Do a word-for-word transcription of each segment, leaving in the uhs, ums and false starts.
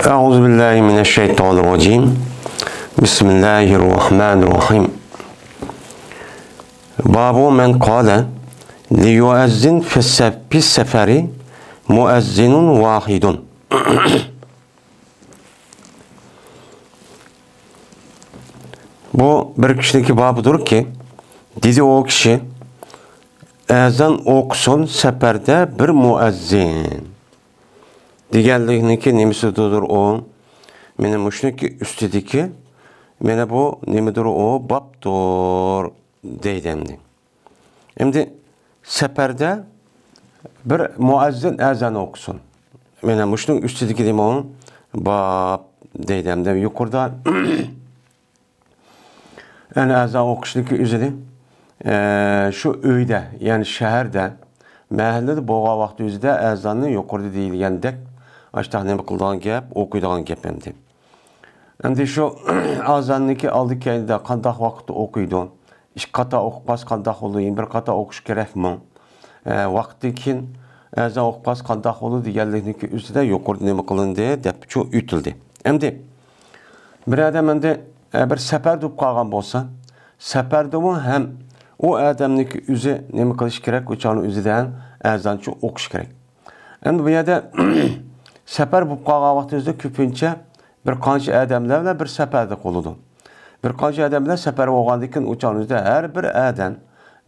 أعوذ بالله من الشيطان الرجيم. بسم الله الرحمن الرحيم. باب من قال ليؤذن في الس-، في السفر مؤذن واحد. بۇ بىر كىشىنىڭكى بابىدۇركى، دېدى ئۇ كىشى، ئەزان ئوقۇسۇن سەپەردە بىر مۇئەززىن. دېگەنلىكنىڭكى نېمىسىدۇر ئۇ؟ مانا مۇشۇنىڭكى ئۈستىدىكى، مانا بۇ نېمىدۇر ئۇ؟ بابتۇر دەيدۇ ئەمدى. ئەمدى سەپەردە بىر مۇئەززىن ئەزان ئوقۇسۇن. مانا مۇشۇنىڭ ئۈستىدىكى نېمە ئۇ؟ باب دەيدۇ ئەمدى يۇقىرىدا. يەنى ئەزان ئوقۇشنىڭكى ئۆزىنى، ئە، شۇ ئۆيدە، يەنى شەھەردە، مەھەللىدە بولغان ۋاقتى ئۆزىدە ئەزاننى يۇقىرىدا دېيىلگەندەك، ئاشتاق نېمە قىلىدىغان گەپ، ئوقۇيدىغان گەپ ئەمدى. ئەمدى شۇ ئەزاننىڭكى ئالدى كەينىدە قانداق ۋاقىتتا ئوقۇيدۇ؟ ئىككى قاتا ئوقۇپ قالسا قانداق بولىدۇ؟ يەنە بىر قاتا ئوقۇش كېرەكمۇ؟ ئە، ۋاقىتتىن كېيىن ئەزان ئوقۇپ قالسا قانداق بولىدۇ دېگەنلىكنىڭكى ئۆزىدە يۇقىرىدا نېمە قىلىندى دەپ شۇ ئۆتۈلدى. ئەمدى بىر ئادەم ئەمدى، ئە، بىر سەپەردە بولۇپ قالغان بولسا، سەپەردىمۇ ھەم ئۇ ئادەمنىڭكى ئۆزى نېمە قىلىش كېرەك؟ ئۇ چاغنىڭ ئۆزىدە ھەم ئەزانچە ئوقۇش كېرەك. ئەمدى بۇ يەردە سەپەر بولۇپ قالغان ۋاقتىمىزدا كۆپىنچە بىر قانچە ئادەملەر بىلەن بىر سەپەردە بولىدۇ. بىر قانچە ئادەم بىلەن سەپەر بولغاندىن كېيىن ئۇ چاغنىڭ ئۆزىدە ھەر بىر ئادەم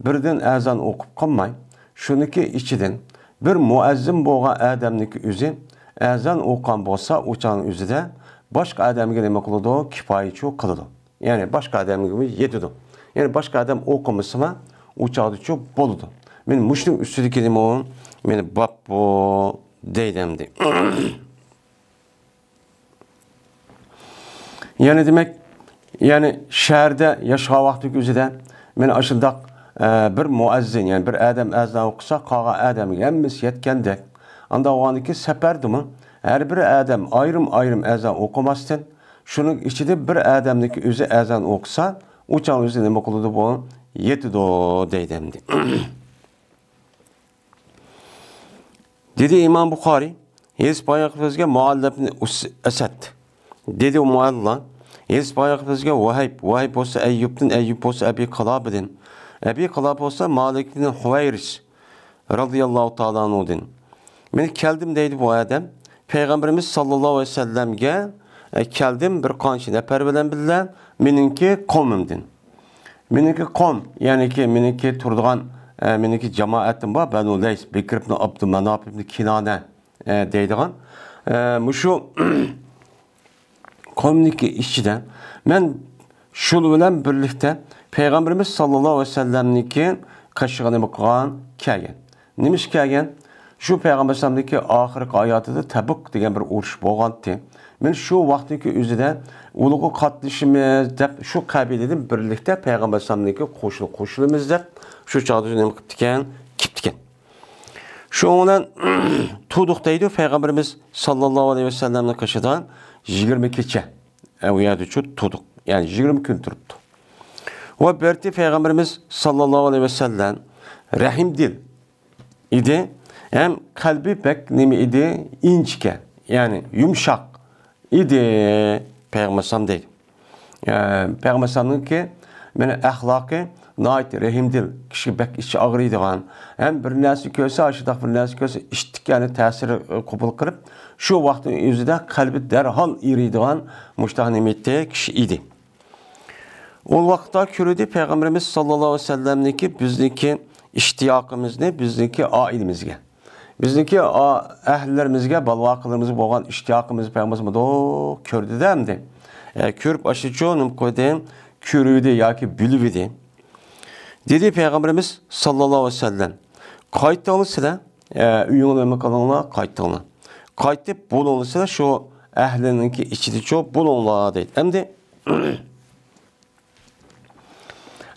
بىردىن ئەزان ئوقۇپ قالماي، شۇنىڭكى ئىچىدىن بىر مۇئەززىن بولغان ئادەمنىڭكى ئۆزى ئەزان ئوقۇغان بولسا، ئۇ چاغنىڭ ئۆزىدە باشقا ئادەمگە نېمە قىلىدۇ؟ كىپايىچۇ قىلىدۇ. يەنى باشقا ئادەمگىمۇ يېتىدۇ. يەنى باشقا ئادەم ئوقۇمىسىلا، ئۇ چاغدىچۇ بولىدۇ. مانا مۇشۇنىڭ ئۈستىدىكى نېمە ئۇ؟ مانا باب بۇ دەيدۇ ئەمدى. يەنى دېمەك، يەنى شەھەردە ياشىغان ۋاقتىدىكى ئۆزىدە مانا ئاشۇنداق، ئە، بىر مۇئەززىن، يەنى بىر ئادەم ئەزان ئوقۇسا، قالغان ئادەمگە ھەممىسى يەتكەندەك. ئانداق بولغاندىكىن سەپەردىمۇ ھەر بىر ئادەم ئايرىم-ئايرىم ئەزان ئوقۇماستىن، شۇنىڭ ئىچىدە بىر ئادەمنىڭكى ئۆزى ئەزان ئوقۇسا، ئۇ چاغ ئۆزى نېمە قىلىدۇ بۇ؟ يېتىدۇ دەيدۇ ئەمدى. دېدى ئىمام بۇخارىي، ھېس باياقىمىزگە مۇئەللەپنى ئەسەت. دېدى مۇئەللا، ھېس باياقىمىزگە ۋەھىب، ۋەھىب بولسا ئەييۇبتىن، ئەييۇب بولسا ئەبى قىلابىدىن، ئەبى قىلاب بولسا مالىك بىن ھۇۋەيرىس رازىياللاھۇ تائالا ئەنھۇدىن. مەن كەلدىم دەيدۇ بۇ ئادەم. پەيغەمبىرىمىز ساللاللاھۇ ئەلەيھى ۋەسەللەمگە، ئە، كەلدىم بىر قانچە نەپەر بىلەن بىللە، مېنىڭكى قومۇمدىن. مېنىڭكى قوم، يەنىكى مېنىڭكى تۇرىدىغان، ئە، مېنىڭكى جامائەتىم بار، بەنۇ لەيس، بىكر ئىبنى ئابدۇماناپ ئىبنى كىنانە، ئە، دەيدىغان. ئە، مۇشۇ قومنىڭكى ئىچىدە مەن شۇلار بىلەن بىرلىكتە پەيغەمبىرىمىز ساللاللاھۇ ئەلەيھى ۋەسەللەمنىڭكى قېشىغا نېمە قىلغان؟ كەلگەن. نېمە ئىش كەلگەن؟ شۇ پەيغەمبەر ئەلەيھىسسالامنىڭكى ئاخىرقى ھاياتىدا تەبۇك دېگەن بىر ئۇرۇش بولغانتى. مەن شۇ ۋاقىتنىڭكى ئۆزىدە ئۇلارغا قاتنىشىمىز دەپ شۇ قەبىلىدىن بىرلىكتە پەيغەمبەر ئەلەيھىسسالامنىڭكى قوشۇنىغا قوشۇلىمىز دەپ شۇ چاغدا نېمە قىپتىكەن؟ كېپتىكەن. شۇنىڭ بىلەن تۇردۇق دەيدۇ پەيغەمبىرىمىز ساللاللاھۇ ئەلەيھى ۋەسەللەمنىڭ قېشىدا يىگىرمە كېچە. ئە، ئۇ يەردە شۇ تۇردۇق. يەنى يىگىرمە كۈن تۇرۇپتۇ. ۋە بەرتى پەيغەمبىرىمىز ساللاللاھۇ ئەلەيھى ۋەسەللەم رەھىمدىل ئىدى. ھەم قەلبى بەك نېمە ئىدى؟ ئىنچىكە، يەنى يۇمشاق ئىدى پەيغەمبەر ئەلەيھىسسالام دەيدۇ. ئە، پەيغەمبەر ئەلەيھىسسالامنىڭكى مانا ئەخلاقى ناھايىتى رەھىمدىل، كىشىگە بەك ئىچى ئاغرىيدىغان، ھەم بىر نەرسە كۆرسە، ئاشۇنداق بىر نەرسە كۆرسە، ئىشتىك، يەنى تەسىر قوبۇل قىلىپ، شۇ ۋاقىتنىڭ ئۆزىدە قەلبى دەرھال ئېرىيدىغان مۇشۇنداق نېمە ئىدى؟ كىشى ئىدى. ئۇ ۋاقىتتا كۆرۈردى پەيغەمبىرىمىز ساللاللاھۇ ئەلەيھى ۋەسەللەمنىڭكى بىزنىڭكى ئىشتىياقىمىزنى، بىزنىڭكى ئائىلىمىزگە، بىزنىڭكى ئا-، ئەھلىلىرىمىزگە، بالا-ۋاقىلىرىمىزگە بولغان ئىشتىياقىمىزنى پەيغەمبىرىمىز مۇنداق كۆردى-دە ئەمدى. ئە، كۆرۈپ ئاشۇچۇ نېمە قىلدى؟ كۆرۈۋىدى ياكى بىلىۋىدى. دېدى پەيغەمبىرىمىز ساللاللاھۇ ئەلەيھى ۋەسەللەم، قايتىڭلار سىلەر، ئە، ئۆيۈڭلارنى نېمە قىلىڭلار؟ قايتىڭلار. قايتىپ بولۇڭلار سىلەر شۇ ئەھلىنىڭكى ئىچىدىچۇ بولۇڭلار دەيدۇ. ئەمدى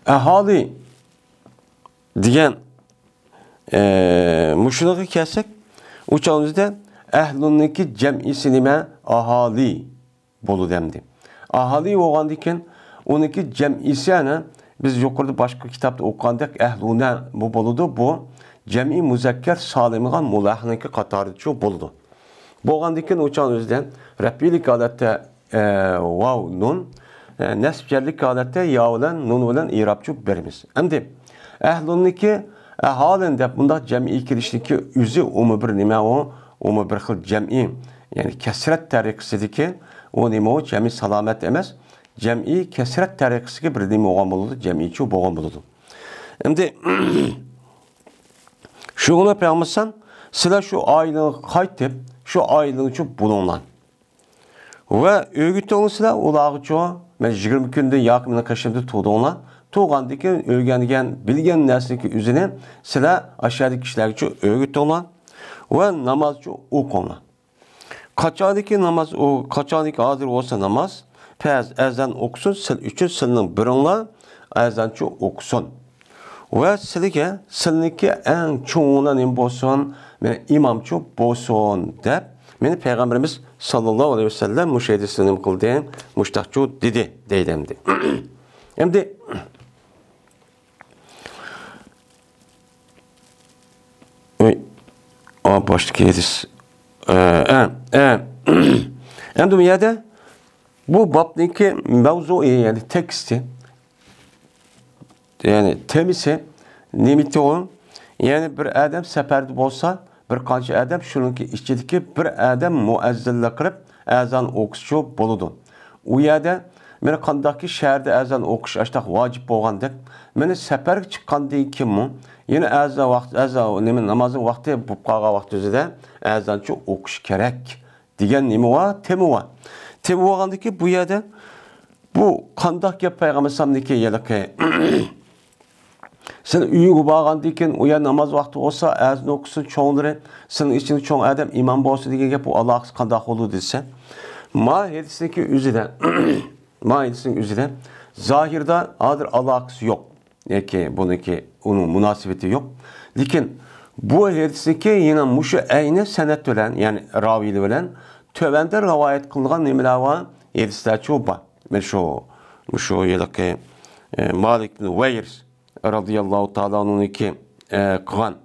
ئەھالى دېگەن، ئە، مۇشۇنىڭغا كەلسەك، ئۇ چاغدا ئەھلۇنىڭكى جەمئىسى نېمە؟ ئاھالى بولىدۇ ئەمدى. ئاھالى بولغاندىن كېيىن ئۇنىڭكى جەمئىسى ئەنە بىز يۇقىرىدا باشقا كىتابتا ئوقۇغاندەك ئەھلۇنە بۇ بولىدۇ. بۇ جەمئىي مۇزەككەر سالىمغا مۇلەھنىڭكى قاتارىدىچۇ بولىدۇ. بولغاندىن كېيىن ئۇ چاغنىڭ ئۆزىدە رەپئىيلىك ھالەتتە، ئە، ۋاۋ، نۇن، ئە، نەسب جەرلىك ھالەتتە يا بىلەن، نۇن بىلەن ئىرابچۇ بېرىمىز. ئەمدى ئەھلۇننىكى، ئەھالىن دەپ مۇنداق جەمئىي كېلىشنىكى ئۆزى ئۇمۇ بىر نېمە ئۇ؟ ئۇمۇ بىر خىل جەمئىي، يەنى كەسرەت تەرىقىسىدىكى ئۇ نېمە ئۇ؟ جەمئىي سالامەت ئەمەس، جەمئىي كەسرەت تەرىقىسىدىكى بىر نېمە بولغان بولىدۇ، جەمئىيچۇ بولغان بولىدۇ. ئەمدى شۇڭا پەيغەمبەر سىلەر شۇ ئائىلىڭىزگە قايتىپ، شۇ ئائىلىڭىزچۇ بولۇڭلار. ۋە ئۆگىتىڭلار سىلەر ئۇلارغىچۇ، مەن يىگىرمە كۈندىن ياكى مېنىڭ قېشىمدا تۇردۇڭلار. تۇرغاندىن كېيىن ئۆگەنگەن، بىلگەن نەرسىنىڭكى ئۆزىنى سىلەر ئاشۇ يەردىكى كىشىلەرگىچۇ ئۆگىتىڭلار. ۋە نامازچۇ ئوقۇڭلار. قاچانكى ناماز ئو-، قاچانكى ھازىر بولسا ناماز، پەرز ئەزان ئوقۇسۇن، سىل ئۈچۈن سىلنىڭ بىرىڭلار ئەزانچۇ ئوقۇسۇن. ۋە سىلىگە، سىلنىڭكى ئەڭ چوڭۇڭلار نېمە بولسۇن؟ مېنىڭ ئىمامچۇ بولسۇن، دەپ، مېنى پەيغەمبىرىمىز ساللاللاھۇ ئەلەيھى ۋەسەللەم مۇشۇ ھەدىسنى نېمە قىلدى؟ مۇشتاقچۇ دېدى، دەيدۇ ئەمدى. ئەمدى ئۆي. ئا، باشتىكى ھەدىس. ئە، ئە، ئە. ئەمدى بۇ يەردە بۇ بابنىڭكى مەۋزۇيى، يەنى تېكىستى، يەنى تېمىسى نېمىتى ئۇ؟ يەنى بىر ئادەم سەپەردە بولسا، بىر قانچە ئادەم، شۇنىڭكى ئىچىدىكى بىر ئادەم مۇئەززىنلىك قىلىپ ئەزان ئوقۇسچۇ بولىدۇ. ئۇ يەردە مانا قانداقكى شەھەردە ئەزان ئوقۇش ئاشتاق ۋاجىپ بولغاندەك، مانا سەپەرگە چىققاندىن كېيىنمۇ يەنە ئەزان ۋاقتى، ئەزان، نېمە، نامازنىڭ ۋاقتى بولۇپ قالغان ۋاقتى ئۆزىدە ئەزانچۇ ئوقۇش كېرەك دېگەن نېمە بار؟ تېما بار. تېما بولغاندىكى بۇ يەردە بۇ قانداق گەپ پەيغەمبەر ئەلەيھىسسالامنىڭكى ھېلىقى سەن ئۆيۈڭگە بارغاندىن كېيىن، ئۇ يەر ناماز ۋاقتى بولسا، ئەزان ئوقۇسۇن چوڭلىرى، سېنىڭ ئىچىڭدە چوڭ ئادەم ئىمام بولسۇن دېگەن گەپ، بۇ ئالاقىسى قانداق بولىدۇ دېسە، ما ھەدىسنىڭكى ئۆزىدە، ما ھەدىسنىڭ ئۆزىدە زاھىردا ھازىر ئالاقىسى يوق. ياكى بۇنىڭكى، ئۇنىڭ مۇناسىۋىتى يوق. لېكىن بۇ ھەدىسنىڭكى يەنە مۇشۇ ئەينى سەنەد بىلەن، يەنى راۋىيلار بىلەن تۆۋەندە رىۋايەت قىلىنغان نېمىلەر بار؟ ھەدىسلەرچۇ بار. مانا شۇ، مۇشۇ ھېلىقى، ئە، مالىك بىن ۋەيرىس رازىياللاھۇ تائالا ئەنھۇنىڭكى، ئە، قىلغان،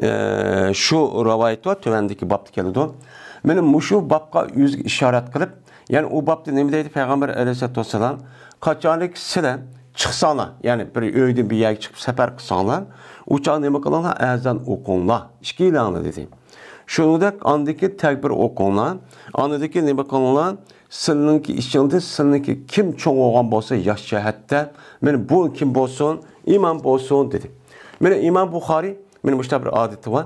ئە، شۇ رىۋايەت بار، تۆۋەندىكى بابتا كېلىدۇ. مانا مۇشۇ بابقا ئۆزى ئىشارەت قىلىپ، يەنى ئۇ بابتا نېمە دەيدۇ پەيغەمبەر ئەلەيھىسسالاتۇ ۋەسسالام؟ قاچانكى سىلەر چىقساڭلار، يەنى بىر ئۆيدىن بىر يەرگە چىقىپ سەپەر قىلساڭلار، ئۇ چاغ نېمە قىلىڭلار؟ ئەزان ئوقۇڭلار، ئىككىيلەڭلار دېدى. شۇنىڭدەك ئاندىكى تەكبىر ئوقۇڭلار، ئاندىكى نېمە قىلىڭلار؟ سىلىنىڭكى ئىچىڭدە سىلىنىڭكى كىم چوڭ بولغان بولسا ياش جەھەتتە، مانا بۇ كىم بولسۇن؟ ئىمام بولسۇن دېدى. مانا ئىمام بۇخارىي، مانا مۇشۇنداق بىر ئادىتى بار.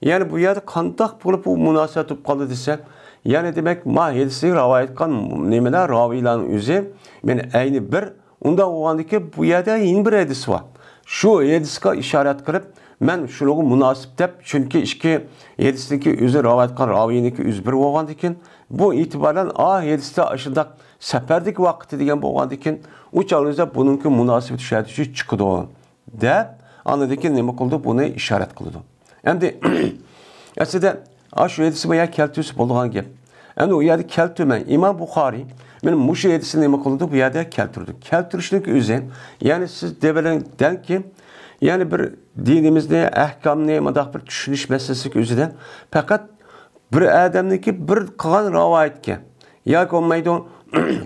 يەنى بۇ يەردە قانداق بولۇپ بۇ مۇناسىۋەت بولۇپ قالدى دېسە، يەنى دېمەك، ما ھەدىسنى رىۋايەت قىلغان نېمىلەر، راۋىيلارنىڭ ئۆزى، مانا ئەينى بىر، ئۇنداق بولغاندىكىن، بۇ يەردە يەنە بىر ھەدىس بار. شۇ ھەدىسكە ئىشارەت قىلىپ، مەن شۇنىڭغا مۇناسىپ دەپ، چۈنكى ئىككى ھەدىسنىڭكى ئۆزى رىۋايەت قىلغان راۋىينىڭكى ئۆزى بىر بولغاندىكىن، بۇ ئېتىبارەن ئا ھەدىستە ئاشۇنداق سەپەردىكى ۋاقتى دېگەن بولغاندىكىن، ئۇ چاغدا بۇنىڭكى مۇناسىۋىتى شۇ يەردە چىقىدۇ. دەپ، ئاندىن كېيىن نېمە قىلىدۇ؟ بۇنى ئىشارەت قىلىدۇ. ئەمدى، ئەسلىدە، ئاشۇ ھەدىسنى بۇ يەرگە كەلتۈرسە بولىدىغان گەپ. ئەمدى ئۇ يەردە كەلتۈرمەي، ئىمام بۇخارىي مانا مۇشۇ ھەدىسنى نېمە قىلىدۇ؟ بۇ يەردە كەلتۈرىدۇ. كەلتۈرۈشنىڭ ئۆزى، يەنى سىز دېۋەلەڭ دەڭكى، يەنى بىر دىنىمىزنى، ئەھكامنى، مۇنداق بىر چۈشىنىش مەسىلىسىدىكى ئۆزىدە پەقەت بىر ئادەمنىڭكى بىر قىلغان رىۋايەتكە ياكى بولمايدۇ،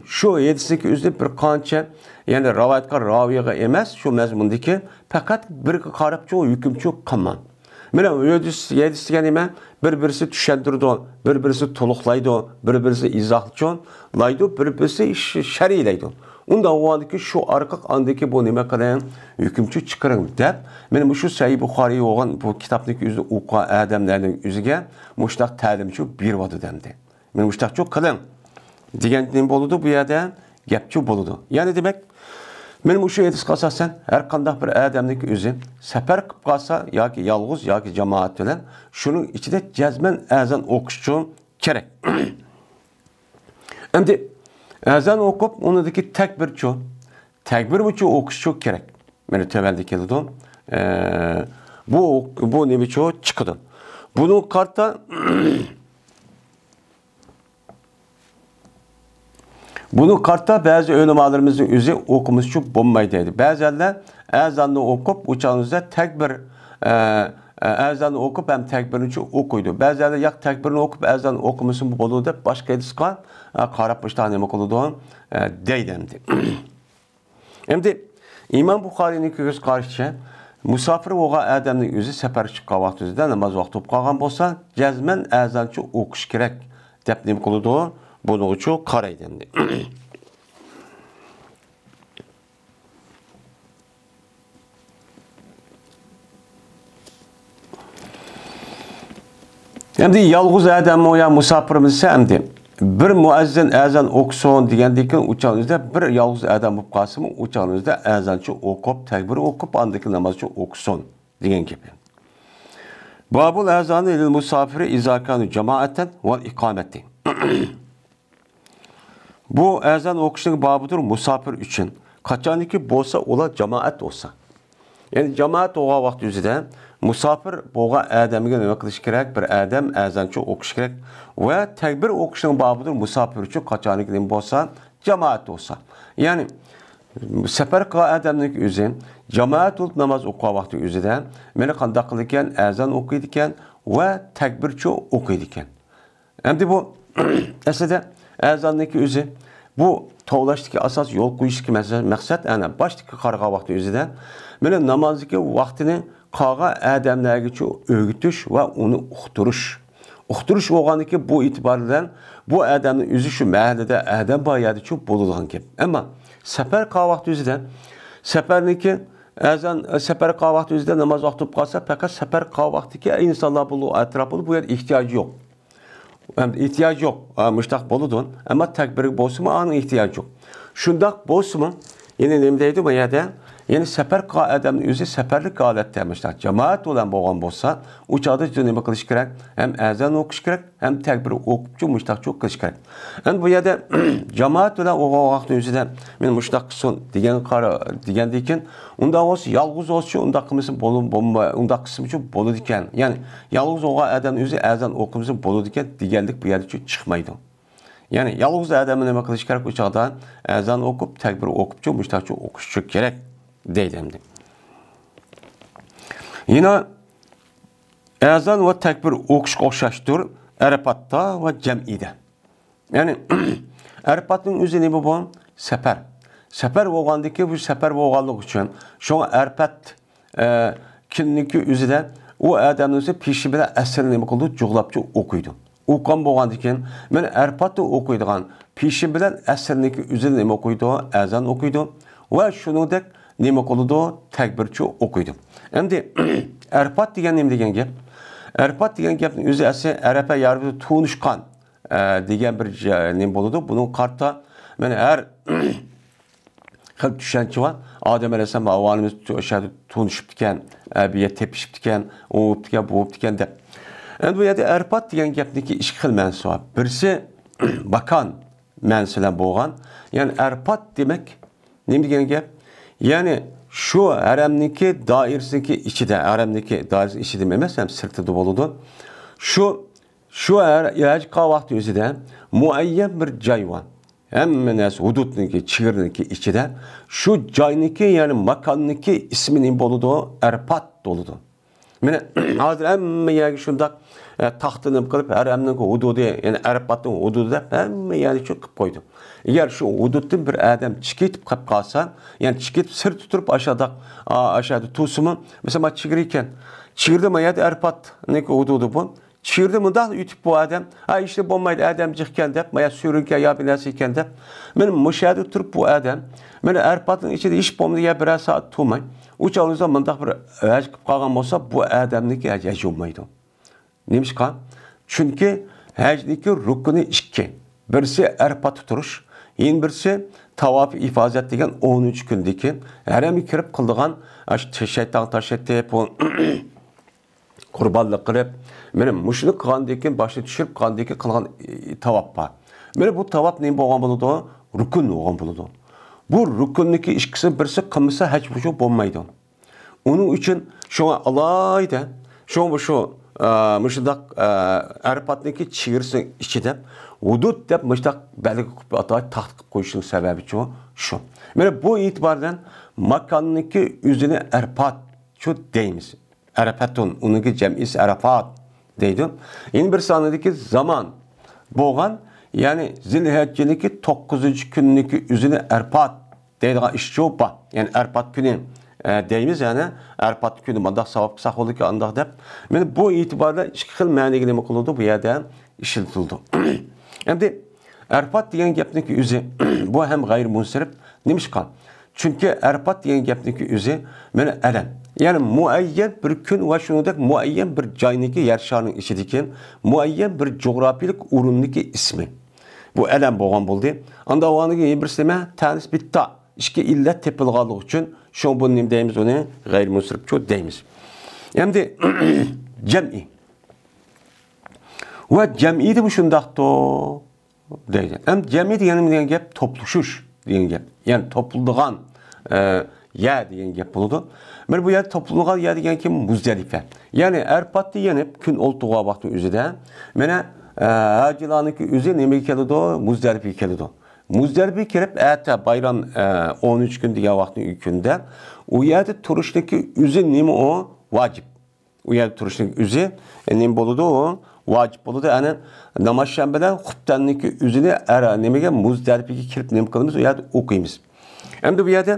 شۇ ھەدىسنىڭكى ئۆزىنى بىر قانچە، يەنى رىۋايەت قىلغان راۋىيغا ئەمەس، شۇ مەزمۇندىكى پەقەت بىرگە قاراپچۇ ھۆكۈمچۇ قىلماڭ. مانا ھەدىس، ھەدىس دېگەن نېمە؟ بىر-بىرسى چۈشەندۈرىدۇ، بىر-بىرسى تولۇقلايدۇ، بىر-بىرسى ئىزاھلىچۇ لايدۇ، بىر-بىرسى ش-، شەرھلەيدۇ. ئۇنداق بولغاندىكى شۇ ئارقىلىق ئاندىكى بۇ نېمە قىلىڭ، ھۆكۈمچۇ چىقىرىڭ دەپ، مانا مۇشۇ سەھىھ بۇخارىي بولغان بۇ كىتابنىڭكى ئۆزىنى ئوقۇغان ئادەملەرنىڭ ئۆزىگە مۇشۇنداق تەلىمچۇ بېرىۋاتىدۇ ئەمدى. مانا مۇشۇنداقچۇ قىلىڭ دېگەن نېمە بولىدۇ بۇ يەردە؟ گەپچۇ بولىدۇ. يەنى دېمەك، مانا مۇشۇ ھەدىسكە ئاساسەن، ھەر قانداق بىر ئادەمنىڭكى ئۆزى سەپەر قىلىپ قالسا ياكى يالغۇز ياكى جامائەت بىلەن شۇنىڭ ئىچىدە جەزمەن ئەزان ئوقۇشچۇ كېرەك. ئەمدى ئەزان ئوقۇپ، ئۇنىڭدىكى تەكبىرچۇ، تەكبىرمۇچۇ ئوقۇشچۇ كېرەك. مانا تۆۋەندە كېلىدۇ. ئە، بۇ، بۇ نېمىچۇ چىقىدۇ. بۇنىڭغا قارىتا، بۇنىڭغا قارىتا بەزى ئۆلىمالىرىمىزنىڭ ئۆزى ئوقۇمىسىچۇ بولمايدۇ دەيدۇ. بەزەنلەر ئەزاننى ئوقۇپ، ئۇ چاغنىڭدا تەكبىر، ئە، ئە، ئەزاننى ئوقۇپ ھەم تەكبىرنىچۇ ئوقۇيدۇ. بەزىلەر ياق، تەكبىرنى ئوقۇپ ئەزاننى ئوقۇمىسىمۇ بولىدۇ دەپ باشقا ھەدىسقا، ئە، قاراپ مۇشۇنداق نېمە قىلىدۇ، ئە، دەيدۇ ئەمدى. ئەمدى ئىمام بۇخارىينىڭ كۆز قارىشىچە، مۇساپىر بولغان ئادەمنىڭ ئۆزى سەپەرگە چىققان ۋاقتىدا ناماز ۋاقتى بولۇپ قالغان بولسا، جەزمەن ئەزانچۇ ئوقۇش كېرەك دەپ نېمە قىلىدۇ؟ بۇنىڭغىچۇ قارايدۇ ئەمدى. ئەمدى يالغۇز ئادەممۇ يا مۇساپىرمۇ دېسە، ئەمدى بىر مۇئەززىن ئەزان ئوقۇسۇن دېگەندىن كېيىن، ئۇ چاغنىڭدا بىر يالغۇز ئادەم بولۇپ قالسىمۇ، ئۇ چاغنىڭدا ئەزانچۇ ئوقۇپ، تەكبىر ئوقۇپ، ئاندىن كېيىن نامازچۇ ئوقۇسۇن دېگەن گەپ. بابۇل ئەزانى لىل مۇساپىرى ئىزا كانۇ جامائەتەن ۋەل ئىقامەتى. بۇ ئەزان ئوقۇشنىڭ بابىدۇر مۇساپىر ئۈچۈن. قاچانكى بولسا ئۇلار جامائەت بولسا. يەنى جامائەت بولغان ۋاقتى ئۆزىدە مۇساپىر بولغان ئادەمگە نېمە قىلىش كېرەك؟ بىر ئادەم ئەزانچۇ ئوقۇش كېرەك. ۋە تەكبىر ئوقۇشنىڭ بابىدۇر مۇساپىر ئۈچۈن قاچانكى نېمە بولسا، جامائەت بولسا. يەنى سەپەر قىلغان ئادەمنىڭ ئۆزى جامائەت بولۇپ ناماز ئوقۇغان ۋاقتى ئۆزىدە مېنى قانداق قىلىدىكەن؟ ئەزان ئوقۇيدىكەن ۋە تەكبىرچۇ ئوقۇيدىكەن. ئەمدى بۇ ئەسلىدە ئەزاننىڭكى ئۆزى، بۇ توۋلاشتىكى ئاساس، يول قويۇشتىكى مەسە-، مەقسەت، ئەنە باشتىكى قارىغان ۋاقتى ئۆزىدە مېنى نامازدىكى ۋاقتىنى قالغان ئادەملەرگىچۇ ئۆگىتىش ۋە ئۇنى ئۇقتۇرۇش. ئۇقتۇرۇش بولغاندىكى بۇ ئېتىبار بىلەن بۇ ئادەمنىڭ ئۆزى شۇ مەھەللىدە ئادەم بار يەردىچۇ بولىدىغان گەپ. ئەمما سەپەر قىلغان ۋاقتى ئۆزىدە، سەپەرنىڭكى ئەزان، سەپەر قىلغان ۋاقتى ئۆزىدە ناماز ۋاقتى بولۇپ قالسا، پەقەت سەپەر قىلغان ۋاقتىكى ئىنسانلار بولۇ-، ئەتراپىدا بۇ يەردە ئېھتىياجى يوق. ئەمدى ئېھتىياج يوق، ئا، مۇشتاق بولىدۇ. ئەمما تەكبىرگە بولسىمۇ ئانىڭ ئېھتىياجى يوق. شۇنداق بولسىمۇ، يەنە نېمە دەيدۇ بۇ يەردە؟ يەنە سەپەر قىلغان ئادەمنىڭ ئۆزى سەپەرلىك ھالەتتە مۇشتاق جامائەت بىلەن بولغان بولسا، ئۇ چاغدا نېمە قىلىش كېرەك؟ ھەم ئەزان ئوقۇش كېرەك، ھەم تەكبىر ئوقۇپچۇ مۇشتاقچۇ قىلىش كېرەك. ئەمدى بۇ يەردە جامائەت بىلەن بولغان ۋاقىتنىڭ ئۆزىدە مېنى مۇشتاق قىلسۇن دېگەن قارا-، دېگەندىن كېيىن، ئۇنداق بولسا يالغۇز بولسىچۇ، ئۇنداق قىلمىسا بولۇ-، بولما-، ئۇنداق قىلسىمۇچۇ بولىدىكەن. يەنى يالغۇز بولغان ئادەمنىڭ ئۆزى ئەزان ئوقۇمىسا بولىدىكەن دېگەنلىك بۇ يەردىچۇ چىقمايدۇ. يەنى يالغۇز ئادەمنى نېمە قىلىش كېرەك؟ ئۇ چاغدا ئەزان ئوقۇپ، تەكبىر ئوقۇپچۇ، مۇشتاقچۇ ئوقۇشچۇ كېرەك دەيدۇ ئەمدى. يەنە ئەزان ۋە تەكبىر ئوقۇشقا ئوخشاشتۇر ئەرەپاتتا ۋە جەمئىدە. يەنى ئەرەپاتنىڭ ئۆزى نېمە بۇ؟ سەپەر. سەپەر بولغاندىكى، بۇ سەپەر بولغانلىقى ئۈچۈن شۇڭا ئەرەپات ئە، كۈننىڭكى ئۆزىدە ئۇ ئادەمنىڭ ئۆزى پېشى بىلەن ئەسىرنى نېمە قىلىدۇ؟ جۇغلاپچۇ ئوقۇيدۇ. ئوقۇغان بولغاندىكىن، مانا ئەرپاتتا ئوقۇيدىغان پېشى بىلەن ئەسىرنىڭكى ئۆزىدە نېمە ئوقۇيدۇ؟ ئەزان ئوقۇيدۇ. ۋە شۇنىڭدەك نېمە قىلىدۇ؟ تەكبىرچۇ ئوقۇيدۇ. ئەمدى ئەرپات دېگەن نېمە دېگەن گەپ؟ ئەرپات دېگەن گەپنىڭ ئۆزى ئەسلى ئەرەپە يارى بىلەن تونۇشقان، ئە، دېگەن بىر جا-، نېمە بولىدۇ. بۇنىڭ قارىتا، مانا ھەر خىل چۈشەنچە بار. ئادەم ئەلەيھىسسالام ۋە ھاۋا ئانىمىز شۇ يەردە تونۇشۇپتىكەن، ئە، بۇ يەردە تېپىشىپتىكەن، ئۇ بوپتىكەن، بۇ بوپتىكەن دەپ. ئەمدى بۇ يەردە ئەرپات دېگەن گەپنىڭكى ئىككى خىل مەنىسى بار. بىرسى ماكان مەنىسى بىلەن بولغان. يەنى ئەرپات دېمەك نېمە دېگەن گەپ؟ يەنى شۇ ھەرەمنىڭكى دائىرىسىنىڭكى ئىچىدە، ھەرەمنىڭكى دائىرىسىنىڭ ئىچىدە ئەمەس، ھەم سىرتىدا بولىدۇ. شۇ، شۇ ھەر، ھەج قىلغان ۋاقتى ئۆزىدە مۇئەييەن بىر جاي بار. ھەممە نەرسە ھۇدۇدنىڭكى، چېگرىنىڭكى ئىچىدە. شۇ جاينىڭكى، يەنى ماكاننىڭكى ئىسمى نېمە بولىدۇ؟ ئەرپات بولىدۇ. مانا ھازىر ھەممە يەرگە شۇنداق، ئە، تاختا نېمە قىلىپ، ھەرەمنىڭ ھۇدۇدى، يەنى ئەرپاتنىڭ ھۇدۇدى دەپ ھەممە يەرنى شۇ قىلىپ قويدى. ئەگەر شۇ ھۇدۇدتىن بىر ئادەم چىقىپ قېلىپ قالسا، يەنى چىقىپ سىرتتا تۇرۇپ ئاشاداق، ئا، ئاشادا تۇرسىمۇ، مەسىلەن، مانا چېگرا ئىكەن. چېگرىدا مانا يەردە ئەرپاتنىڭكى ھۇدۇدى بۇ. چېگرىدىن مۇنداق ئۆتۈپ بۇ ئادەم، ھە، ئىشلەپ بولمايدۇ، ئادەم جىقكەن دەپ، مايا سۈرۈنكەن يا بىر نەرسە ئىكەن دەپ، مانا مۇشۇ يەردە تۇرۇپ بۇ ئادەم، مانا ئەرپاتنىڭ ئىچىدە ئىش بولمىدى يا بىرەر سائەت تۇرماي، ئۇ چاغلىرىڭىزدا مۇنداق بىر ھەج قىلىپ قالغان بولسا، بۇ ئادەمنىڭكى ھەج، ھەج بولمايدۇ. نېمىشقا؟ چۈنكى ھەجنىڭكى رۇكنى ئىككى. بىرسى ئەرپاتتا تۇرۇش، يەنە بىرسى تاۋاپى ئىفازەت دېگەن ئونىنچى كۈندىكى ھەرەمگە كىرىپ قىلىدىغان، ئاشۇ شەيتان تاشلىتىپ، بۇ قۇربانلىق قىلىپ، مانا مۇشۇنى قىلغاندىن كېيىن، باشنى چۈشۈرۈپ قىلغاندىن كېيىن قىلغان، ئى، تاۋاپ بار. مانا بۇ تاۋاپ نېمە بولغان بولىدۇ؟ رۇكۇن بولغان بولىدۇ. بۇ رۇكۇننىڭكى ئىككىسى بىرسى قىلمىسا ھەج بۇ بولمايدۇ. ئۇنىڭ ئۈچۈن شۇڭا ئالاھىدە، شۇڭا شۇ، ئە، مۇشۇنداق، ئە، ئەرپاتنىڭكى چېگرىسىنىڭ ئىچىدە ھۇدۇد دەپ مۇشۇنداق بەلگە قىلىپ ئاتاي تاختا قىلىپ قويۇشنىڭ سەۋەبى شۇ، شۇ. مانا بۇ ئېتىبار بىلەن ماكاننىڭكى ئۆزىنى ئەرپات شۇ دەيمىز. ئەرەپەتۇن، ئۇنىڭكى جەمئىسى ئەرەفات دەيدۇ. يەنە بىر سانىدىكى زامان بولغان، يەنى زىلھەججىنىڭكى توققۇزىنچى كۈنىنىڭكى ئۆزىنى ئەرپات دەيدىغان ئىشچۇ بار. يەنى ئەرپات كۈنى، ئە، دەيمىز، يەنى ئەرپات كۈنى مۇنداق ساۋاب قىلساق بولىدىكەن، ئانداق دەپ. مانا بۇ ئېتىباردا ئىككى خىل مەنىگە نېمە قىلىدۇ؟ بۇ يەردە ئىشلىتىلىدۇ. ئەمدى ئەرپات دېگەن گەپنىڭكى ئۆزى، بۇ ھەم غەيرىي مۇنسەرىپ. نېمىشقا؟ چۈنكى ئەرپات دېگەن گەپنىڭكى ئۆزى مانا ئەلەم. يەنى مۇئەييەن بىر كۈن ۋە شۇنىڭدەك مۇئەييەن بىر جاينىڭكى، يەر شارىنىڭ ئىچىدىكى مۇئەييەن بىر جۇغراپىيىلىك ئورۇننىڭكى ئىسمى. بۇ ئەلەم بولغان بولدى. ئاندا ئۇنىڭ يەنە بىرسى نېمە؟ تەنىس بىتتا. ئىككى ئىللەت تېپىلغانلىقى ئۈچۈن شۇ بۇ نېمە دەيمىز؟ ئۇنى غەيرىي مۇنسەرىپچۇ دەيمىز. ئەمدى جەمئىي. ۋە جەمئىي دە بۇ شۇنداقتۇ دەيدۇ. ئەمدى جەمئىي دېگەن نېمە دېگەن گەپ؟ توپلىشىش دېگەن گەپ. يەنى توپلىدىغان، ئە، يەر دېگەن گەپ بولىدۇ. مانا بۇ يەردە توپلىنغان يەر دېگەن كىم؟ مۇزدەلىپە. يەنى ئەرپاتتا يېنىپ كۈن ئولتۇرغان ۋاقتىنىڭ ئۆزىدە مانا، ئە، ھاجىلارنىڭكى ئۆزى نېمىگە كېلىدۇ؟ مۇزدەلىپىگە كېلىدۇ. مۇزدەلىپىگە كىرىپ، ئەتە بايرام، ئە، ئون ئۈچ كۈن دېگەن ۋاقىتنىڭ كۈنىدە ئۇ يەردە تۇرۇشنىڭكى ئۆزى نېمە ئۇ؟ ۋاجىپ. ئۇ يەردە تۇرۇشنىڭ ئۆزى، ئە، نېمە بولىدۇ؟ ئۇ ۋاجىپ بولىدۇ. يەنى نامازشەنبە بىلەن خۇپتەننىڭكى ئۆزىنى ئەر-، نېمىگە، مۇزدەلىپىگە كىرىپ نېمە قىلىمىز؟ ئۇ يەردە ئوقۇيمىز. ئەمدى بۇ يەردە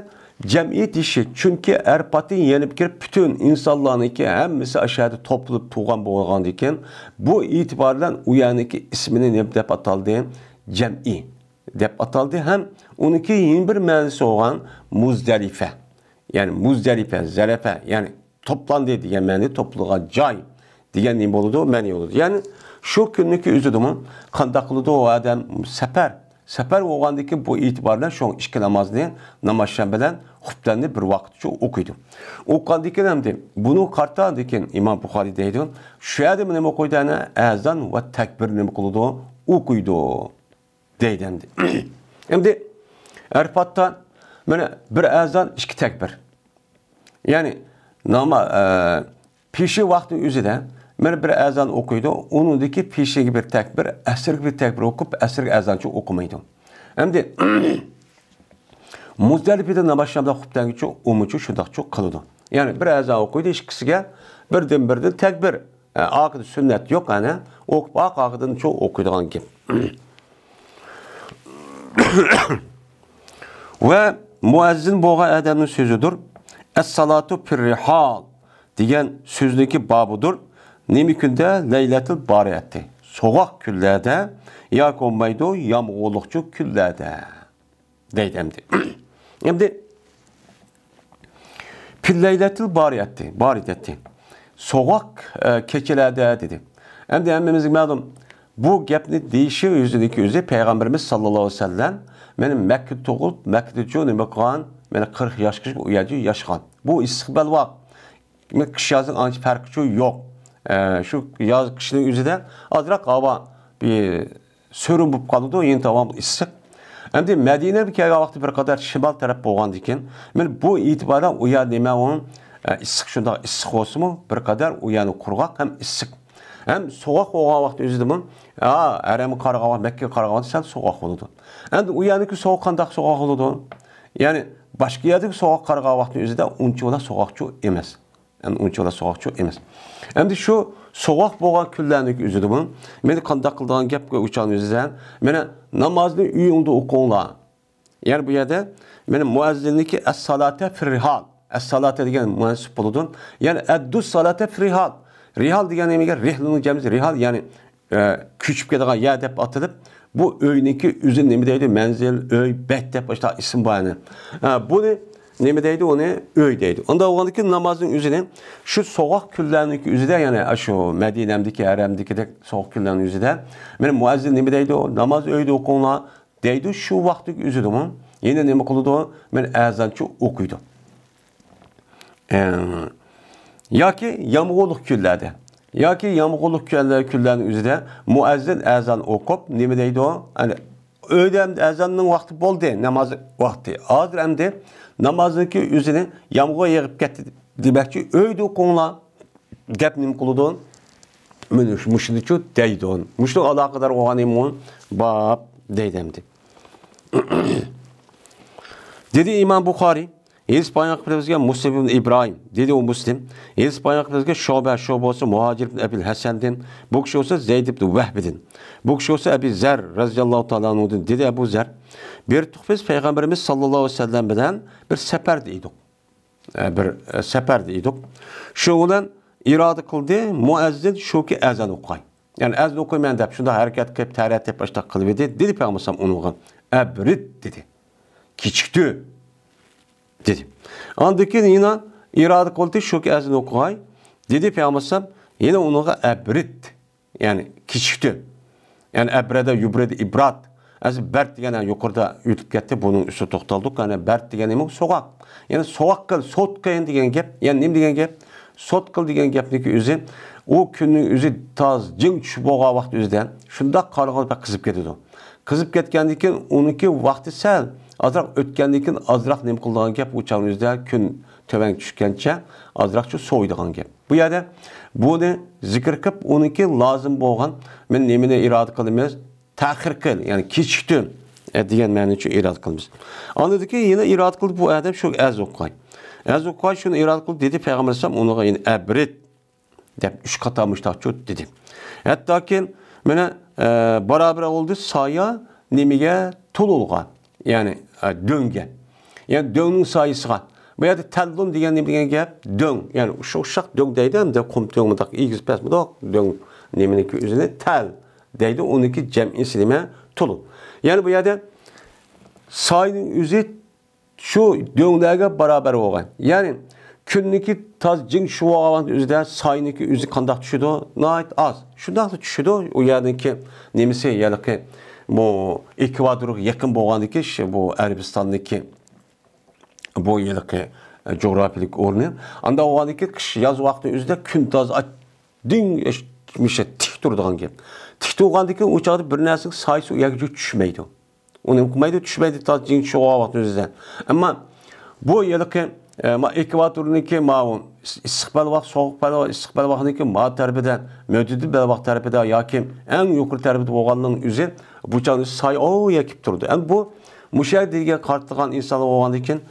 جەمئىي دېيىشى، چۈنكى ئەرپاتتىن يېنىپ كىرىپ، پۈتۈن ئىنسانلارنىڭكى ھەممىسى ئاشۇ يەردە توپلىنىپ تۇرغان بولغاندىكىن، بۇ ئېتىبار بىلەن ئۇ يەرنىڭكى ئىسمىنى نېمە دەپ ئاتالدى؟ جەمئىي دەپ ئاتالدى. ھەم ئۇنىڭكى يەنە بىر مەنىسى بولغان مۇزدەلىفە. يەنى مۇزدەلىفە، زەلەفە، يەنى توپلاندى دېگەن مەنىدە، توپلىغان جاي دېگەن نېمە بولىدۇ؟ مەنە بولىدۇ. يەنى شۇ كۈننىڭكى ئۆزىدىمۇ قانداق قىلىدۇ ئۇ ئادەم؟ سەپەر. سەپەر بولغاندىكىن بۇ ئېتىبار بىلەن شۇ ئىككى نامازنى، نامازشەن بىلەن خۇپتەننى بىر ۋاقىتچە ئوقۇيدۇ. ئوقۇغاندىكىن ئەمدى بۇنى قارىتاندىكىن ئىمام بۇخارىي دەيدۇ، شۇ يەردە نېمە ئوقۇيدۇ؟ ئەنە ئەزان ۋە تەكبىر نېمە قىلىدۇ؟ ئوقۇيدۇ. دەيدۇ ئەمدى. ئەمدى ئەرپاتتا مانا بىر ئەزان، ئىككى تەكبىر. يەنى ناما-، ئە، پېشىن ۋاقتى ئۆزىدە مانا بىر ئەزان ئوقۇيدۇ، ئۇنىڭدىكى پېشىنگە بىر تەكبىر، ئەسىرگە بىر تەكبىر ئوقۇپ، ئەسىرگە ئەزانچۇ ئوقۇمايدۇ. ئەمدى مۇزدەلىپىدە ناماز شامدا خۇپتەنگىچۇ ئۇمىچۇ شۇنداقچۇ قىلىدۇ. يەنى بىر ئەزان ئوقۇيدۇ، ئىككىسىگە بىردىن-بىردىن تەكبىر. ئە، ئارقىدا سۈننەت يوق، ئەنە ئوقۇپ، ئارقىدىن شۇ ئوقۇيدىغان گەپ. ۋە مۇئەززىن بولغان ئادەمنىڭ سۆزىدۇر. ئەسسالاتۇ فىررىھال دېگەن سۆزنىڭكى بابىدۇر. نېمە كۈندە؟ لەيلەتۇل بارىئەتى. سوغۇق كۈنلەردە ياكى بولمايدۇ، يامغۇرلۇقچۇ كۈنلەردە. دەيدۇ ئەمدى. ئەمدى، پىللەيلەتىل بارىئەتى، بارىئەتى. سوغۇق، ئە، كېچىلەردە دېدى. ئەمدى ھەممىمىزگە مەلۇم، بۇ گەپنى دېيىشى ئۆزىدىكى ئۆزى پەيغەمبىرىمىز ساللاللاھۇ ئەلەيھى ۋەسەللەم، مانا مەككىدە تۇغۇلۇپ، مەككىدىچۇ نېمە قىلغان؟ مانا قىرىق ياشقىچە ئۇ يەردە ياشىغان. بۇ ئىسسىق بەلباغ. قىش يازنىڭ ئانچە پەرقىچۇ يوق. ئە، شۇ ياز، قىشنىڭ ئۆزىدە ئازراق ھاۋا بىر سۆرۈن بولۇپ قالىدۇ، يەنە داۋاملىق ئىسسىق. ئەمدى مەدىنەگە كەلگەن ۋاقتى بىر قەدەر شىمال تەرەپ بولغاندىكىن، مانا بۇ ئېتىباردا ئۇ يەر نېمە ئۇ، ئە، ئىسسىق، شۇنداق ئىسسىق بولسىمۇ، بىر قەدەر ئۇ يەرنى قۇرغاق ھەم ئىسسىق. ھەم سوغۇق بولغان ۋاقتى ئۆزىدىمۇ، ھە، ھەرەمگە قارىغان ۋاقىت، مەككىگە قارىغان ۋاقىت سەل سوغۇق بولىدۇ. ئەمدى ئۇ يەرنىڭكى سوغۇق قانداق سوغۇق بولىدۇ؟ يەنى باشقا يەردىكى سوغۇققا قارىغان ۋاقتى ئۆزىدە ئۇنچىۋالا سوغۇقچۇ ئەمەس. ئەمدى ئۇنچىۋالا سوغۇقچۇ ئەمەس. ئەمدى شۇ سوغۇق بولغان كۈنلەرنىڭ ئۆزىدىمۇ مانا قانداق قىلىدىغان گەپ ئۇ چاغنىڭ ئۆزىدە، مانا نامازنى ئۆيۈڭدە ئوقۇڭلار. يەنى بۇ يەردە مانا مۇئەززىننىڭكى ئەسسالاتا فىررىھال. ئەسسالاتا دېگەن مەنسۇب بولىدۇ. يەنى ئەددۇس سالاتا فىررىھال. رىھال دېگەن نېمىگە؟ رىھلىنىڭ جەمئىسى رىھال، يەنى ئە، كۆچۈپ كېتىدىغان يەر دەپ ئاتىلىپ، بۇ ئۆينىڭكى ئۆزى نېمە دەيدۇ؟ مەنزىل، ئۆي، بەيت دەپ باشقا ئىسىم بار يەنى. ھە، بۇنى نېمە دەيدۇ؟ ئۇنى ئۆي دەيدۇ. ئۇنداق بولغاندىكىن نامازنىڭ ئۆزىنى شۇ سوغۇق كۈنلەرنىڭكى ئۆزىدە، يەنى ئاشۇ مەدىنەمدىكى، ھەرەمدىكىدەك سوغۇق كۈنلەرنىڭ ئۆزىدە، مانا مۇئەززىن نېمە دەيدۇ؟ ناماز ئۆيدە ئوقۇڭلار دەيدۇ. شۇ ۋاقىتتىكى ئۆزىدىمۇ يەنە نېمە قىلىدۇ؟ مانا ئەزانچۇ ئوقۇيدۇ. ئە، ياكى يامغۇرلۇق كۈنلەردە، ياكى يامغۇرلۇق كۈنلەر، كۈنلەرنىڭ ئۆزىدە مۇئەززىن ئەزان ئوقۇپ، نېمە دەيدۇ؟ يەنى ئۆيدە ئەمدى ئەزاننىڭ ۋاقتى بولدى، ناماز ۋاقتى. ھازىر ئەمدى نامازنىڭكى ئۆزىنى يامغۇر يېغىپ كەتتى دېمەكچى، ئۆيدە ئوقۇڭلار دەپ نېمە قىلىدۇ؟ مۇشۇنىچۇ دەيدۇ. مۇشۇنىڭغا ئالاقىدار بولغان نېمە بار دەيدۇ ئەمدى. دېدى ئىمام بۇخارىي، ھېدىس بايان قىلىپ بىزگە مۇسلىم ئىبن ئىبراھىم، دېدى ئۇ مۇسلىم. ھېدىس بايان قىلىپ بىزگە شۇبە، شۇبە بولسا مۇھاجىر ئىبن ئەبىل ھەسەندىن، بۇ كىشى بولسا زەيد ئىبن ۋەھبىدىن، بۇ كىشى بولسا ئەبى زەر رەزىياللاھۇ تائالا ئەنھۇدىن، دېدى ئەبۇ زەر. بىر تۇق بىز پەيغەمبىرىمىز ساللاللاھۇ ئەلەيھى ۋەسەللەم بىلەن بىر سەپەردە ئىدۇق. ئە، بىر، ئە، سەپەردە ئىدۇق. شۇ بىلەن ئىرادە قىلدى، مۇئەززىن شۇكى ئەزان ئوقۇي. يەنى ئەزان ئوقۇيمەن دەپ شۇنداق ھەرىكەت قىلىپ، تەرەت دەپ ئاشتاق قىلىۋىدى. دېدى پەيغەمبەر ئۇنىڭغا، ئەبرىد دېدى. كېچىكتۈر دېدى. ئاندىن كېيىن يەنە ئىرادە قىلدى، شۇكى ئەزان ئوقۇغاي. دېدى پەيغەمبەر يەنە ئۇنىڭغا، ئەبرىد. يەنى كېچىكتۈر. يەنى ئەبرەدە يۇبرىدۇ ئىبراد. ئەسلى بەرد دېگەن يۇقىرىدا ئۆتۈپ كەتتى. بۇنىڭ ئۈستىدە توختالدۇق. يەنى بەرد دېگەن نېمە؟ سوغۇق. يەنى سوغۇق قىل، سوت قىل دېگەن گەپ. يەنى نېمە دېگەن گەپ؟ سوت قىل دېگەن گەپنىڭكى ئۆزى ئۇ كۈننىڭ ئۆزى تاز جىڭ چۈشۈپ بولغان ۋاقىت ئۆزىدە شۇنداق قارىغاندا بەك قىزىپ كېتىدۇ. قىزىپ كەتكەندىن كېيىن ئۇنىڭكى ۋاقتى سەل ئازراق ئۆتكەندىن كېيىن ئازراق نېمە قىلىدىغان گەپ، ئۇ چاغنىڭ ئۆزىدە كۈن تۆۋەن چۈشكەنچە ئازراقچە سوۋۇيدىغان گەپ. بۇ يەردە بۇنى زىكىر قىلىپ، ئۇنىڭكى لازىم بولغان، مەن نېمىنى ئىرادە قىلىمىز؟ تەخىر قىل، يەنى كېچىكتۈر، ئە، دېگەن مەنىنى ئىرادە قىلىمىز. ئاندىن كېيىن يەنە ئىرادە قىلىپ، بۇ ئادەم شۇ ئەز ئوقۇغاي. ئەز ئوقۇغاي، شۇنى ئىرادە قىلىپ، دېدى پەيغەمبەر ئەلەيھىسسالام ئۇنىڭغا يەنە ئەبرىد دەپ ئۈچ قاتا مۇشتاقچۇ دېدى. ھەتتاكى مانا، ئە، بارابىر بولدى سايە نېمىگە تولۇلغان. يەنى، ئە، دۆڭگە. يەنى دۆڭنىڭ سايىسىغا. بۇ يەردە تەللۇن دېگەن نېمە دېگەن گەپ؟ دۆڭ. يەنى ئوخشاش دۆڭ دەيدۇ، ئەمدى قۇم دۆڭ مۇنداق ئېگىز پەس مۇنداق دۆڭ نېمىنىڭكى ئۆزىنى تەل دەيدۇ، ئۇنىڭكى جەمئىسى نېمە؟ تولۇن. يەنى بۇ يەردە ساينىڭ ئۆزى شۇ دۆڭلەرگە بارابەر بولغان. يەنى كۈننىڭكى تاز جىڭ چۈشۈۋالغان ئۆزىدە ساينىڭكى ئۆزى قانداق چۈشىدۇ؟ ناھايىتى ئاز. شۇنداقلا چۈشىدۇ. ئۇ يەرنىڭكى نېمىسى، ھېلىقى بۇ ئېكۋاتورغا يېقىن بولغاندىكى، شۇ بۇ ئەرەبىستاندىكى بۇ ھېلىقى جۇغراپىيەلىك ئورنى. ئاندا بولغاندىكى قىش، ياز ۋاقتى ئۆزىدە كۈن تاز ئاچ-، دىڭ ئەش-، مىشە تىك تۇرىدىغان گەپ. تىك تۇرغاندىكى ئۇ چاغدا بىر نەرسىنىڭ سايىسى ئۇ يەرگە چۈشمەيدۇ. ئۇنى قىلمايدۇ، چۈشمەيدۇ، تا جىڭ چۈشۈۋالغان ۋاقتى ئۆزىدە. ئەمما بۇ ھېلىقى، ئە، ما ئېكۋاتورنىڭكى ماۋۇ ئىس-، ئىسسىق بەلباغ، سوغۇق بەلباغ، ئىسسىق بەلباغنىڭكى ما تەرىپىدە، مۆتىدىل بەلباغ تەرىپىدە ياكى ئەڭ يۇقىرى تەرىپىدە بولغاننىڭ ئۆزى بۇ چاغدا سايە ئۇ يەرگە كېلىپ تۇرىدۇ. ئەمما بۇ مۇشۇ يەردە دېگەن قارىتىدىغان ئىنسانلار بولغاندىن كېيىن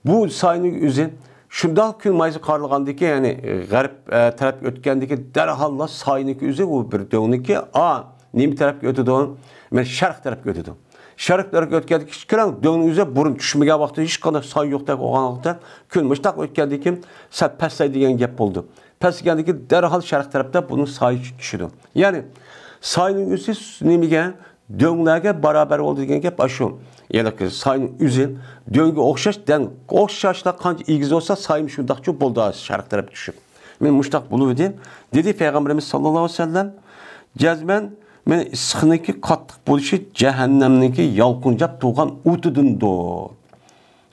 بۇ ساينىڭ ئۆزى شۇنداق كۈن مايسا قارىلغاندىكى، يەنى غەرب، ئە، تەرەپكە ئۆتكەندىكى دەرھاللا ساينىڭكى ئۆزى ئۇ بىر دۆڭنىڭكى، ئا، نېمە تەرەپكە ئۆتىدۇ؟ مەن شەرق تەرەپكە ئۆتىدۇ. شەرق تەرەپكە ئۆتكەندىكى كىچىك كۆرۈڭ، دۆڭنىڭ ئۆزى بۇرۇن چۈشمىگەن ۋاقتىدا ھېچقانداق ساي يوقتەك بولغان ۋاقىتتا كۈن مۇشتاق ئۆتكەندىكى سەل پەسلەي دېگەن گەپ بولىدۇ. پەسلىگەندىكى دەرھال شەرق تەرەپتە بۇنىڭ سايى چۈشىدۇ. يەنى ساينىڭ ئۆزى نېمىگە؟ دۆڭلەرگە بارابەر بولدى دېگەن گەپ ئاشۇ. يەنى ساينىڭ ئۆزى دۆڭگە ئوخشاش، دەڭ ئوخشاشلا قانچە ئېگىز بولسا، سايمۇ شۇنداقچۇ بولدى شەرق تەرەپكە چۈشۈپ. مەن مۇشتاق بولۇۋىدى، دېدى پەيغەمبىرىمىز ساللاللاھۇ ئەلەيھى ۋەسەللەم، جەزمەن مەن ئىسسىقنىڭكى قاتتىق بولۇشى جەھەننەمنىڭكى يالقۇنجاپ تۇرغان ئوتىدىندۇر.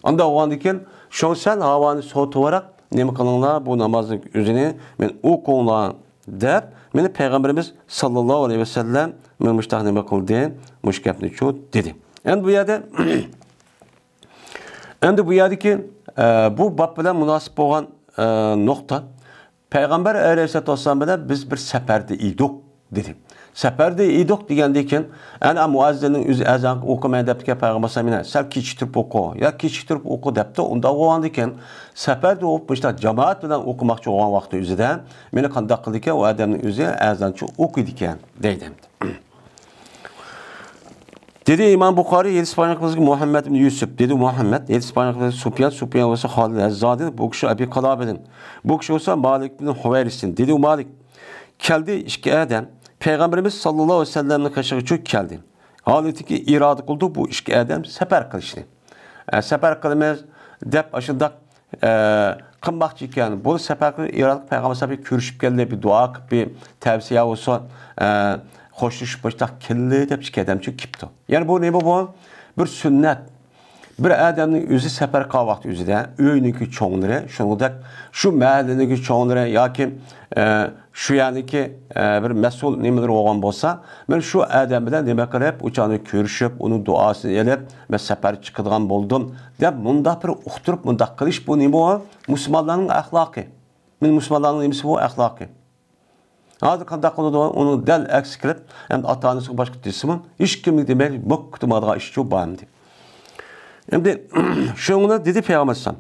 ئاندا بولغاندىكىن، شۇڭا سەل ھاۋانى سوۋۇتۇۋاراق، نېمە قىلىڭلار، بۇ نامازنىڭ ئۆزىنى مەن ئوقۇڭلار، دەپ، مېنى پەيغەمبىرىمىز ساللاللاھۇ ئەلەيھى ۋەسەللەم مەن مۇشتاق نېمە قىلدى، مۇشۇ گەپنى چۇ دېدى. ئەمدى بۇ يەردە، ئەمدى بۇ يەردىكى، ئە، بۇ باب بىلەن مۇناسىپ بولغان، ئە، نۇقتا، پەيغەمبەر ئەلەيھىسسالاتۇ ۋەسسالام بىلەن بىز بىر سەپەردە ئىدۇق، دېدى. سەپەردە ئىدۇق دېگەندىن كېيىن، ئەنە مۇئەززىننىڭ ئۆزى ئەزان ئوقۇمەن دەپتىكەن پەيغەمبەر ئەلەيھىسسالام، مېنى سەل كېچىكتۈرۈپ ئوقۇ، يا كېچىكتۈرۈپ ئوقۇ دەپتۇ. ئۇنداق بولغاندىكىن، سەپەردە بولۇپ مۇشۇنداق جامائەت بىلەن ئوقۇماقچى بولغان ۋاقتى ئۆزىدە مېنى قانداق قىلدىكەن؟ ئۇ ئادەمنىڭ ئۆزى ئەزانچە ئوقۇيدىكەن، دەيدۇ. دېدى ئىمام بۇخارىي، ھەدىس بايان قىلغۇچى مۇھەممەد ئىبن يۈسۈپ. دېدى مۇھەممەد، ھەدىس بايان قىلغۇچى سۇپيان، سۇپيان بولسا خالىد ئەز-زادىن، بۇ كىشى ئەبى قىلابىدىن. بۇ كىشى بولسا مالىك ئىبن ھۇۋەيرىستىن. دېدى ئۇ مالىك، كەلدى ئىككى ئادەم. پەيغەمبىرىمىز ساللاللاھۇ ئەلەيھى ۋەسەللەمنىڭ قېشىغا چۈشۈپ كەلدى. ھالىتىكى ئىرادە قىلدى بۇ ئىككى ئادەم سەپەر قىلىشنى. ئە، سەپەر قىلىمىز دەپ ئاشۇنداق ئە، قىلماقچى ئىكەن. بۇ سەپەر قىلىپ ئىرادە قىلىپ پەيغەمبەر سەپەر كۆرۈشۈپ كەلدى، بىر دۇئا قىلىپ، بىر تەۋسىيە بولسۇن، ئە، خوشلىشىپ باشلاپ كەلدى دەپ ئىككى ئادەمچە كېپتۇ. يەنى بۇ نېمە بۇ؟ بىر سۈننەت. بىر ئادەمنىڭ ئۆزى سەپەر قىلغان ۋاقتى ئۆزىدە ئۆينىڭكى چوڭلىرى، شۇنىڭدەك شۇ مەھەللىنىڭكى چوڭلىرى ياكى، ئە، شۇ يەرنىڭكى، ئە، بىر مەسئۇل نېمىلىرى بولغان بولسا، مەن شۇ ئادەم بىلەن نېمە قىلىپ، ئۇ چاغنى كۆرۈشۈپ، ئۇنىڭ دۇئاسىنى ئېلىپ، مەن سەپەر چىقىدىغان بولدۇم، دەپ مۇنداق بىر ئۇقتۇرۇپ، مۇنداق قىلىش، بۇ نېمە بۇ؟ مۇسۇلمانلارنىڭ ئەخلاقى. مەن مۇسۇلمانلارنىڭ نېمىسى بۇ؟ ئەخلاقى. ھازىر قانداق قىلىدۇ؟ ئۇنىڭ دەل ئەكسى كېلىپ، ئەمدى ئاتا-ئانىسىغا باشقا دېسىمۇ، ھېچكىمگە دېمەي، مۆككە تۇرمايدىغان ئىش شۇ بار ئەمدى. ئەمدى شۇڭا دېدى پەيغەمبەر ئەلەيھىسسالام،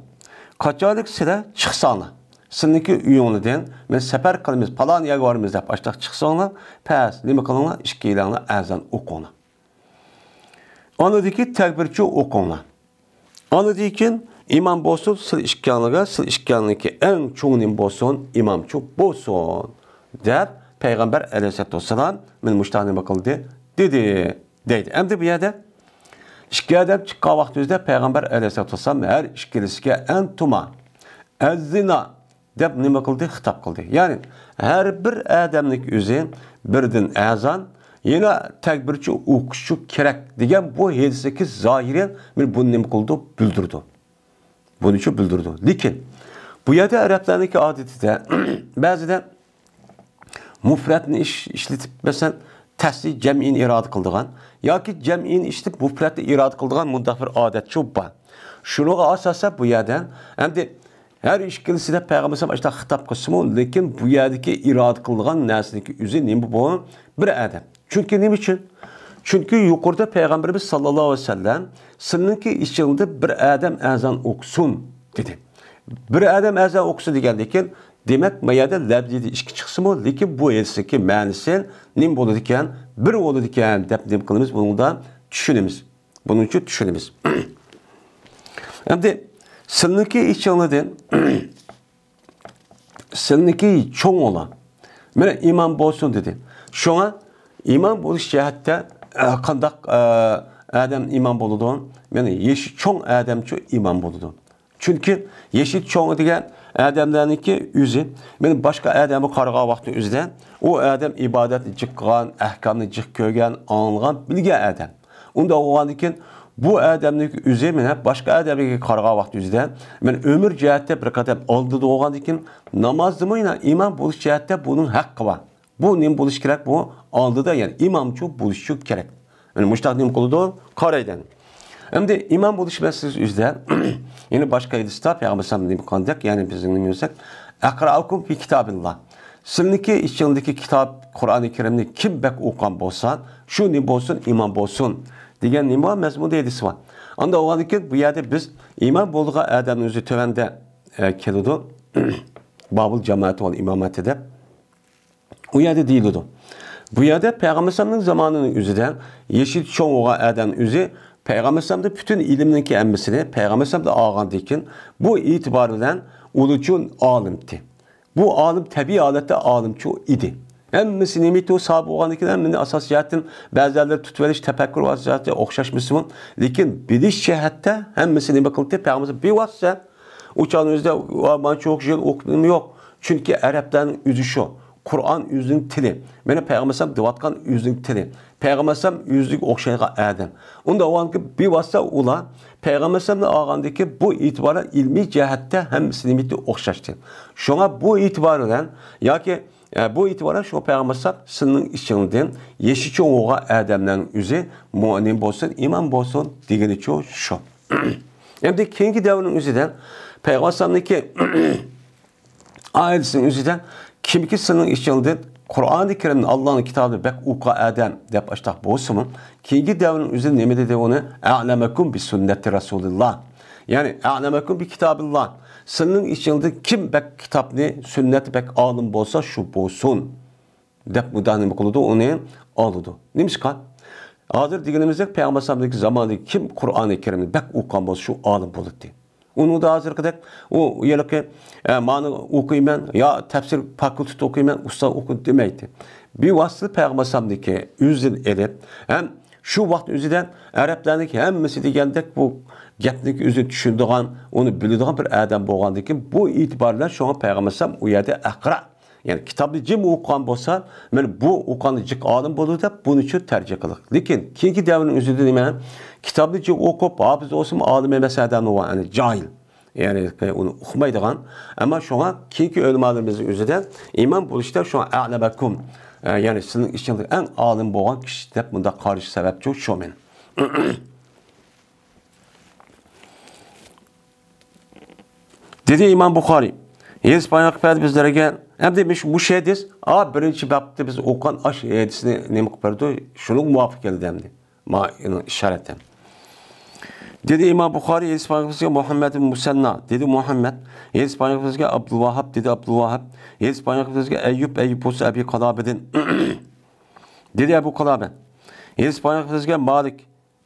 قاچانلىك سىلەر چىقساڭلار، سىلىنىڭكى ئۆيۈڭلاردىن، مەن سەپەر قىلىمىز، پالان يەرگە بارىمىز دەپ ئاشتاق چىقساڭلار، پەس نېمە قىلىڭلار؟ ئىككىيلەڭلار ئەزان ئوقۇڭلار. ئاندىن كېيىن تەكبىرچۇ ئوقۇڭلار. ئاندىن كېيىن ئىمام بولسۇن، سىلەر ئىككىيلەڭلارگە، سىلەر ئىككىيلەڭلارنىڭكى ئەڭ چوڭى نېمە بولسۇن؟ ئىمامچۇ بولسۇن، دەپ پەيغەمبەر ئەلەيھىسسالاتۇ ۋەسسالام مېنى مۇشۇنداق نېمە قىلدى؟ دېدى، دەيدۇ. ئەمدى بۇ يەردە ئىككى ئادەم چىققان ۋاقتى ئۆزىدە پەيغەمبەر ئەلەيھىسسالاتۇ ۋەسسالام ھەر ئىككىلىسىگە ئەنتۇما، ئەززىنا دەپ نېمە قىلدى؟ خىتاب قىلدى. يەنى ھەر بىر ئادەمنىڭ ئۆزى بىردىن ئەزان، يەنە تەكبىرچۇ ئوقۇشى كېرەك دېگەن بۇ ھەدىستىكى زاھىرەن مېنى بۇنى نېمە قىلدى؟ بىلدۈردى. بۇنىچۇ بىلدۈردى. لېكىن بۇ يەردە ئەرەبلەرنىڭكى ئادىتىدە بەزىدە مۇفرەتنى ئىش-، ئىشلىتىپ، مەسىلەن، تەسنىي جەمئىينى ئىرادە قىلىدىغان ياكى جەمئىينى ئىشلىتىپ مۇفرەتنى ئىرادە قىلىدىغان مۇنداق بىر ئادەتچۇ بار. شۇنىڭغا ئاساسەن بۇ يەردە ئەمدى ھەر ئىككىلىسى دەپ پەيغەمبەر ئەلەيھىسسالام ئاشۇنداق خىتاب قىلسىمۇ، لېكىن بۇ يەردىكى ئىرادە قىلىدىغان نەرسىنىڭكى ئۆزى نېمە بۇ؟ بىر ئادەم. چۈنكى نېمە ئۈچۈن؟ چۈنكى يۇقىرىدا پەيغەمبىرىمىز ساللاللاھۇ ئەلەيھى ۋەسەللەم سىلىنىڭكى ئىچىڭلاردا بىر ئادەم ئەزان ئوقۇسۇن دېدى. بىر ئادەم ئەزان ئوقۇسۇن دېگەندىن كېيىن، دېمەك، ما يەردە لەپزىدە ئىككى چىقسىمۇ، لېكىن بۇ ھەدىستىكى مەنىسى نېمە بولىدىكەن؟ بىر بولىدىكەن دەپ نېمە قىلىمىز؟ بۇنىڭدا چۈشىنىمىز. بۇنىڭچۇ چۈشىنىمىز. ئەمدى سىلىنىڭكى ئىچىڭلاردىن، سىلىنىڭكى چوڭ ئوغلان مانا ئىمام بولسۇن دېدى. شۇڭا ئىمام بولۇش جەھەتتە، ئە، قانداق، ئە، ئادەم ئىمام بولىدۇ؟ مانا يېشى چوڭ ئادەمچۇ ئىمام بولىدۇ. چۈنكى يېشى چوڭ دېگەن ئادەملەرنىڭكى ئۆزى، مانا باشقا ئادەمگە قارىغان ۋاقتى ئۆزىدە، ئۇ ئادەم ئىبادەتنى جىق قىلغان، ئەھكامنى جىق كۆرگەن، ئاڭلىغان، بىلگەن ئادەم. ئۇنداق بولغاندىن كېيىن، بۇ ئادەمنىڭ ئۆزى مانا باشقا ئادەمگە قارىغان ۋاقتى ئۆزىدە، مانا ئۆمۈر جەھەتتە بىر قەدەم ئالدىدا بولغاندىن كېيىن، نامازدىمۇ يەنە ئىمام بولۇش جەھەتتە بۇنىڭ ھەققى بار. بۇ نېمە بولۇشى كېرەك؟ بۇ ئالدىدا، يەنى ئىمامچۇ بولۇشى كېرەك. مانا مۇشۇنداق نېمە قىلىدۇ؟ قارايدۇ. ئەمدى ئىمام بولۇش مەسىلىسى ئۆزىدە، يەنە باشقا ھەدىستە پەيغەمبەر ئەلەيھىسسالام نېمە قىلغاندەك، يەنى بىزنىڭ نېمە دېسەك، «ئەقرەئۇكۇم فى كىتابىللا.» سىلىنىڭكى ئىچىڭدىكى كىتاب، قۇرئانى كەرىمنى كىم بەك ئوقۇغان بولسا، شۇ نېمە بولسۇن؟ ئىمام بولسۇن، دېگەن نېمە بار؟ مەزمۇندا ھەدىس بار. ئانداق بولغاندىن كېيىن، بۇ يەردە بىز ئىمام بولىدىغان ئادەمنىڭ ئۆزى تۆۋەندە، ئە، كېلىدۇ. بابۇل جامائەتى ۋەل ئىمامەتى دەپ. ئۇ يەردە دېيىلىدۇ. بۇ يەردە پەيغەمبەر ئەلەيھىسسالامنىڭ زامانىنىڭ ئۆزىدە يېشى چوڭ بولغان ئادەم ئۆزى پەيغەمبەر ئەلەيھىسسالامدا پۈتۈن ئىلىمنىڭكى ھەممىسىنى پەيغەمبەر ئەلەيھىسسالامدا ئالغاندىن كېيىن، بۇ ئېتىبار بىلەن ئۇلۇچۇ ئالىمتى. بۇ ئالىم تەبىئىي ھالەتتە ئالىمچۇ ئىدى. ھەممىسى نېمە ئىدى؟ ئۇ ساھابە بولغاندىن كېيىن ھەممىنى ئاساسىي جەھەتتىن بەزىلەر تۇتۇۋېلىش، تەپەككۇر ۋاسىتە ئوخشاشمىسىمۇ، لېكىن بىلىش جەھەتتە ھەممىسى نېمە قىلدى؟ پەيغەمبەر بىۋاسىتە ئۇ چاغنىڭ ئۆزىدە، ۋا، مانچە يوق، يىل ئوقۇپ نېمە يوق. چۈنكى ئەرەبلەرنىڭ ئۆزى شۇ. قۇرئان ئۆزىنىڭ تىلى. مانا پەيغەمبەر ئەلەيھىسسالام دەۋاتقان ئۆزىنىڭ تىلى. پەيغەمبەر ئەلەيھىسسالام ئۆزىگە ئوخشايدىغان ئادەم. ئۇنداق بولغاندىكىن بىۋاسىتە ئۇلار پەيغەمبەر ئەلەيھىسسالامنى ئالغاندىكى بۇ ئېتىبار بىلەن ئىلمىي جەھەتتە ھەممىسى نېمە ئوخشاشتى. شۇڭا بۇ ئېتىبار بىلەن ياكى، ئە، بۇ ئېتىبار بىلەن شۇ پەيغەمبەر ئەلەيھىسسالام سىلىنىڭ ئىچىڭدىن يېشى چوڭ بولغان ئادەملەرنىڭ ئۆزى مۇئەللىم بولسۇن، ئىمام بولسۇن دېگىنىچۇ شۇ. ئەمدى كېيىنكى دەۋرنىڭ ئۆزىدە پەيغەمبەر ئەلەيھىسسالامنىڭكى ئائىلىسىنىڭ ئۆزىدە كىمكى سىلىنىڭ ئىچىڭدىن قۇرئانى كەرىمنى، ئاللانىڭ كىتابىنى بەك ئوقۇغان ئادەم دەپ ئاشتاق بولسىمۇ، كېيىنكى دەۋرنىڭ ئۆزىدە نېمە دېدى ئۇنى؟ «ئەلەمەكۇم بى سۈننەتى رەسۇلىللا.» يەنى، «ئەلەمەكۇم بى كىتابىللا.» سىلىنىڭ ئىچىڭدىن كىم بەك كىتابنى، سۈننەتنى بەك ئالىم بولسا، شۇ بولسۇن. دەپ مۇنداق نېمە قىلىدۇ، ئۇنى ئالىدۇ. نېمىشقا؟ ھازىر دېگىنىمىزدەك پەيغەمبەر ئەلەيھىسسالامدىكى زامانىدىكى كىم قۇرئانى كەرىمنى بەك ئوقۇغان بولسا، شۇ ئالىم بولاتتى. ئۇنىڭدا ھازىرقىدەك ئۇ ھېلىقى، ئە، مانى ئوقۇيمەن، يا تەپسىر فاكۇلتېتى ئوقۇيمەن، ئۇستاز ئوقۇي دېمەيتتى. بىۋاسىتە پەيغەمبەر ئەلەيھىسسالامدىكى ئۆزىدىن ئېلىپ، ھەم شۇ ۋاقىت ئۆزىدە ئەرەبلەرنىڭكى ھەممىسى دېگەندەك بۇ گەپنىڭكى ئۆزىنى چۈشىنىدىغان، ئۇنى بىلىدىغان بىر ئادەم بولغاندىن كېيىن، بۇ ئېتىبار بىلەن شۇڭا پەيغەمبەر ئەلەيھىسسالام ئۇ يەردە ئەقرا، يەنى كىتابنى جىم ئوقۇغان بولسا، مانا بۇ ئوقۇغاندا جىق ئالىم بولىدۇ دەپ بۇنى شۇ تەرجىمە قىلدۇق. لېكىن كېيىنكى دەۋرنىڭ ئۆزىدە نېمە؟ كىتابنى جىم ئوقۇپ، ھاپىز بولسىمۇ ئالىم ئەمەس ئادەم بار، يەنى جاھىل. يەنى ئۇنى ئۇقمايدىغان. ئەمما شۇڭا كېيىنكى ئۆلىمالىرىمىزنىڭ ئۆزىدە ئىمام بولۇشتا شۇڭا ئەلەمەكۇم، يەنى سىلىنىڭ ئىچىڭدە ئەڭ ئالىم بولغان كىشى دەپ مۇنداق قارىشى سەۋەبچۇ شۇ مېنىڭ. دېدى ئىمام بۇخارىي، ھەدىس بايان قىلىپ بەردى بىزلەرگە. ئەمدى مۇش-، مۇشۇ ھەدىس، ئا، بىرىنچى بابتا بىز ئوقۇغان ئاش ھەدىسنى نېمە قىلىپ بەردى؟ شۇنىڭغا مۇۋاپىق كەلدى ئەمدى. ما-، ئىشارەت ھەم. دېدى ئىمام بۇخارىي، ھەدىس پايغىمبىرىمىزگە مۇھەممەد ئىبن مۇسەننا، دېدى مۇھەممەد. ھەدىس پايغىمبىرىمىزگە ئابدۇلۋاھاب، دېدى ئابدۇلۋاھاب. ھەدىس پايغىمبىرىمىزگە ئەييۇب، ئەييۇب بولسا ئەبى قىلابىدىن، دېدى ئەبۇ قىلابە. ھەدىس پايغىمبىرىمىزگە مالىك،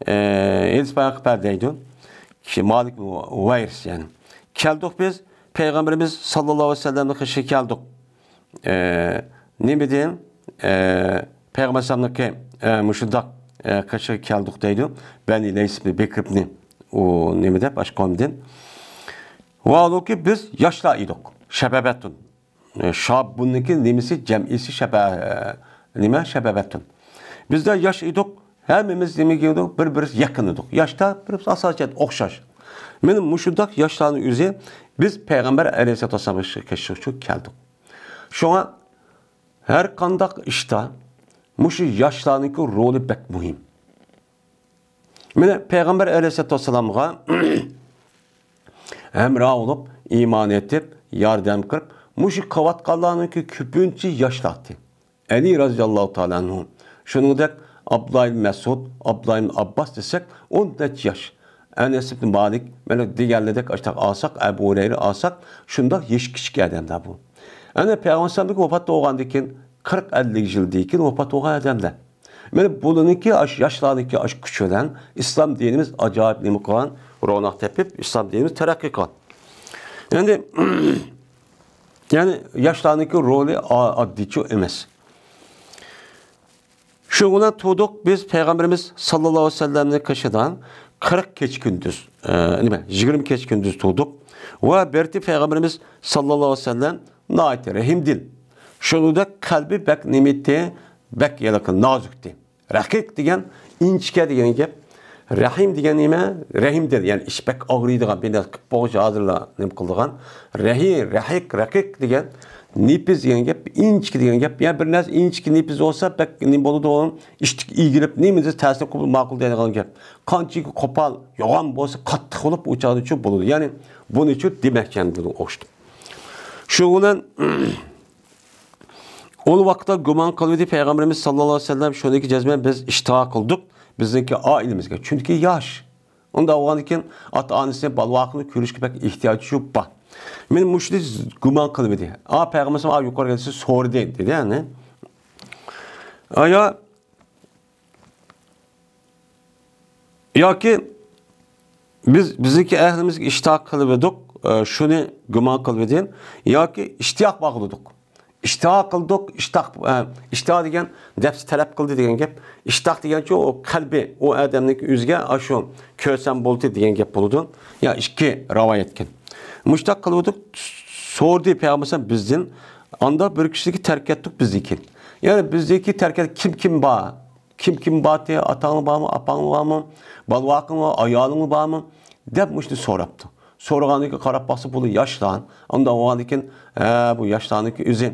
ئە، ھەدىس پايغىمبەر دەيدۇ. كىشى مالىك ۋەيرىس، يەنى. كەلدۇق بىز، پەيغەمبىرىمىز ساللاللاھۇ ئەلەيھى ۋەسەللەمنىڭ قېشىغا كەلدۇق. ئە، نېمىدىن؟ ئە، پەيغەمبەر ئەلەيھىسسالامنىڭكى، ئە، مۇشۇنداق، ئە، قېشىغا كەلدۇق دەيدۇ. بەنى لەيس ئىبنى بېكىرنى، ئۇ نېمە دەپ، ئاشۇ قومدىن. ۋاھالۇكى بىز ياشلار ئىدۇق. شەبەبەتۇن. ئە، شاببۇننىڭكى نېمىسى، جەمئىسى شەبە-، ئە، نېمە؟ شەبەبەتۇن. بىزدە ياش ئىدۇق. ھەممىمىز نېمە دېگەندۇق؟ بىر-بىرىمىز يېقىن ئىدۇق. ياشتا بىر ئاساسىي جەھەتتە ئوخشاش. مانا مۇشۇنداق ياشلارنىڭ ئۆزى بىز پەيغەمبەر ئەلەيھىسسالاتۇ ۋەسسالامغا قېشىش ئۈچۈن كەلدۇق. شۇڭا ھەر قانداق ئىشتا مۇشۇ ياشلارنىڭكى رولى بەك مۇھىم. مانا پەيغەمبەر ئەلەيھىسسالاتۇ ۋەسسالامغا ھەمراھ بولۇپ، ئىمان ئېيتىپ، ياردەم قىلىپ، مۇشۇ قىلىۋاتقانلارنىڭكى كۆپىنچە ياشلاردى. ئەلى رەزىياللاھۇ تائالا ئەنھۇ. شۇنىڭدەك ئابدۇللا ئىبن مەسئۇد، ئابدۇللا ئىبن ئابباس دېسەك، ئون نەچچە ياش. ئەنەس ئىبن مالىك، مانا دېگەنلىرىدەك ئاشتاق ئالساق، ئەبۇ ھۇرەيرە ئالساق، شۇنداق يېشى كىچىك ئادەملەر بۇ. ئەنە پەيغەمبەر ئەلەيھىسسالام ۋاپات بولغاندىن كېيىن، قىرىق ئەللىك يىلدىن كېيىن ۋاپات بولغان ئادەملەر. مانا بۇلارنىڭكى ئاش-، ياشلارنىڭكى ئاشۇ كۈچى بىلەن ئىسلام دىنىمىز ئاجايىپ نېمە قىلغان، روناق تېپىپ، ئىسلام دىنىمىز تەرەققىي قىلغان. ئەمدى يەنى ياشلارنىڭكى رولى ئا-، ئاددىيچۇ ئەمەس. شۇ بىلەن تۇردۇق بىز پەيغەمبىرىمىز ساللاللاھۇ ئەلەيھى ۋەسەللەمنىڭ قېشىدا قىرىق كېچە كۈندۈز، ئە، نېمە، يىگىرمە كېچە كۈندۈز تۇردۇق. ۋە بىرتى پەيغەمبىرىمىز ساللاللاھۇ ئەلەيھى ۋەسەللەم ناھايىتى رەھىمدىل. شۇنىڭدەك قەلبى بەك نېمىتى، بەك ھېلىقى نازۇكتى. رەقىق دېگەن ئىنچىكە دېگەن گەپ. رەھىم دېگەن نېمە؟ رەھىمدىل، يەنى ئىچ بەك ئاغرىيدىغان، بىر نەرسە قىلىپ بولغۇچە ھازىرلا نېمە قىلىدىغان. رەھىم، رەھىق، رەقىق دېگەن نېپىز دېگەن گەپ، ئىنچىكە دېگەن گەپ. يەنى بىر نەرسە ئىنچىكە نېپىز بولسا، بەك نېمە بولىدۇ؟ ئىشتىك ئېگىلىپ، نېمە دېسە تەسىر قىلىپ ماقۇل دەيدىغان گەپ. قانچىكى قوپال، يوغان بولسا، قاتتىق بولۇپ، ئۇ چاغدا شۇ بولىدۇ. يەنى بۇنى شۇ دېمەكچى، يەنى بۇنى ئوخشىتىپ. شۇ بىلەن ئۇ ۋاقىتتا گۇمان قىلىۋىدى پەيغەمبىرىمىز ساللاللاھۇ ئەلەيھى ۋەسەللەم، شۇنىڭكى جەزمەن بىز ئىشتىھا قىلدۇق بىزنىڭكى ئائىلىمىزگە، چۈنكى ياش. ئۇنداق بولغاندىن كېيىن ئاتا-ئانىسى، بالىۋاقىنى كۆرۈشكە بەك ئېھتىياجى شۇ بار. مېنى مۇشۇنى گۇمان قىلىۋىدى. ئا، پەيغەمبەر ئەلەيھىسسالام يۇقىرى كەلسە سورىدى، دېدى، يەنى. ئايا، ياكى بىز، بىزنىڭكى ئەھلىمىزگە ئىشتىھا قىلىۋىدۇق، ئە، شۇنى گۇمان قىلىۋىدى. ياكى ئىشتىياق باغلىدۇق. ئىشتىھا قىلدۇق، ئىشتاق، ئە، ئىشتىھا دېگەن نەپسى تەلەپ قىلدى دېگەن گەپ. ئىشتاق دېگەنچۇ ئۇ قەلبى، ئۇ ئادەمنىڭ ئۆزىگە ئاشۇ كۆرسەم بولدى دېگەن گەپ بولىدۇ. يا ئىككى رىۋايەتكەن. مۇشتاق قىلىۋىدۇق، سورىدى پەيغەمبەر بىزدىن. ئاندا بىر كىشىلىككە تەرك ئەتتۇق بىزنىڭكى. يەنى بىزنىڭكى تەرك ئەت-، كىم كىم بار؟ كىم كىم بارتى؟ ئاتاڭ بارمۇ؟ ئاپاڭ بارمۇ؟ بالىۋاقىڭ بار؟ ئايالىڭ بارمۇ؟ دەپ مۇشۇنى سوراپتۇ. سورىغاندىن كېيىن قاراپ باقسا، بۇلار ياشلار. ئانداق بولغاندىن كېيىن، ھە، بۇ ياشلارنىڭكى ئۆزى،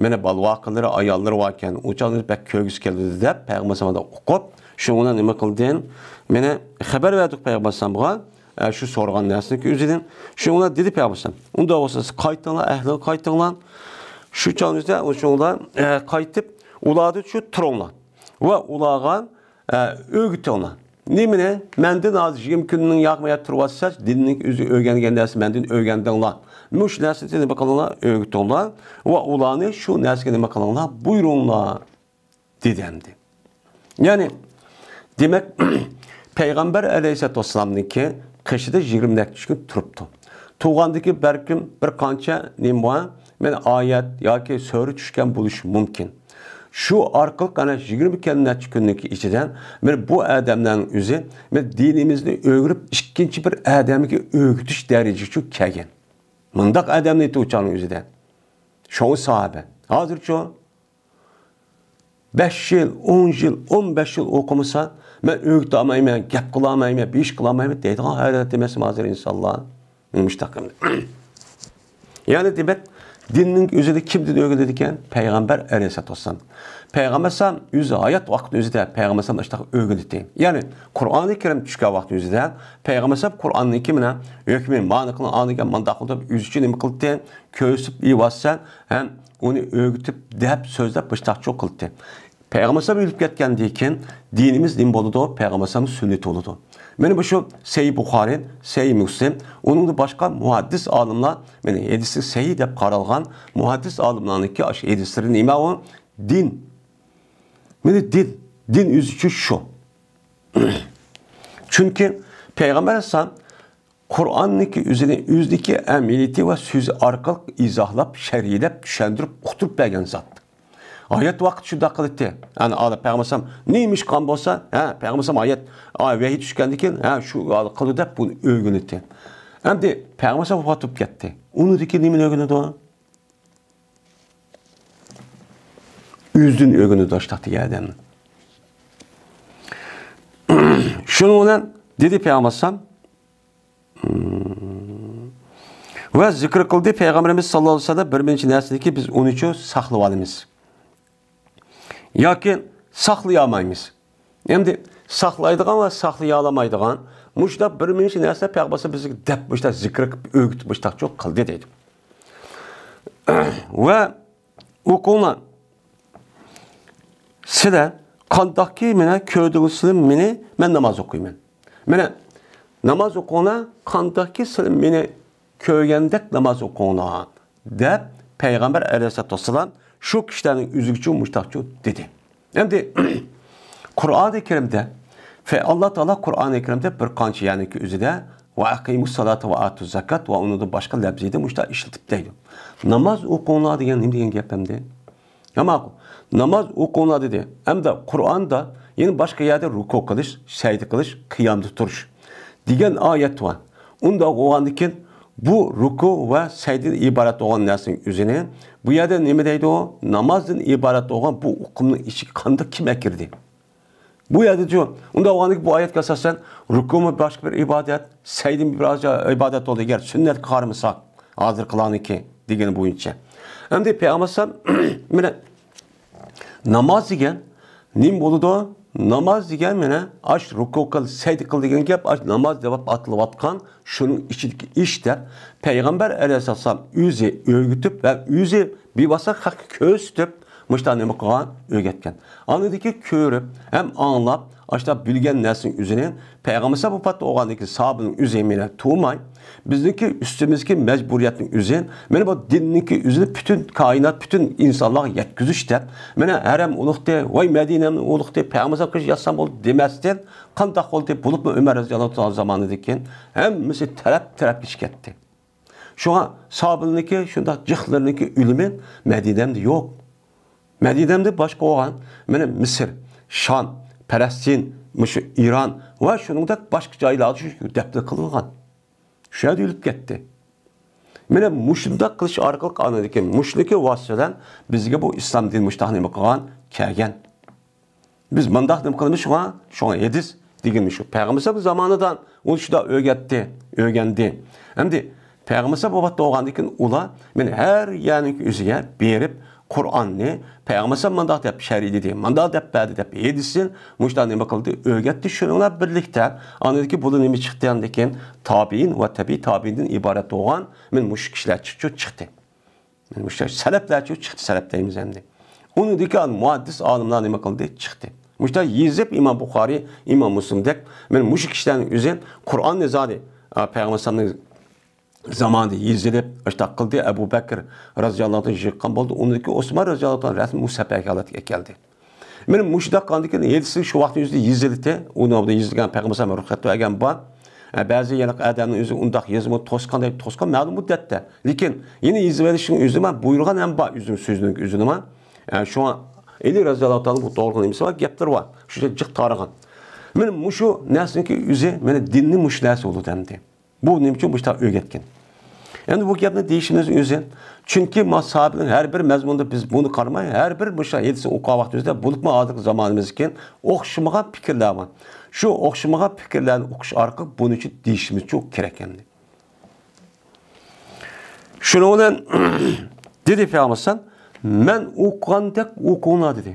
مانا بالىۋاقىلىرى، ئاياللىرى باركەن، ئۇ چاغدا بەك كۆرگۈسى كەلدى دەپ، پەيغەمبەر ئەلەيھىسسالامغا ئوقۇپ، شۇنىڭ بىلەن نېمە قىلدىن؟ مانا خەۋەر بەردۇق پەيغەمبەر ئەلەيھىسسالامغا، ئە، شۇ سورىغان نەرسىنىڭكى ئۆزىدىن. شۇنىڭ بىلەن دېدى پەيغەمبەر ئەلەيھىسسالام، ئۇنداق بولسا سىز قايتىڭلار، ئەھلىگە قايتىڭلار. شۇ چاغدا شۇنىڭلار، ئە، قايتىپ، ئۇلاردا شۇ تۇرۇڭلار. ۋە ئۇلارغا، ئە، ئۆگىتىڭلار. نېمىنى؟ مەندىن ھازىر يىگىرمە كۈننىڭ ياقىمۇ يەتتە تۇرۇۋاتسا، دىننىڭ ئۆزى ئۆگەنگەن نەرسە مەندىن ئۆگەندىڭلار. مۇشۇ نەرسىنى نېمە قىلىڭلار؟ ئۆگىتىڭلار. ۋە ئۇلارنى شۇ نەرسىگە نېمە قىلىڭلار؟ بۇيرۇڭلار، دېدى ئەمدى. يەنى، دېمەك، پەيغەمبەر ئەلەيھىسسالاتۇ ۋەسسالامنىڭكى قېشىدا يىگىرمە نەچچە كۈن تۇرۇپتۇ. تۇرغاندىكى بەلكىم بىر قانچە نېمە بار؟ مانا ئايەت ياكى سۈرە چۈشكەن بولۇشى مۇمكىن. شۇ ئارقىلىق ئەنە يىگىرمە نەچچە كۈننىڭ ئىچىدە مانا بۇ ئادەملەرنىڭ ئۆزى مانا دىنىمىزنى ئۆگىنىپ، ئىككىنچى بىر ئادەمگە ئۆگىتىش دەرىجىسىگە كەلگەن. مۇنداق ئادەمنى ئېيتىۋاتقان ئۆزىدە. شۇڭا ساھابە. ھازىرچۇ؟ بەش يىل، ئون يىل، ئون بەش يىل ئوقۇمىسا، مەن ئۆگىتەلمەيمەن، گەپ قىلالمايمەن، بىر ئىش قىلالمايمەن دەيدىغان ھالەتتە ئەمەسمۇ ھازىر ئىنسانلار؟ مۇشۇنداق. يەنى دېمەك، دىننىڭ ئۆزىنى كىمدىن ئۆگىنىدىكەن؟ پەيغەمبەر ئەلەيھىسسالاتۇ ۋەسسالام. پەيغەمبەر ئەلەيھىسسالام ئۆزى ھايات ۋاقىتنىڭ ئۆزىدە پەيغەمبەر ئەلەيھىسسالام ئاشۇنداق ئۆگىنىدى. يەنى قۇرئانى كەرىم چۈشكەن ۋاقىتنىڭ ئۆزىدە پەيغەمبەر ئەلەيھىسسالام قۇرئاننىڭكى مانا ھۆكمى مانا قىلىڭ، ئاندىن كېيىن مانداق قىل دەپ ئۆزىچە نېمە قىلدى؟ كۆرسىتىپ ئېلىۋاتسا ھەم ئۇنى ئۆگىتىپ دەپ سۆزلەپ مۇشۇنداقچۇ قىلدى. پەيغەمبەر ئەلەيھىسسالام ئۆلۈپ كەتكەندىن كېيىن دىنىمىز نېمە بولىدۇ؟ پەيغەمبەر ئەلەيھىسسالامنىڭ سۈننىتى بولىدۇ. مانا بۇ شۇ سەھىھ بۇخارى، سەھىھ مۇسلىم، ئۇنىڭدىن باشقا مۇھەددىس ئالىملار، مانا ھەدىسى سەھىھ دەپ قارالغان مۇھەددىس ئالىملارنىڭكى ئاشۇ ھەدىسلىرى نېمە ئۇ؟ دىن. مانا دىن. دىن ئۆزى شۇ. چۈنكى پەيغەمبەر ئەلەيھىسسالام قۇرئاننىڭكى ئۆزىنى ئۆزىنىڭكى ئەمەلىيىتى ۋە سۆزى ئارقىلىق ئىزاھلاپ، شەرھلەپ، چۈشەندۈرۈپ، ئۇقتۇرۇپ بەرگەن زات. ھايات ۋاقىت شۇنداق قىلاتتى. يەنى ئالا پەيغەمبەر ئەلەيھىسسالام نېمە ئىش قىلغان بولسا، ھە، پەيغەمبەر ئەلەيھىسسالام ئايەت، ئا، ۋەھىي چۈشكەندىن كېيىن، ھە، شۇ قىلدى دەپ بۇنى ئۆگىنەتتى. ئەمدى پەيغەمبەر ئەلەيھىسسالام ۋاپات بولۇپ كەتتى. ئۇنىڭدىن كېيىن نېمىنى ئۆگىنىدۇ؟ ئۆزىدىن ئۆگىنىدۇ ئاشتاق دېگەن ئادەم. شۇنىڭ بىلەن دېدى پەيغەمبەر ئەلەيھىسسالام، ۋە زىكىر قىلدى پەيغەمبىرىمىز ساللاللاھۇ ئەلەيھى ۋەسەللەم بىر نەچچە نەرسىنىكى بىز ئۇنىچۇ ساقلىۋالىمىز. ياكى ساقلىيالمايمىز. ئەمدى ساقلايدىغان ۋە ساقلىيالمايدىغان مۇشۇنداق بىر نەچچە نەرسە پەيغەمبەر بىزگە دەپ مۇشۇنداق زىكىر قىلىپ ئۆگىتىپ مۇشۇنداقچۇ قىلدى دەيدۇ. ۋە ئوقۇڭلار. سىلەر قانداقكى مېنى كۆردۈڭلار سىلەر مېنى، مەن ناماز ئوقۇيمەن. مانا ناماز ئوقۇڭلار، قانداقكى سىلەر مېنى كۆرگەندەك ناماز ئوقۇڭلار دەپ پەيغەمبەر ئەلەيھىسسالاتۇ ۋەسسالام شۇ كىشىلەرنىڭ ئۆزىگىچۇ مۇشتاقچۇ دېدى. ئەمدى قۇرئانى كەرىمدە، فە-، ئاللا تائالا قۇرئانى كەرىمدە بىر قانچە يەرنىڭكى ئۆزىدە ۋە ئەقىمۇس سالاتا ۋە ئاتۇز زاكات ۋە ئۇنىڭدىن باشقا لەپزىدە مۇشۇنداق ئىشلىتىپ دەيدۇ. ناماز ئوقۇڭلار دېگەن نېمە دېگەن گەپ ئەمدى؟ يا ماقۇل، ناماز ئوقۇڭلار دېدى. ئەمدى قۇرئاندا يەنە باشقا يەردە رۇكۇ قىلىش، سەجدە قىلىش، قىيامدا تۇرۇش دېگەن ئايەت بار. ئۇنداق بولغاندىكىن بۇ رۇكۇ ۋە سەجدىدىن ئىبارەت بولغان نەرسىنىڭ ئۆزىنى بۇ يەردە نېمە دەيدۇ؟ نامازدىن ئىبارەت بولغان بۇ ئۇقۇمنىڭ ئىچىگە قانداق كىم ئەكىردى؟ بۇ يەردىچۇ، ئۇنداق بولغاندىكىن بۇ ئايەتكە ئاساسەن رۇكۇمۇ باشقا بىر ئىبادەت، سەجدىمۇ بىر ئىبادەت بولدى. ئەگەر سۈننەتكە قارىمىساق، ھازىرقىلارنىڭكى دېگىنى بويىچە. ئەمدى پەيغەمبەر ئەلەيھىسسالام مانا ناماز دېگەن نېمە بولىدۇ؟ ناماز دېگەن مانا ئاش رۇكۇ قىل، سەجدە قىل دېگەن گەپ، ئاش ناماز دەپ ئاتىلىۋاتقان شۇنىڭ ئىچىدىكى ئىش دەپ پەيغەمبەر ئەلەيھىسسالام ئۆزى ئۆگىتىپ ۋە ئۆزى بىۋاسىتە خەققە كۆرسىتىپ مۇشۇنداق نېمە قىلغان، ئۆگەتكەن. ئاندىكى كۆرۈپ ھەم ئاڭلاپ ئاشۇنداق بىلگەن نەرسىنىڭ ئۆزىنى پەيغەمبەر ۋاپات بولغاندىن كېيىن ساھابىنىڭ ئۆزى مانا تۇرماي، بىزنىڭكى ئۈستىمىزدىكى مەجبۇرىيەتنىڭ ئۆزى، مانا بۇ دىننىڭكى ئۆزىنى پۈتۈن كائىنات، پۈتۈن ئىنسانلارغا يەتكۈزۈش دەپ، مانا ھەرەم ئۇلۇقتى، ۋاي مەدىنەمنى ئۇلۇقتى، پەيغەمبەر قىلىش يازسام بولدى دېمەستىن، قانداق بولدى؟ بولۇپمۇ ئۆمەر رەزىياللاھۇ تائالا زامانىدىن كېيىن ھەممىسى تەرەپ-تەرەپكە چىقىپ كەتتى. شۇڭا ساھابىلىرىنىڭكى شۇنداق جىقلىرىنىڭكى ئۆلۈمى مەدىنەمدە يوق. مەدىنەمدە باشقا بولغان، مانا مىسىر، شام، پەلەستىن، مۇشۇ ئىران ۋە شۇنىڭدەك باشقا جايلاردا شۇ دەپنە قىلىنغان. شۇ يەردە ئۆلۈپ كەتتى. مانا مۇشۇنداق قىلىش ئارقىلىق ئاندىكى مۇشۇنىڭكى ۋاسىتە بىلەن بىزگە بۇ ئىسلام دىنى مۇشۇنداق نېمە قىلغان، كەلگەن. بىز مۇنداق نېمە قىلىمىز، شۇڭا، شۇڭا ھەدىس دېگىنى شۇ. پەيغەمبەر زامانىدا ئۇنى شۇنداق ئۆگەتتى، ئۆگەندى. ئەمدى پەيغەمبەر ۋاپات بولغاندىن كېيىن ئۇلار مانا ھەر يەرنىڭ ئۆزىگە بېرىپ، قۇرئاننى پەيغەمبەر مۇنداق دەپ شەرھلىدى، مۇنداق دەپ بەردى دەپ ھەدىسىنى مۇشۇنداق نېمە قىلدى، ئۆگەتتى. شۇنىڭ بىلەن بىرلىكتە ئاندىن كېيىن بۇلار نېمە چىقتى ئاندىن كېيىن؟ تابىئىن ۋە تەبىئىي تابىئىندىن ئىبارەت بولغان مانا مۇشۇ كىشىلەر چىقتى، چىقتى. مانا مۇشۇ سەلەپلەرچۇ چىقتى، سەلەپ دەيمىز ئەمدى. ئۇنىڭدىكى مۇھەددىس ئالىملار نېمە قىلدى؟ چىقتى. مۇشۇنداق يېزىپ ئىمام بۇخارىي، ئىمام مۇسلىمدەك، مانا مۇشۇ كىشىلەرنىڭ ئۆزى قۇرئان نىزارى، ئا، پەيغەمبەر ئەلەيھىسسالامنىڭ زامانىدا يېزىلىپ، ئاشۇنداق قىلدى. ئەبۇ بەكىر رەزىياللاھۇ ئەنھۇ يىغقان بولدى. ئۇنىڭدىكى ئوسمان رەزىياللاھۇ ئەنھۇ رەسمىي مۇسھەپ ھالەتكە كەلدى. مانا مۇشۇنداق قىلغاندىن كېيىن ھەدىسى شۇ ۋاقىتنىڭ ئۆزىدە يېزىلدى. ئۇنى يېزىلگەن پەيغەمبەر ئەلەيھىسسالام رۇخسەت بەرگەن بار. ئە، بەزى يەنە ئادەمنىڭ ئۆزى ئۇنداق يېزىمۇ توسقان دەيدۇ، توسقان مەلۇم مۇددەتتە. لېكىن يەنە يېزىۋېلىشنىڭ ئۆزىمۇ بۇيرۇغان ھەم بار، ئۆزىنىڭ سۆزىنىڭ ئۆزىنىمۇ. ئە، شۇڭا ئەلى رەزىياللاھۇ تائالا بۇ توغرىلىق نېمىسى بار، گەپلىرى بار. شۇنچە جىق تارىغان. مانا مۇشۇ نەرسىنىڭكى ئۆزى، مانا دىننى مۇشۇ نەرسە بولىدۇ ئەمدى. بۇ نېمە ئۈچۈن مۇشۇنداق ئۆگەتكەن؟ ئەمدى بۇ گەپنى دېيىشىمىز ئۆزى. چۈنكى ما ساھابىنىڭ ھەر بىر مەزمۇندا بىز بۇنى قارىماي، ھەر بىر مۇشۇ ھەدىسنى ئوقۇغان ۋاقتىمىزدا، بولۇپمۇ ھازىرقى زامانىمىزدىكى ئوخشىمىغان پىكىرلەر بار. شۇ ئوخشىمىغان پىكىرلەرنى ئوقۇش ئارقىلىق بۇنى چۈ-، دېيىشىمىز چۈ-، كېرەك ئەمدى. شۇنىڭ بىلەن دېدى پەيغەمبەر ئەلەيھىسسالام، مەن ئوقۇغاندەك ئوقۇڭلار دېدى.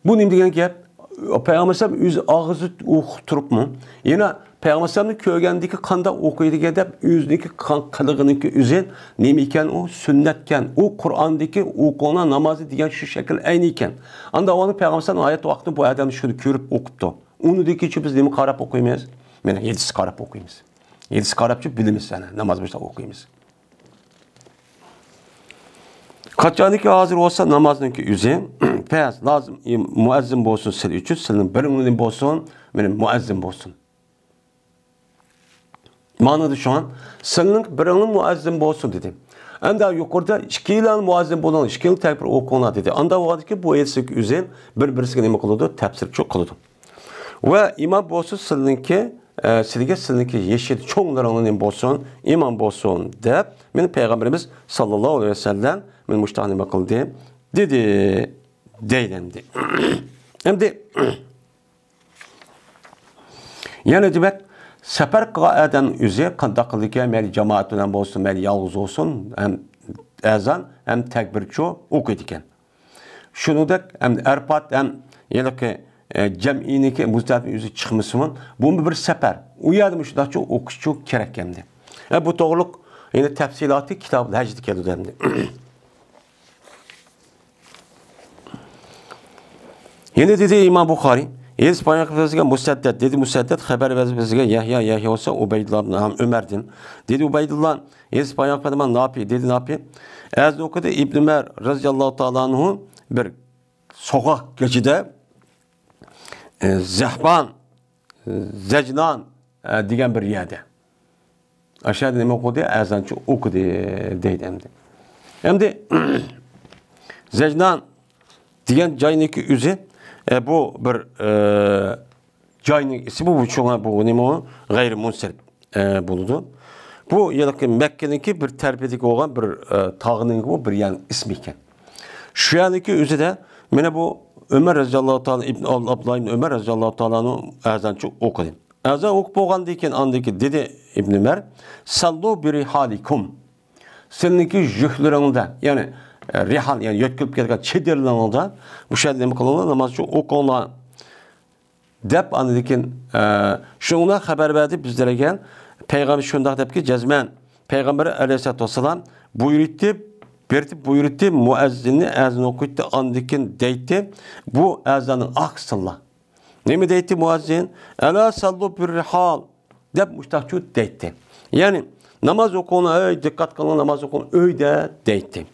بۇ نېمە دېگەن گەپ؟ پەيغەمبەر ئەلەيھىسسالام ئۆزى ئاغزى ئوقۇپ تۇرۇپمۇ؟ يەنە پەيغەمبەر ئەلەيھىسسالامنى كۆرگەندىكى قانداق ئوقۇيدىكەن دەپ ئۆزىنىڭكى قان-، قىلىغىنىڭكى ئۆزى نېمە ئىكەن، ئۇ سۈننەتكەن، ئۇ قۇرئاندىكى ئوقۇڭلار نامازنى دېگەن شۇ شەكىل ئەينى ئىكەن. ئاندا ئۇنى پەيغەمبەر ئەلەيھىسسالام ھايات ۋاقتىدا بۇ ئادەم شۇنى كۆرۈپ ئوقۇپتۇ. ئۇنىڭدىن كېيىن بىز نېمە قاراپ ئوقۇيمىز؟ مانا ھەدىسكە قاراپ ئوقۇيمىز. ھەدىسكە قاراپچۇ بىلىمىز، ئەنە ناماز باشلاپ ئوقۇيمىز. قاچانكى ھازىر بولسا نامازنىڭكى ئۆزى، پەس لازىم، مۇئەززىن بولسۇن سىلەر ئۈچۈن، سىلەرنىڭ بىرىڭلارنى بولسۇن، مانا مۇئەززىن بولسۇن. مانا شۇڭا سىلەرنىڭ بىرىڭلار مۇئەززىن بولسۇن دېدى. ئەمدى يۇقىرىدا ئىككىلەڭ مۇئەززىن بولۇڭ، ئىككىلەڭ تەكبىر ئوقۇڭلار دېدى. ئاندا بولغاندىكىن بۇ ھەدىسنىڭكى ئۆزى بىر-بىرسىگە نېمە قىلىدۇ؟ تەپسىرچى قىلىدۇ. ۋە ئىمام بولسۇن سىلىنىڭكى، ئە، سىلىگە سىلىنىڭكى يېشى چوڭلىرىڭلار نېمە بولسۇن؟ ئىمام بولسۇن دەپ، مېنى پەيغەمبىرىمىز ساللاللاھۇ ئەلەيھى ۋەسەللەم مېنى مۇشۇنداق نېمە قىلدى؟ دېدى. دەيدۇ ئەمدى. ئەمدى يەنە دېمەك، سەپەر قىلغان ئادەم ئۆزى قانداق قىلىدىكەن، مەيلى جامائەت بىلەن بولسۇن، مەيلى يالغۇز بولسۇن، ھەم ئەزان، ھەم تەكبىرچۇ ئوقۇيدىكەن. شۇنىڭدەك ھەم ئەرپات ھەم ھېلىقى، ئە، جەمئىينىڭكى مۇزدەلىپە ئۆزى چىقمىسىمۇ، بۇمۇ بىر سەپەر. ئۇ يەردە مۇشۇنداقچۇ ئوقۇشچۇ كېرەك ئەمدى. ئە، بۇ توغرۇلۇق يەنە تەپسىلاتى كىتابۇل ھەجدە كېلىدۇ ئەمدى. يەنە دېدى ئىمام بۇخارىي، ھەدىس بايان قىلىپ بىزگە مۇسەددەد، دېدى مۇسەددەد، خەۋەر بەردى بىزگە يەھيا، يەھيا بولسا ئۇبەيدۇللا ئىبن ئۆمەردىن. دېدى ئۇبەيدۇللا، ھەدىس بايان قىلىدىغان نافى، دېدى نافى، ئەزان ئوقۇدى ئىبن ئۆمەر رەزىياللاھۇ تائالا ئەنھۇ بىر سوغۇق كېچىدە، ئە، زەھبان، زەجنان، ئە، دېگەن بىر يەردە. ئاشۇ يەردە نېمە ئوقۇدى؟ ئەزانچۇ ئوقۇدى دەيدۇ ئەمدى. ئەمدى زەجنان دېگەن جاينىڭكى ئۆزى، ئە، بۇ بىر، ئە، جاينىڭ ئىسمى بۇ، شۇڭا بۇ نېمە ئۇ؟ غەيرىي مۇنسەرىپ، ئە، بولىدۇ. بۇ ھېلىقى مەككىنىڭكى بىر تەرىپىدىكى بولغان بىر، ئە، تاغنىڭكى بۇ بىر يەرنىڭ ئىسمى ئىكەن. شۇ يەرنىڭكى ئۆزىدە مانا بۇ ئۆمەر رەزىياللاھۇ تائالا، ئىبن ئابدۇللا ئىبن ئۆمەر رەزىياللاھۇ تائالا ئەنھۇ ئەزانچۇ ئوقۇدى. ئەزان ئوقۇپ بولغاندىن كېيىن ئاندىن كېيىن دېدى ئىبن ئۆمەر، سەللۇ بىرىھالىكۇم. سىلىنىڭكى يۈكلىرىڭدە، يەنى، ئە، رىھال، يەنى يۆتكىلىپ كەتكەن چېدىرلىرىڭدا مۇشۇ يەردە نېمە قىلىڭلار؟ نامازچۇ ئوقۇڭلار دەپ، ئاندىن كېيىن، ئە، شۇنىڭدا خەۋەر بەردى بىزلەرگە. پەيغەمبەر شۇنداق دەپكى، جەزمەن پەيغەمبەر ئەلەيھىسسالاتۇ ۋەسسالام بۇيرۇتتى، بېرىتىپ بۇيرۇتتى، مۇئەززىننى ئەزان ئوقۇيتتى، ئاندىن كېيىن دەيتتى، بۇ ئەزاننىڭ ئارقىسىدىنلا نېمە دەيتتى مۇئەززىن؟ ئەلا سەللۇ بىررىھال دەپ مۇشتاقچۇ دەيتتى. يەنى، ناماز ئوقۇڭلار، ئەي، دىققەت قىلىڭ، ناماز ئوقۇڭ ئۆيدە دەيتتى.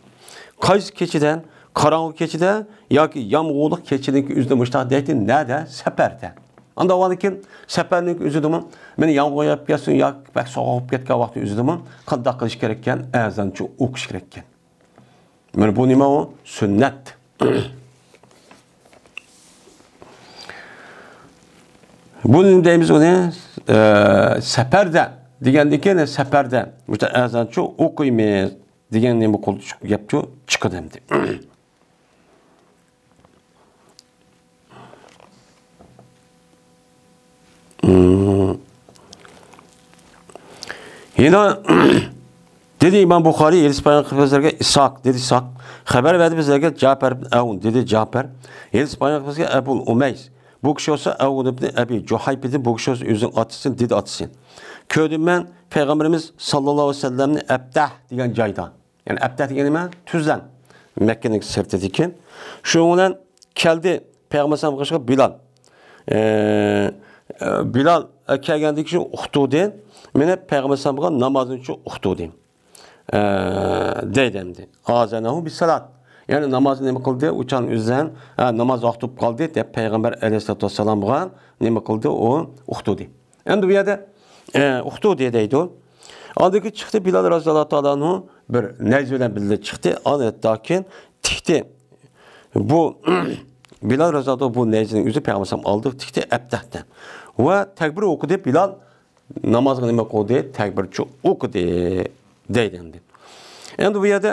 قايسى كېچىدە؟ قاراڭغۇ كېچىدە ياكى يامغۇرلۇق كېچىنىڭكى ئۆزىدە مۇشتاق دەيتتى. نەدە؟ سەپەردە. ئانداق بولغاندىكىن سەپەرنىڭكى ئۆزىدىمۇ، مانا يامغۇر ياغىپ كەتسۇن ياكى بەك سوغۇق بولۇپ كەتكەن ۋاقتى ئۆزىدىمۇ قانداق قىلىش كېرەككەن؟ ئەزانچۇ ئوقۇش كېرەككەن. مانا بۇ نېمە ئۇ؟ سۈننەت. بۇنى دەيمىز ئۇنى، ئە، سەپەردە دېگەندىن كېيىن سەپەردە مۇشۇ ئەزانچۇ ئوقۇيمىز دېگەن نېمە قىلىدۇ؟ گەپچۇ چىقىدۇ ئەمدى. مم. يەنە دېدى ئىمام بۇخارىي، ھەدىس بايان قىلىپ بىزلەرگە ئىسھاق، دېدى ئىسھاق، خەۋەر بەردى بىزلەرگە جەپەر ئىبن ئەۋۇن، دېدى جەپەر، ھەدىس بايان قىلىپ بىزگە ئەبۇل ئۇمەيس، بۇ كىشى بولسا ئەۋۇن ئىبن ئەبى جۇھەيپ ئىدى، بۇ كىشى بولسا ئۆزىنىڭ ئاتىسى، دېدى ئاتىسى. كۆردۈم مەن پەيغەمبىرىمىز ساللاللاھۇ ئەلەيھى ۋەسەللەمنى ئەبتەھ دېگەن جايدا. يەنى ئەبتەھ دېگەن نېمە؟ تۈزلەڭ. مەككىنىڭ سىرتىدىكى. شۇنىڭ بىلەن كەلدى پەيغەمبەر ئەلەيھىسسالامغا بىلال. ئە، ئە، بىلال، ئە، كەلگەندىن كېيىن ئۇقتۇردى. مېنى پەيغەمبەر ئەلەيھىسسالامغا نامازنى ئۇقتۇردى. ئە، دەيدۇ ئەمدى. ئازەنەھۇ بىسسالات. يەنى نامازنى نېمە قىلدى؟ ئۇچان ئۆزىدىن، ھە، ناماز ۋاقتى بولۇپ قالدى دەپ پەيغەمبەر ئەلەيھىسسالاتۇ ۋەسسالامغا نېمە قىلدى؟ ئۇ ئۇقتۇردى. ئەمدى بۇ يەردە، ئە، ئۇقتۇردى دەيدۇ. ئاندىن كېيىن چىقتى بىلال رەزىياللاھۇ تائالا ئەنھۇ بىر نەيزە بىلەن بىللە چىقتى. ئاندىن كېيىن تىكتى. بۇ بىلال رەزىياللاھۇ تائالا بۇ نەيزىنىڭ ئۆزى پەيغەمبەر ئەلەيھىسسالام ئالدىغا تىكتى، ئەبتەھتە. ۋە تەكبىر ئوقۇدى بىلال. نامازغا نېمە قىلدى؟ تەكبىرچۇ ئوقۇدى دەيدۇ ئەمدى. ئەمدى بۇ يەردە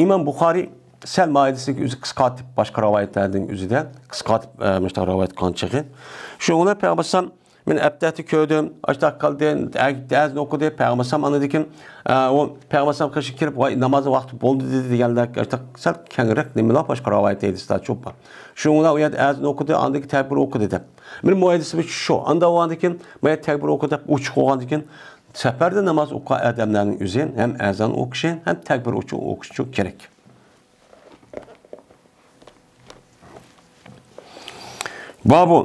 ئىمام بۇخارىي سەل مائىدىسىنى ئۆزى قىسقارتىپ، باشقا رىۋايەتلەردىن ئۆزىدە قىسقارتىپ، ئە، مۇشۇنداق رىۋايەت قىلغان چېغى. شۇنىڭ بىلەن پەيغەمبەر ئەلەيھىسسالام مەن ئەپتەتە كۆردۈم، ئاشتاق قىلدى، ئەزان ئوقۇدى، پەيغەمبەر ئەلەيھىسسالام ئانا دېگەن، ئە، ئۇ پەيغەمبەر ئەلەيھىسسالام قېشىغا كىرىپ، ۋاي، نامازنىڭ ۋاقتى بولدى دېدى دېگەندەك، ئاشتاق سەل كەڭرەك نېمىلەر باشقا رىۋايەت ھەدىسلەر چوپ بار. شۇنىڭ بىلەن ئۇ يەردە ئەزان ئوقۇدى، ئاندىن كېيىن تەكبىر ئوقۇدى دەپ. مېنىڭ مۇ ھەدىسىم شۇ. ئاندا بولغاندىن كېيىن، ما يەردە تەكبىر ئوقۇدى دەپ ئوچۇق بولغاندىن كېيىن، سەپەردە ناماز ئوقۇغان ئادەملەرنىڭ ئۆزى ھەم ئەزان ئوقۇشى، ھەم تەكبىر ئوچۇق ئوقۇشى كېرەك. بابۇ.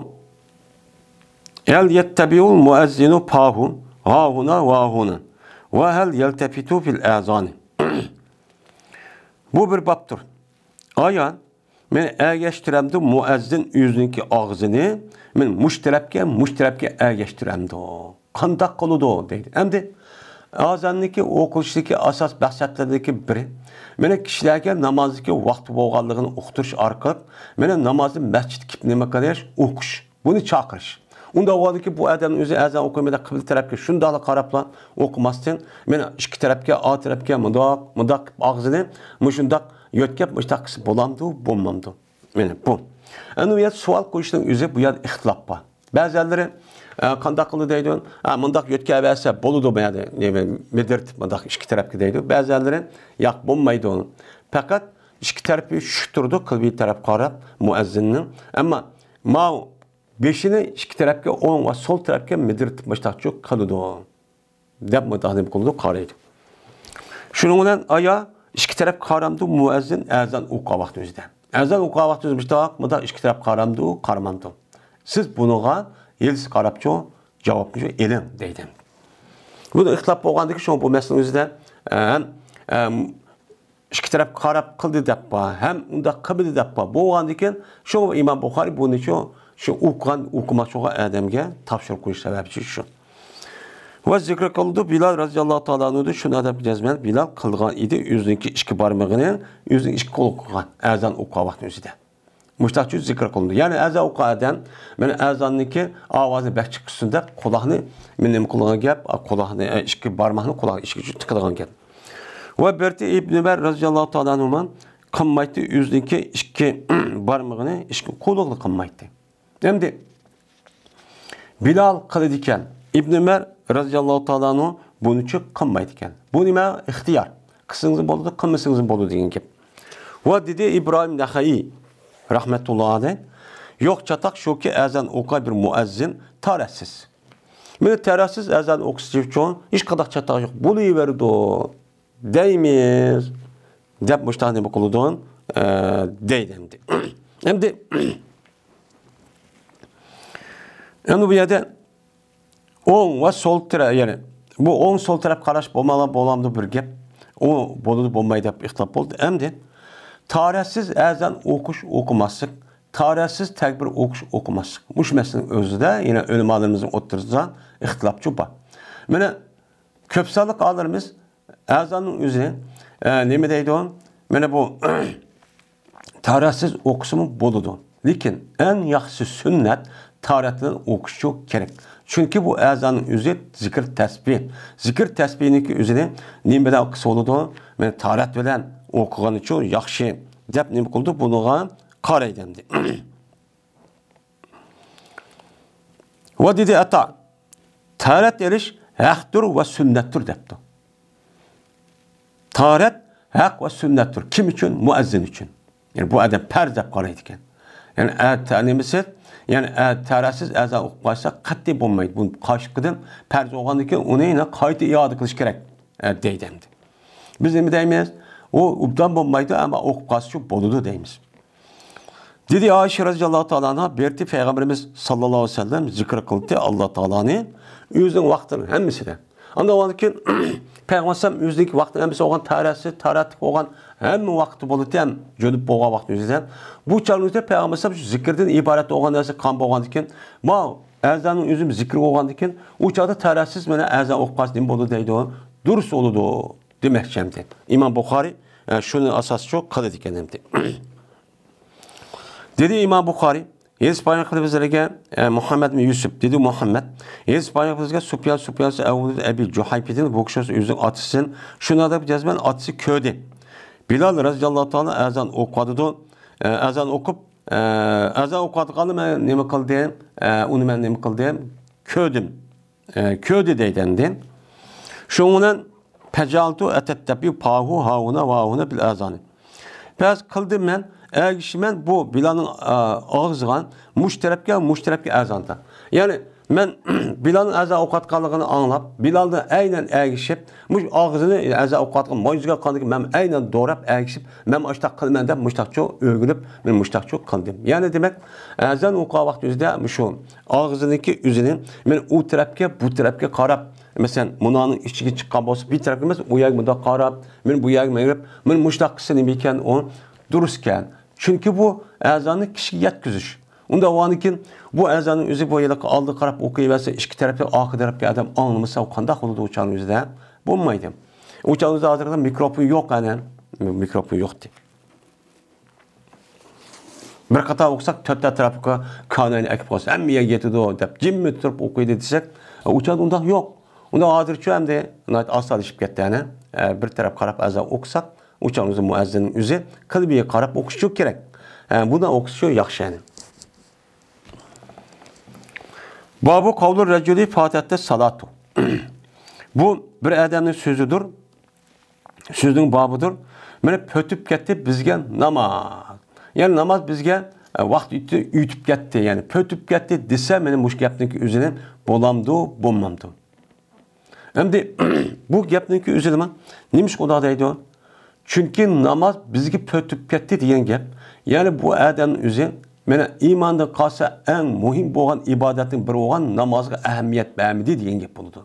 ھەل يەتتەبىئۇل مۇئەززىنۇ فاھۇ ھاھۇنا ۋاھۇنا ۋە ھەل يەلتەفىتۇ فىل ئەزانى. بۇ بىر بابتۇر. ئايان، مېنى ئەگەشتۈرەمدۇ مۇئەززىن ئۆزىنىڭكى ئاغزىنى، مېنى مۇشۇ تەرەپكە، مۇشۇ تەرەپكە ئەگەشتۈرەمدۇ؟ قانداق قىلىدۇ؟ دەيدۇ. ئەمدى ئازاندىكى ئوقۇلۇشىدىكى ئاساس مەقسەتلىرىدىكى بىرى، مېنى كىشىلەرگە نامازدىكى ۋاقتى بولغانلىقىنى ئۇقتۇرۇش ئارقىلىق، مېنى نامازنى مەسچىتكە كېلىپ نېمە قىلىش، ئوقۇش. بۇنى چاقىرىش. ئۇنداق بولغاندىكىن بۇ ئادەمنىڭ ئۆزى ئەزان ئوقۇيمەن دەپ قىبلە تەرەپكە شۇنداقلا قاراپلا ئوقۇماستىن، مېنى ئىككى تەرەپكە، ئا تەرەپكە مۇنداق، مۇنداق قىلىپ ئاغزىنى مۇشۇنداق يۆتكەپ، مۇشۇنداق قىلسا بولامدۇ، بولمامدۇ؟ مانا بۇ. ئەنە بۇ يەردە سوئال قويۇشنىڭ ئۆزى بۇ يەردە ئىختىلاپ بار. بەزىلەرلىرى، ئە، قانداق قىلدى دەيدۇ، ئە، مۇنداق يۆتكەۋەرسە بولىدۇ، مانا، نېمە، مىدىرتىپ مۇنداق ئىككى تەرەپكە دەيدۇ. بەزىلەرلىرى ياق، بولمايدۇ. پەقەت ئىككى تەرىپى چۈشۈپ تۇرىدۇ، قىبلە تەرەپ قاراپ مۇئەززىننىڭ. ئەمما ماۋۇ بېشىنى ئىككى تەرەپكە، ئوڭ ۋە سول تەرەپكە مىدىرتىپ مۇشتاقچۇ قىلىدۇ دەپ مۇتەئەللىم قىلىدۇ، قارايدۇ. شۇنىڭ بىلەن ئايا ئىككى تەرەپ قارامدۇ مۇئەززىن ئەزان ئوقۇغان ۋاقتى ئۆزىدە. ئەزان ئوقۇغان ۋاقتى ئۆزى مۇشتاق، مۇنداق ئىككى تەرەپ قارامدۇ، قارىمامدۇ؟ سىز بۇنىڭغا ھېلىسى قاراپچۇ جاۋابنى ئېلىڭ دەيدۇ. بۇنىڭ ئىختىلاپ بولغاندىكىن شۇڭا بۇ مەسىلىنىڭ ئۆزىدە، ئەم، ئەم، ئىككى تەرەپ قاراپ قىلدى دەپ بار، ھەم ئۇنداق قىلمىدى دەپ بار. بولغاندىكىن شۇ ئىمام بۇخارىي بۇنى شۇ، شۇ ئوقۇغان، ئوقۇماقچى بولغان ئادەمگە تاپشۇرۇپ قويۇش سەۋەبى شۇ. ۋە زىكىر قىلدى بىلال رەزىياللاھۇ تائالا ئەنھۇدىن شۇنى ئەدەپ جەزمەن بىلال قىلغان ئىدى، ئۆزىنىڭكى ئىككى بارمىقىنى ئۆزىنىڭ ئىككى قولىغا قىلغان ئەزان ئوقۇغان ۋاقتى ئۆزىدە. مۇشتاقچۇ زىكىر قىلىنىدۇ. يەنى ئەزان ئوقۇغان ئادەم، مانا ئەزاننىڭكى ئاۋازى بەك چىقسۇن دەپ قۇلاقنى، مانا نېمە قىلغان گەپ، قۇلاقنى، ئە، ئىككى بارماقنى قۇلاق ئىچىگە تىقىدىغان گەپ. ۋە بىرتى ئىبن ئۆمەر رەزىياللاھۇ تائالا ئەنھۇما قىلمايتتى، ئۆزىنىڭكى ئىككى بارمىقىنى ئىككى قۇلىقىغا قىلمايتتى. ئەمدى بىلال قىلىدىكەن، ئىبن ئۆمەر رەزىياللاھۇ تائالا ئەنھۇ بۇنىچۇ قىلمايدىكەن. بۇ نېمە؟ ئىختىيار. قىلسىڭىزمۇ بولىدۇ، قىلمىسىڭىزمۇ بولىدۇ دېگەن گەپ. ۋە دېدى ئىبراھىم نەخەئىي رەھمەتۇللاھى ئەلەيھ، يوق چاتاق شۇكى، ئەزان ئوقۇغان بىر مۇئەززىن تارەتسىز. مانا تارەتسىز ئەزان ئوقۇسا ئۈچۈن ھېچقانداق چاتاق يوق، بولۇۋېرىدۇ دەيمىز دەپ مۇشۇنداق نېمە قىلىدۇ، ئە، دەيدۇ ئەمدى. ئەمدى، ئەمدى بۇ يەردە ئوڭ ۋە سول تەرەپ، يەنى بۇ ئوڭ سول تەرەپ قاراش بولمالا بولامدۇ بىر گەپ. ئۇ بولىدۇ بولماي دەپ ئىختىلاپ بولدى. ئەمدى تارەتسىز ئەزان ئوقۇش ئوقۇماسلىق، تارەتسىز تەكبىر ئوقۇش ئوقۇماسلىق. مۇشۇ مەسىلىنىڭ ئۆزىدە يەنە ئۆلىمالىرىمىزنىڭ ئوتتۇرىسىدا ئىختىلاپ چوپان. مانا كۆپ سانلىق ئالىمىمىز ئەزاننىڭ ئۆزىنى، ئە، نېمە دەيدۇ؟ مانا بۇ تارەتسىز ئوقۇسىمۇ بولىدۇ. لېكىن ئەڭ ياخشىسى سۈننەت تارەت بىلەن ئوقۇشچۇ كېرەك. چۈنكى بۇ ئەزاننىڭ ئۆزى زىكىر تەسبىھ. زىكىر تەسبىھنىڭكى ئۆزىنى نېمە بىلەن ئوقۇسا بولىدۇ؟ مانا تارەت بىلەن ئوقۇغىنىچۇ ياخشى دەپ نېمە قىلىدۇ؟ بۇنىڭغا قارايدۇ ئەمدى. ۋە دېدى ئەتا، تارەت ئېلىش ھەقتۇر ۋە سۈننەتتۇر دەپتۇ. تارەت ھەق ۋە سۈننەتتۇر. كىم ئۈچۈن؟ مۇئەززىن ئۈچۈن. يەنى بۇ ئادەم پەرز دەپ قارايدىكەن. يەنى ئە، تە-، نېمىسى؟ يەنى ئە، تارەتسىز ئەزان ئوقۇپ قالسا قەتئىي بولمايدۇ. بۇ قارشىلىقىدىن پەرز بولغاندىن كېيىن ئۇنى يەنە قايتا ئىئادە قىلىش كېرەك، ئە، دەيدۇ ئەمدى. بىز نېمە دەيمىز؟ ئۇ ئوبدان بولمايدۇ، ئەمما ئوقۇپ قالسىچۇ بولىدۇ دەيمىز. دېدى ئائىشە رەزىياللاھۇ تائالا ئەنھا، بېرىتى پەيغەمبىرىمىز ساللاللاھۇ ئەلەيھى ۋەسەللەم زىكىر قىلدى ئاللا تائالانى ئۆزىنىڭ ۋاقتىنىڭ ھەممىسىدە. ئاندىن ئۇنىڭدىن كېيىن پەيغەمبەر ئەلەيھىسسالام ئۆزىنىڭكى ۋاقتىنىڭ ھەممىسى بولغان تارەتسىز، تارەتلىك بولغان ھەممە ۋاقتى بولىدۇ ھەم جۈنۈپ بولغان ۋاقتى ئۆزىدە. بۇ چاغنىڭ ئۆزىدە پەيغەمبەر ئەلەيھىسسالام شۇ زىكىردىن ئىبارەت بولغان نەرسە قان بولغاندىن كېيىن، ما ئەزاننىڭ ئۆزى زىكىر بولغاندىن كېيىن، ئۇ چاغدا تارەتسىز مانا ئەزان ئوقۇپ قالسا نېمە بولىدۇ دەيدۇ، دۇرۇس بولىدۇ دېمەكچى ئەمدى. ئىمام بۇخارىي، ئە، شۇنى ئاساس شۇ قىلىدىكەن ئەمدى. دېدى ئىمام بۇخارىي، ھېدىس بايان قىلدى بىزلەرگە، ئە، مۇھەممەد بىن يۈسۈپ. دېدى مۇھەممەد، ھېدىس بايان قىلدى بىزگە سۇپيان، سۇپيان ئەۋلاد ئەبى جۇھەيپىدىن، بۇ كىشى ئۆزىنىڭ ئاتىسىدىن، شۇنى دەپ جەزمەن ئاتىسى كۆردى. بىلال رەزىياللاھۇ تائالا ئەزان ئوقۇۋاتىدۇ. ئە، ئەزان ئوقۇپ، ئە، ئەزان ئوقۇۋاتقاندا مەن نېمە قىلدىم؟ ئە، ئۇنى مەن نېمە قىلدىم؟ كۆردۈم. ئە، كۆردى دەيدۇ ئەمدى. شۇنىڭ بىلەن فەجەئەلتۇ ئەتەتتەبىئۇ فاھۇ ھاھۇنا ۋاھۇنا بىل ئەزانى. پەرەز قىلدىم مەن، ئەگىشىمەن بۇ بىلالنىڭ، ئا، ئاغزىغا، مۇشۇ تەرەپكە، مۇشۇ تەرەپكە ئەزاندا. يەنى مەن بىلالنىڭ ئەزان ئوقۇۋاتقانلىقىنى ئاڭلاپ، بىلالنى ئەينەن ئەگىشىپ، مۇشۇ ئاغزىنى ئەزان ئوقۇۋاتقان مويزىغا قاندىكى مەن ئەينەن دوراپ ئەگىشىپ، مەن ئاشتاق قىلىمەن دەپ مۇشتاقچۇ ئۆگىنىپ، مەن مۇشتاقچۇ قىلدىم. يەنى دېمەك، ئەزان ئوقۇغان ۋاقتى ئۆزىدە مۇشۇ ئاغزىنىڭكى ئۆزىنى مەن ئۇ تەرەپكە، بۇ تەرەپكە قاراپ، مەسىلەن، مۇنانىڭ ئىچىگە چىققان بولسا، بىر تەرەپكە ئەمەس، ئۇ يەرگە مۇنداق قاراپ، مەن بۇ يەرگە مېڭىپ، مەن مۇشتاق قىلسا نېمە ئىكەن، ئۇ دۇرۇس ئىكەن. چۈنكى بۇ ئەزاننى كىشىگە يەتكۈزۈش. ئۇنداق بولغاندىن كېيىن بۇ ئەزاننىڭ ئۆزى بۇ ھېلىقى ئالدىغا قاراپ ئوقۇيۋەرسە، ئىككى تەرەپتە، ئارقا تەرەپكە ئادەم ئاڭلىمىسا، ئۇ قانداق بولىدۇ ئۇ چاغنىڭ ئۆزىدە؟ بولمايدۇ. ئۇ چاغنىڭ ئۆزىدە ھازىرقىدا مىكروفون يوق، ئەنە. مىكروفون يوق ئىدى. بىر قاتار ئوقۇساق، تۆت ئەتراپقا كاناينى ئەكىپ قويسا، ھەممە يەرگە يېتىدۇ دەپ، جىممىدە تۇرۇپ ئوقۇيدۇ دېسەك، ئۇ چاغدا ئۇنداق يوق. ئۇنداق ھازىرچۇ ئەمدى ناھايىتى ئاسانلىشىپ كەتتى، ئەنە. ئە، بىر تەرەپ قاراپ ئەزان ئوقۇساق، ئۇ چاغ ئۆزى مۇئەززىننىڭ ئۆزى قىبلىگە قاراپ ئوقۇشى كېرەك. ئە، بۇنى ئوقۇشى ياخشى، يەنى. بابۇ قەۋلۇ رەجۇلى فاتەتتە سالاتۇ. بۇ بىر ئادەمنىڭ سۆزىدۇر، سۆزىنىڭ بابىدۇر. مانا پۆتۈپ كەتتى بىزگە ناماز. يەنى ناماز بىزگە، ئە، ۋاقىت ئۆتتى، ئۆتۈپ كەتتى. يەنى پۆتۈپ كەتتى دېسە، مانا مۇشۇ گەپنىڭكى ئۆزىنى بولامدۇ، بولمامدۇ؟ ئەمدى بۇ گەپنىڭكى ئۆزىنىمۇ نېمىشقا ئۇنداق دەيدۇ؟ چۈنكى ناماز بىزگە پۆتۈپ كەتتى دېگەن گەپ. يەنى بۇ ئادەمنىڭ ئۆزى، مانا ئىماندىن قالسا ئەڭ مۇھىم بولغان ئىبادەتنىڭ بىرى بولغان نامازغا ئەھمىيەت بەرمىدى دېگەن گەپ بولىدۇ.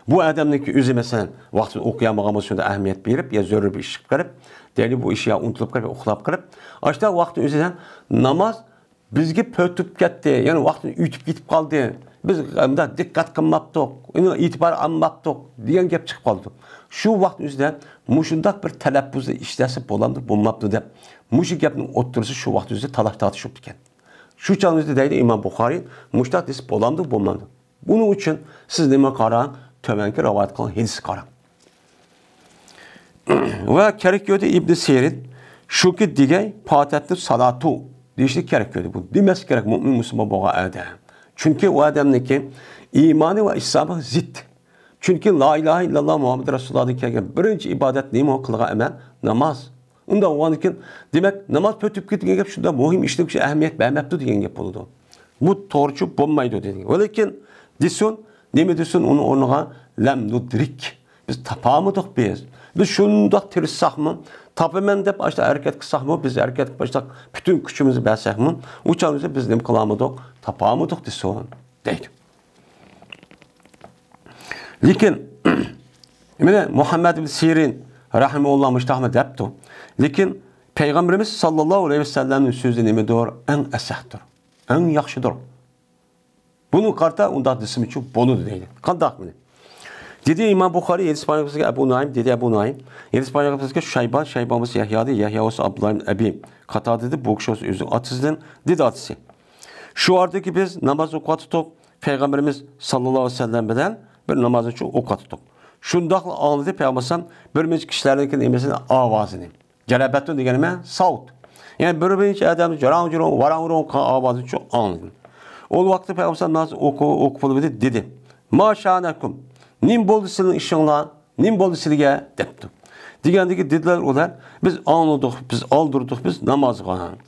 بۇ ئادەمنىڭكى ئۆزى، مەسىلەن، ۋاقتىدا ئوقۇيالمىغان بولسا، شۇندا ئەھمىيەت بېرىپ، يا زۆرۈر بىر ئىش چىقىپ قېلىپ، دەيلى بۇ ئىش يا ئۇنتۇلۇپ قېلىپ، يا ئۇخلاپ قېلىپ، ئاشۇنداق ۋاقىتنىڭ ئۆزىدە ناماز بىزگە پۆتۈپ كەتتى، يەنى ۋاقتى ئۆتۈپ كېتىپ قالدى. بىز مۇنداق دىققەت قىلماپتۇق، ئۇنى ئېتىبار ئالماپتۇق دېگەن گەپ چىقىپ قالىدۇ. شۇ ۋاقىت ئۆزىدە مۇشۇنداق بىر تەلەپپۇزنى ئىشلەتسە بولامدۇ، بولمامدۇ دەپ، مۇشۇ گەپنىڭ ئوتتۇرىسى شۇ ۋاقىت ئۆزىدە تالاش تارتىشىپتىكەن. شۇ چاغنىڭ ئۆزىدە دەيدۇ ئىمام بۇخارىي، مۇشۇنداق دېسە بولامدۇ، بولمامدۇ؟ بۇنىڭ ئۈچۈن سىز نېمە قاراڭ؟ تۆۋەنكى رىۋايەت قىلغان ھەدىسكە قاراڭ. ۋە كېرەك كۆردى ئىبنى سىرىن، شۇكى دېگەي، پاتەتتۇ سالاتۇ دېيىشنى كېرەك كۆردى. بۇ دېمەس كېرەك مۇئمىن مۇسۇلمان بولغان ئادەم. چۈنكى ئۇ ئادەمنىڭكى ئىمانى ۋە ئىسلامى زىت. چۈنكى لا ئىلاھە ئىللاللا مۇھەممەد رەسۇلۇللاھدىن كەلگەن بىرىنچى ئىبادەت نېمە قىلغان ئەمەل؟ ناماز. ئۇنداق بولغاندىن كېيىن، دېمەك، ناماز پۆتۈپ كېتىدىغان گەپ شۇنداق مۇھىم ئىشنىڭ ئەھمىيەت بەرمەپتۇ دېگەن گەپ بولىدۇ. بۇ توغرىچۇ بولمايدۇ دېدى. ۋەلىكىن دېسۇن، نېمە دېسۇن، ئۇنىڭ ئورنىغا لەم نۇدرىك. بىز تاپالمىدۇق بىز. بىز شۇنداق تىرىشساقمۇ، تاپىمەن دەپ ئاشتا ھەرىكەت قىلساقمۇ، بىز ھەرىكەت قىلىپ ئاشتا پۈتۈن كۈچىمىزنى بەرسەكمۇ، ئۇ چاغدا بىز نېمە قىلالمىدۇق؟ تاپالمىدۇق دېسۇن دەيدۇ. لېكىن، مانا مۇھەممەد ئىبن سىرىن رەھىمەھۇللا مۇشۇنداقمۇ دەپتۇ. لېكىن پەيغەمبىرىمىز ساللاللاھۇ ئەلەيھى ۋەسەللەمنىڭ سۆزى نېمىدۇر؟ ئەڭ ئەسەھتۇر، ئەڭ ياخشىدۇر. بۇنىڭغا قارىتا ئۇنداق دېسىمىچۇ بولىدۇ دەيدۇ. قانداق بۇنى؟ دېدى ئىمام بۇخارىي، ھەدىس رىۋايەت قىلغان ئەبۇ نۇئەيم، دېدى ئەبۇ نۇئەيم، ھەدىس رىۋايەت قىلغان شەيبان، شەيبان بولسا يەھيادىن، يەھيا بولسا ئابدۇللا ئىبن ئەبى قاتادىدىن، بۇ كىشى بولسا ئۆزى ئاتىسىدىن، دېدى ئاتىسى. شۇ ئارىدىكى بىز ناماز ئوقۇۋاتاتتۇق، پەيغەمبىرىمىز ساللاللاھۇ ئەلەيھى ۋەسەللەم بىلەن بىر نامازنى ئوقۇۋاتاتتۇق. شۇنداقلا ئاڭلىدى پەيغەمبەر ئالەيھىسسالام بىر نەچچە كىشىلەرنىڭكى نېمىسىنى، ئاۋازىنى. جەلەبەتۇ دېگەن نېمە؟ ساۋۇت. يەنى بىر نەچچە ئادەمنى جاراڭ-جۇرۇڭ، ۋاراڭ-ۋۇرۇڭ قىلغان ئاۋازىنى ئاڭلىدىم. ئۇ ۋاقىتتا پەيغەمبەر ناماز ئوقۇ-، ئوقۇپ بولۇپ ئىدى، دېدى: ما شانەكۇم، نېمە بولدى سىلىنىڭ ئىشىڭلار؟ نېمە بولدى سىلىگە؟ دەپتۇ. دېگەندىكى دېدىلەر ئۇلار: بىز ئاڭلىدۇق، بىز ئالدىردۇق، بىز نامازغا.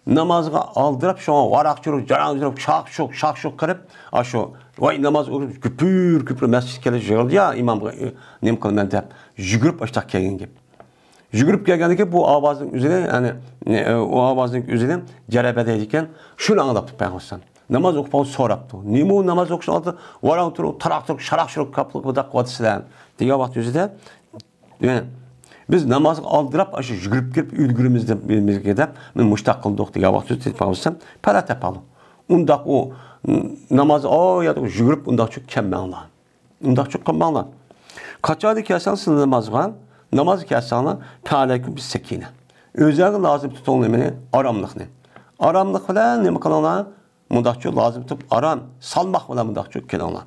نامازغا ئالدىراپ، شۇڭا ۋاراق-چۇرۇق، جاراڭ-جۇرۇق، شاق-شۇق، شاق-شۇق قىلىپ، ئاشۇ، ۋاي، ناماز ئوقۇپ، گۈپۈر-گۈپۈر مەسچىتكە كېلىپ يىغىلدى يا، ئىمامغا، ئە، نېمە قىلىمەن دەپ، يۈگۈرۈپ ئاشۇنداق كەلگەن گەپ. يۈگۈرۈپ كەلگەندىكى بۇ ئاۋازنىڭ ئۆزىنى، يەنى، ئە، ئۇ ئاۋازنىڭ ئۆزىنى جەلەبە دەيدىكەن، شۇنى ئاڭلاپتۇ پەيغەمبەر. ناماز ئوقۇپ سوراپتۇ. نېمە ئۇ ناماز ئوقۇشنىڭ ئالدىدا ۋاراڭ-تۇرۇڭ، تاراق-تۇرۇق، شاراق-شۇرۇق كاپلىق بۇنداق قىلىۋاتىسىلەر؟ دېگەن ۋاقىت ئۆزىدە، يەنى، بىز نامازغا ئالدىراپ، ئاشۇ يۈگۈرۈپ كىرىپ ئۈلگۈرىمىز دەپ، بىلمىزگە دەپ، مەن مۇشتاق قىلدۇق دېگەن ۋاقىت ئۆزىدە پەيغەمبەر، پەلا تەپئەلۇ. ئۇنداق ئۇ، م، ناماز، ئاي، يۈگۈرۈپ ئۇنداقچۇ كەلمەڭلار. ئۇنداقچۇ قىلماڭلار. قاچاندا كەلسەڭ سىلەر نامازغا، نامازغا كەلسەڭلار، فەئەلەيكۇم بىسسەكىنە. ئۆزلەرگە لازىم تۇتۇڭلار نېمىنى؟ ئاراملىقنى. ئاراملىق بىلەن نېمە قىلىڭلار؟ مۇنداقچۇ لازىم تۇتۇپ، ئارام سالماق بىلەن مۇنداقچۇ كېلىڭلار.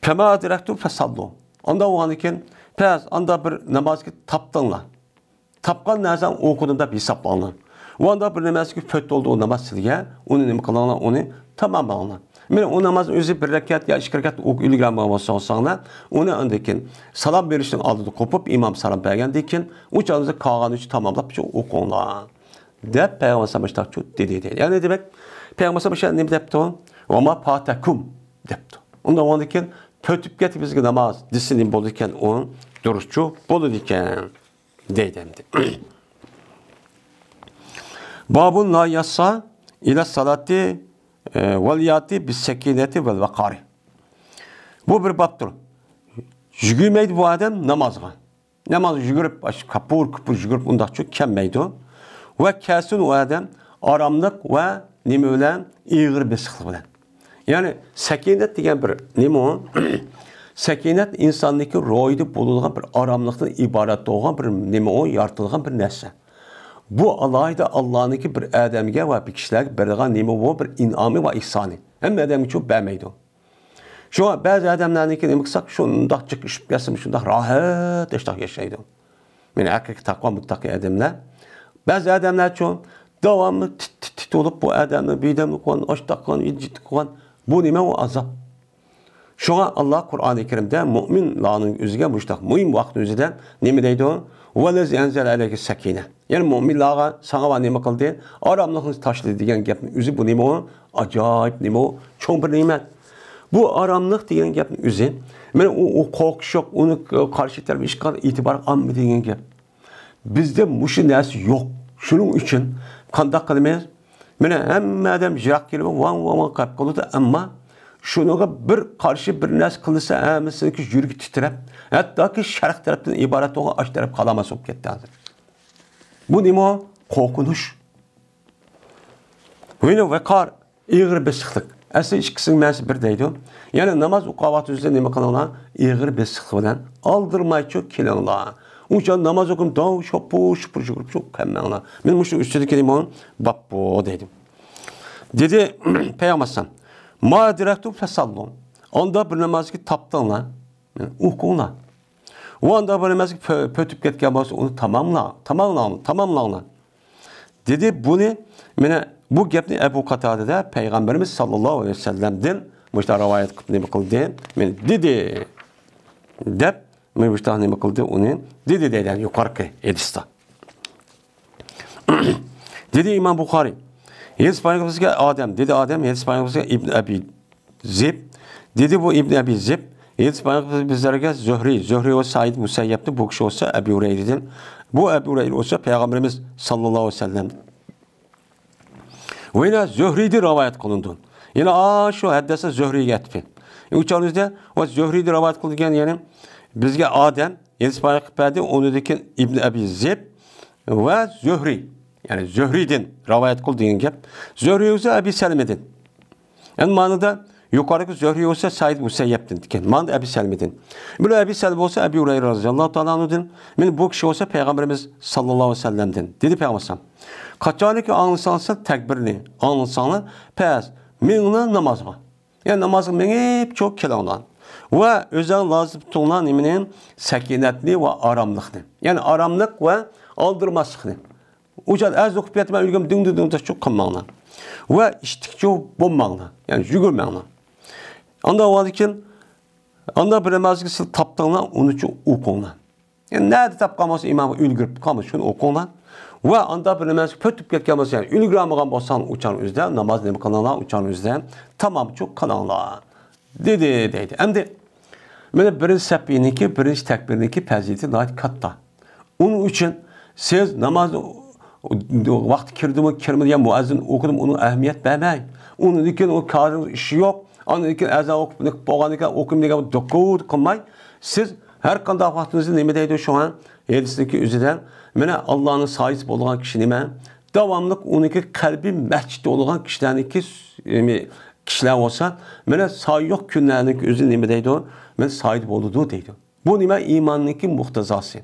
فەما ئەدرەكتۇم فەسەللۇ. ئاندا بولغاندىن كېيىن، پەس، ئاندا بىر نامازنى تاپتىڭلار. تاپقان نەرسەڭ ئوقۇدۇم دەپ ھېسابلاڭلار. ئۇ ئانداق بىر نېمە ئەسكى پۆت بولدى ئۇ ناماز سىزگە، ئۇنى نېمە قىلىڭلار، ئۇنى تاماملاڭلار. مانا ئۇ ناماز ئۆزى بىر رەكەت يا ئىككى رەكەت ئوقۇپ ئۈلگۈرەلمىگەن بولساڭلار، ئۇنى ئاندىن كېيىن سالام بېرىشنىڭ ئالدىدا قوپۇپ، ئىمام سالام بەرگەندىن كېيىن، ئۇ چاغدا قالغان ئۈچۈن تاماملاپ شۇ ئوقۇڭلار، دەپ پەيغەمبەر ئەلەيھىسسالام مۇشۇنداق دېدى، دەيدۇ. يەنى دېمەك، پەيغەمبەر ئەلەيھىسسالام مۇشۇ نېمە دەپتۇ؟ «ۋە ما فاتەكۇم» دەپتۇ. ئۇنداق بولغاندىن كېيىن، پۆتۈپ كەتتى بىزگە ناماز دېسە نېمە بولىدىكەن؟ ئۇ دۇرۇسچۇ بولىدىكەن، دەيدۇ ئەمدى. بابۇن لا يەسسا ئىلە سالاتی، ئە، ۋەل ياتى بىس سەكىنەتى ۋەل ۋەقارى. بۇ بىر بابتۇر. يۈگۈرمەيدۇ بۇ ئادەم نامازغا. ناماز يۈگۈرۈپ، ئاشۇ كاپۇر-كۇپۇر يۈگۈرۈپ ئۇنداقچۇ كەلمەيدۇ. ۋە كەلسۇن ئۇ ئادەم ئاراملىق ۋە نېمە بىلەن؟ ئېغىر بېسىقلىق بىلەن. يەنى سەكىنەت دېگەن بىر نېمە ئۇ؟ سەكىنەت ئىنساننىڭكى روھىدا بولىدىغان بىر ئاراملىقتىن ئىبارەت بولغان بىر نېمە ئۇ؟ يارىتىلغان بىر نەرسە. بۇ ئالاھىدە ئاللانىڭكى بىر ئادەمگە ۋە بىر كىشىلەرگە بېرىدىغان نېمە بۇ؟ بىر ئىنئامى ۋە ئېھسانى. ھەممە ئادەمگە چوپ بەرمەيدۇ. شۇڭا بەزى ئادەملەرنىڭكى نېمە قىلساق، شۇنداق جىق ئىچىپ كەتسىمۇ شۇنداق راھەت، ئاشتاق ياشايدۇ. مانا ھەقىقىي تەقۋا مۇتتەقىي ئادەملەر. بەزى ئادەملەرچۇ داۋاملىق تىت، تىت، تىت بولۇپ، بۇ ئادەمنى بىدەملىك قىلغان، ئاشتاق قىلغان، يىجىتلىك قىلغان. بۇ نېمە؟ ئۇ ئازاب. شۇڭا ئاللا قۇرئانى كەرىمدە مۇئمىنلارنىڭ ئۆزىگە مۇشۇنداق مۇھىم ۋاقىتنىڭ ئۆزىدە نېمە دەيدۇ؟ «ۋەللەزى ئەنزەلە ئەلەيكە سەكىنە.» يەنى مۇئمىنلارغا ساڭا ۋە نېمە قىلدى؟ ئاراملىقنى تاشلىدى دېگەن گەپنىڭ ئۆزى بۇ نېمە ئۇ؟ ئاجايىپ نېمە ئۇ؟ چوڭ بىر نېمەت. بۇ ئاراملىق دېگەن گەپنىڭ ئۆزى، مانا ئۇ، ئۇ قورقۇش يوق، ئۇنى قارشى تەرەپ ھېچقانداق ئېتىبار ئالمىدى دېگەن گەپ. بىزدە مۇشۇ نەرسە يوق. شۇنىڭ ئۈچۈن قانداق قىلىمىز؟ مانا ھەممە ئادەم يىراق كېلىپ ۋاڭ، ۋاڭ، ۋاڭ قىلىپ قالىدۇ، ئەمما شۇنىڭغا بىر قارشى بىر نەرسە قىلسا، ھەممىسىنىڭكى يۈرىكى تىترەپ، ھەتتاكى شەرق تەرەپتىن ئىبارەت بولغان ئاش تەرەپ قالالماس بولۇپ كەتتى ھازىر. بۇ نېمە؟ قورقۇنچ. ۋىنى ۋەقار، ئېغىر بېسىقلىق. ئەسلى ئىككىسىنىڭ مەنىسى بىر دەيدۇ. يەنى ناماز ئوقۇغان ۋاقتىڭىزدا نېمە قىلىڭلار؟ ئېغىر بېسىقلىق بىلەن ئالدىرىمايچۇ كېلىڭلار. ئۇنچە ناماز ئوقۇپ، داۋ شوپۇر، شوپۇر يۈگۈرۈپ شۇ قالماڭلار. مانا مۇشۇ ئۈستىدىكى نېمە؟ باب بۇ دەيدۇ. دېدى پەيغەمبەر ئەلەيھىسسالام، ما ئەدرەكتۇم فەسەللۇ. ئاندا بىر نامازنى تاپتىڭلار، ئوقۇڭلار. ئۇ ئاندا بىر نامازنى پۆ-، پۆتۈپ كەتكەن بولسا، ئۇنى تاماملا-، تاماملاڭ-، تاماملاڭلار. دېدى، بۇنى، مانا بۇ گەپنى ئەبۇ قاتادە پەيغەمبىرىمىز ساللاللاھۇ ئەلەيھى ۋەسەللەمدىن مۇشۇنداق رىۋايەت قىلىپ نېمە قىلدى؟ مانا دېدى، دەپ، مانا مۇشۇنداق نېمە قىلدى؟ ئۇنى دېدى دەيدۇ يۇقىرىقى ھەدىستە. دېدى ئىمام بۇخارىي، ھەدىس بايان قىلغۇچى ئادەم، دېدى ئادەم، ھەدىس بايان قىلغۇچى ئىبن ئەبى زىب. دېدى بۇ ئىبن ئەبى زىب، ھەدىس بايان قىلغۇچى بىزلەرگە زۆھرى، زۆھرى ۋە سەئىد مۇسەييەبتىن، بۇ كىشى بولسا ئەبى ھۇرەيرىدىن. بۇ ئەبى ھۇرەيرە بولسا پەيغەمبىرىمىز ساللاللاھۇ ئەلەيھى ۋەسەللەم. ۋە يەنە زۆھرىدىن رىۋايەت قىلىنىدۇ. يەنە ئاشۇ ھەددەسە زۆھرىگە ئەتىپى. ئۇ چاغدا ۋە زۆھرىدىن رىۋايەت قىلىدىغان، يەنى بىزگە ئادەم، ھەدىس بايان قىلىپ بەردى، ئۇنىڭدىن كېيىن ئىبن ئەبى زىب ۋە زۆھرى. يەنى زۆھرىدىن رىۋايەت قىلدى دېگەن گەپ. زۆھرى بولسا ئەبى سەلمىدىن. يەنى مانىدا يۇقىرىقى زۆھرى بولسا سەئىد مۇسەييەبتىن ئىكەن. مانىدا ئەبى سەلمىدىن. بۇ ئەبى سەلمە بولسا ئەبى ھۇرەيرە رەزىياللاھۇ تائالا ئەنھۇدىن. مانا بۇ كىشى بولسا پەيغەمبىرىمىز ساللاللاھۇ ئەلەيھى ۋەسەللەمدىن. دېدى پەيغەمبەر ئەلەيھىسسالام، قاچانكى ئاڭلىساڭلار تەكبىرنى، ئاڭلىساڭلار پەس مېڭىڭلار نامازغا. يەنى نامازغا مېڭىپ چوق كېلىڭلار. ۋە ئۆزۈڭلار لازىم تۇتۇڭلار نېمىنى؟ سەكىنەتنى ۋە ئاراملىقنى. يەنى ئاراملىق ۋە ئالدىرىماسلىقنى. ئۇ چاغدا ئەز ئوقۇپ كەتمەي ئۆلگەن دىڭ دىڭ دىڭ چوق قىلماڭلار. ۋە ئىشتىكچۇ بولماڭلار. يەنى يۈگۈرمەڭلار. ئانداق بولغاندىكىن، ئانداق بىر نامازنى سىز تاپتىڭلار، ئۇنىچۇ ئوقۇڭلار. يەنى نەدە تاپقان بولسا ئىمامغا ئۈلگۈرۈپ قالمىسا شۇنى ئوقۇڭلار. ۋە ئانداق بىر نامازنى پۆتۈپ كەتكەن بولسا، يەنى ئۈلگۈرەلمىگەن بولساڭ ئۇچان ئۆزىدە نامازنى نېمە قىلىڭلار، ئۇچان ئۆزىدە تامامچۇ قىلىڭلار. دېدى، دەيدۇ. ئەمدى مانا بىرىنچى سەپىنىڭكى، بىرىنچى تەكبىرنىڭكى پەزىلىتى ناھايىتى كاتتا. ئۇنىڭ ئۈچۈن سىز ناماز ۋاقتى كىردىمۇ، كىرمىدى، يا مۇئەززىن ئوقۇدىمۇ، ئۇنىڭ ئەھمىيەت بەرمەي. ئۇنىڭدىن كېيىن ئۇ كارىڭىز ئىشى يوق. ئاندىن كېيىن ئەزان ئوقۇپ، نېمە قىلىپ بولغاندىن كېيىن ئوقۇيمەن دېگەن دۇكۇت قىلماي، سىز ھەر قانداق ۋاقتىڭىزدا نېمە دەيدۇ شۇڭا؟ ھەدىسنىڭكى ئۆزىدە، مانا، ئاللانىڭ سايىسى بولىدىغان كىشى نېمە؟ داۋاملىق ئۇنىڭكى قەلبى مەسچىتتە بولىدىغان كىشىلەرنىڭكى، كىشىلەر بولسا، مانا، سايە يوق كۈنلەرنىڭكى ئۆزى نېمە دەيدۇ؟ مانا، سايىدا بولىدۇ دەيدۇ. بۇ نېمە؟ ئىماننىڭكى مۇقتەزاسى.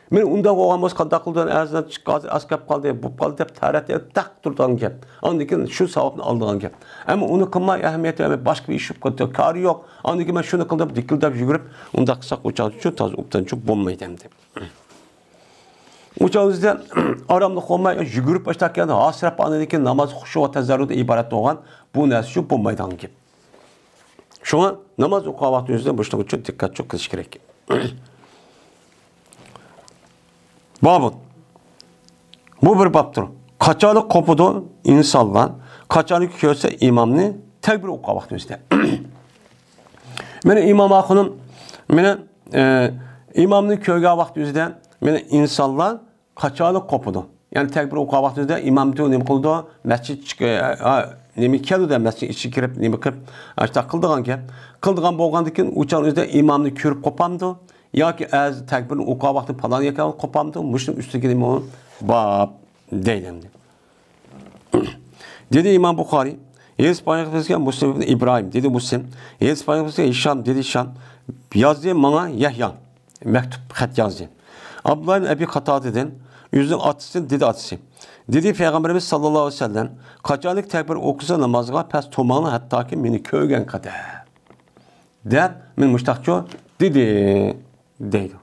مانا ئۇنداق بولغان بولسا، قانداق قىلىدۇ؟ ئەزان چىققان، ئاز گەپ قالدى، بوپ قالدى دەپ تەرەت ئېلىپ تەق تۇرىدىغان گەپ. ئاندىن كېيىن شۇ ساۋابنى ئالىدىغان گەپ. ئەمما ئۇنى قىلماي، ئەھمىيەت بەرمەي، باشقا بىر ئىش بولۇپ قالدى، كارى يوق. ئاندىن كېيىن مەن شۇنى قىلدىم، دىكىلدەپ يۈگۈرۈپ، ئۇنداق قىلساق، ئۇ چاغدا شۇ تازا ئوبدانچۇ بولمايدۇ ئەمدى. ئۇ چاغ ئۆزىدە ئاراملىق بولماي، يۈگۈرۈپ باشلاپ كەلدى، ھاسىراپ ئاندىن كېيىن ناماز خۇشۇ ۋە تەزەررۇدىن ئىبارەت بولغان بۇ نەرسە شۇ بولمايدىغان گەپ. شۇڭا ناماز ئوقۇغان ۋاقتىمىزدا مۇشۇنىڭ ئۈچۈن دىققەت چوڭ قىلىش كېرەك. بابۇن. بۇ بىر بابتۇر. قاچانلىق قوپىدۇ ئىنسانلار؟ قاچانلىق كۆرسە ئىمامنى تەكبىر ئوقۇغان ۋاقتىمىزدا. مانا ئىمام ئاخۇنۇم، مانا، ئە، ئىمامنى كۆرگەن ۋاقتىمىزدا، مانا ئىنسانلار قاچانلىق قوپىدۇ. يەنى تەكبىر ئوقۇغان ۋاقتىمىزدا ئىمام نېمە قىلىدۇ؟ مەسچىت چىق-، ئە، نېمە كېلىدۇ، مەسچىت ئىچىگە كىرىپ نېمە قىلىپ، ئاشۇنداق قىلىدىغان گەپ. قىلىدىغان بولغاندىن كېيىن ئۇ چاغنىڭ ئۆزىدە ئىمامنى كۆرۈپ قوپامدۇ؟ ياكى ئەز تەكبىرنى ئوقۇغان ۋاقتى پالان يەرگە قوپامدۇ؟ مۇشۇنىڭ ئۈستىگە نېمە بار دەيدۇ ئەمدى. دېدى ئىمام بۇخارىي، ھەدىس بايان قىلىپ بىزگە مۇسلىم ئىبن ئىبراھىم، دېدى مۇسلىم، ھەدىس بايان قىلىپ بىزگە ھىشام، دېدى ھىشام، يازدى ماڭا يەھيا، مەكتۇپ، خەت يازدى. ئابدۇللا ئىبن ئەبى قاتادىدىن، ئۆزىنىڭ ئاتىسىدىن، دېدى ئاتىسى، دېدى پەيغەمبىرىمىز ساللاللاھۇ ئەلەيھى ۋەسەللەم، قاچانلىك تەكبىر ئوقۇسا نامازغا پەس تۇرماڭلار، ھەتتاكى مېنى كۆرگەن قەدەر. دەپ، مەن مۇشتاقچۇ دېدى، دەيدۇ.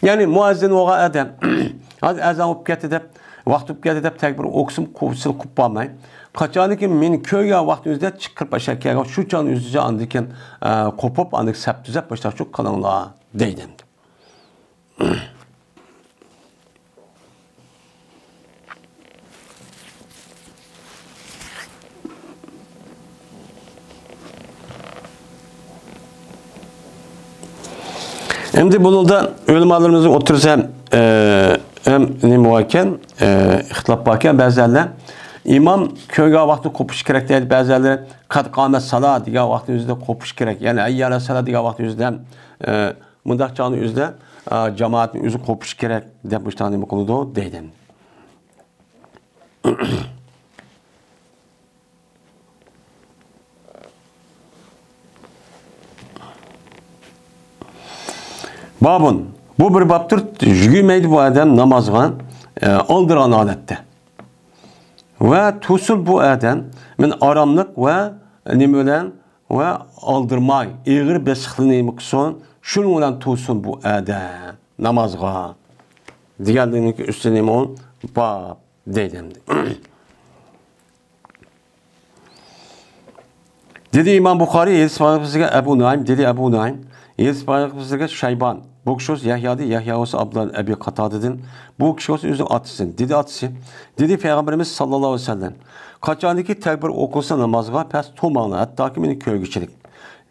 يەنى مۇئەززىن بولغان ئادەم، ھازىر ئەزان بولۇپ كەتتى دەپ، ۋاقىت بولۇپ كەتتى دەپ تەكبىر ئوقۇسىمۇ قوپسىلا قوپۇپ بارماي. قاچانكى مېنى كۆرگەن ۋاقتىڭىزدا چىقىرىپ ئاشۇ كەلگەن شۇ چاغنى ئۆزىچە ئاندىن كېيىن، ئە، قوپۇپ، ئاندىن كېيىن سەپ تۈزەپ باشلاپ شۇ قىلىڭلار، دەيدۇ ئەمدى. ئەمدى بۇنىڭدا ئۆلىمالىرىمىزنىڭ ئوتتۇرىسى ھەم، ئە، ھەم نېمە باركەن، ئە، ئىختىلاپ باركەن. بەزىلەر ئىمام كۆرگەن ۋاقتى قوپۇش كېرەك دەيدۇ، بەزىلەر قەد قامەت سالا دېگەن ۋاقتى ئۆزىدە قوپۇش كېرەك. يەنى ھەييە ئەلەس سالا دېگەن ۋاقتى ئۆزىدە ھەم، ئە، مۇنداق چاغنى ئۆزىدە، ئا، جامائەتنى ئۆزى قوپۇش كېرەك دەپ مۇشۇنداق نېمە قىلىدۇ دەيدۇ. بابۇن. بۇ بىر بابتۇر، يۈگۈرمەيدۇ بۇ ئادەم نامازغا، ئە، ئالدىرىغان ھالەتتە. ۋە تۇرسۇن بۇ ئادەم، مەن ئاراملىق ۋە نېمە بىلەن ۋە ئالدىرىماي، ئېغىر بېسىقلىقنى نېمە قىلسۇن، شۇنىڭ بىلەن تۇرسۇن بۇ ئادەم نامازغا دېگەنلىكنىڭ ئۈستىدە نېمە ئۇ؟ باب دەيدۇ ئەمدى. دېدى ئىمام بۇخارىي، ھەدىس بايان قىلىپ بىزگە ئەبۇ نۇئەيم، دېدى ئەبۇ نۇئەيم، ھەدىس بايان قىلىپ بىزگە شەيبان، بۇ كىشى بولسا يەھيا دېدى، يەھيا بولسا ئابدۇللا ئەبى قاتادىدىن، بۇ كىشى بولسا ئۆزىنىڭ ئاتىسىدىن، دېدى ئاتىسى، دېدى پەيغەمبىرىمىز ساللاللاھۇ ئەلەيھى ۋەسەللەم، قاچانكى تەكبىر ئوقۇلسا نامازغا پەس تۇرماڭلار، ھەتتاكى مېنى كۆرگۈچىلىك.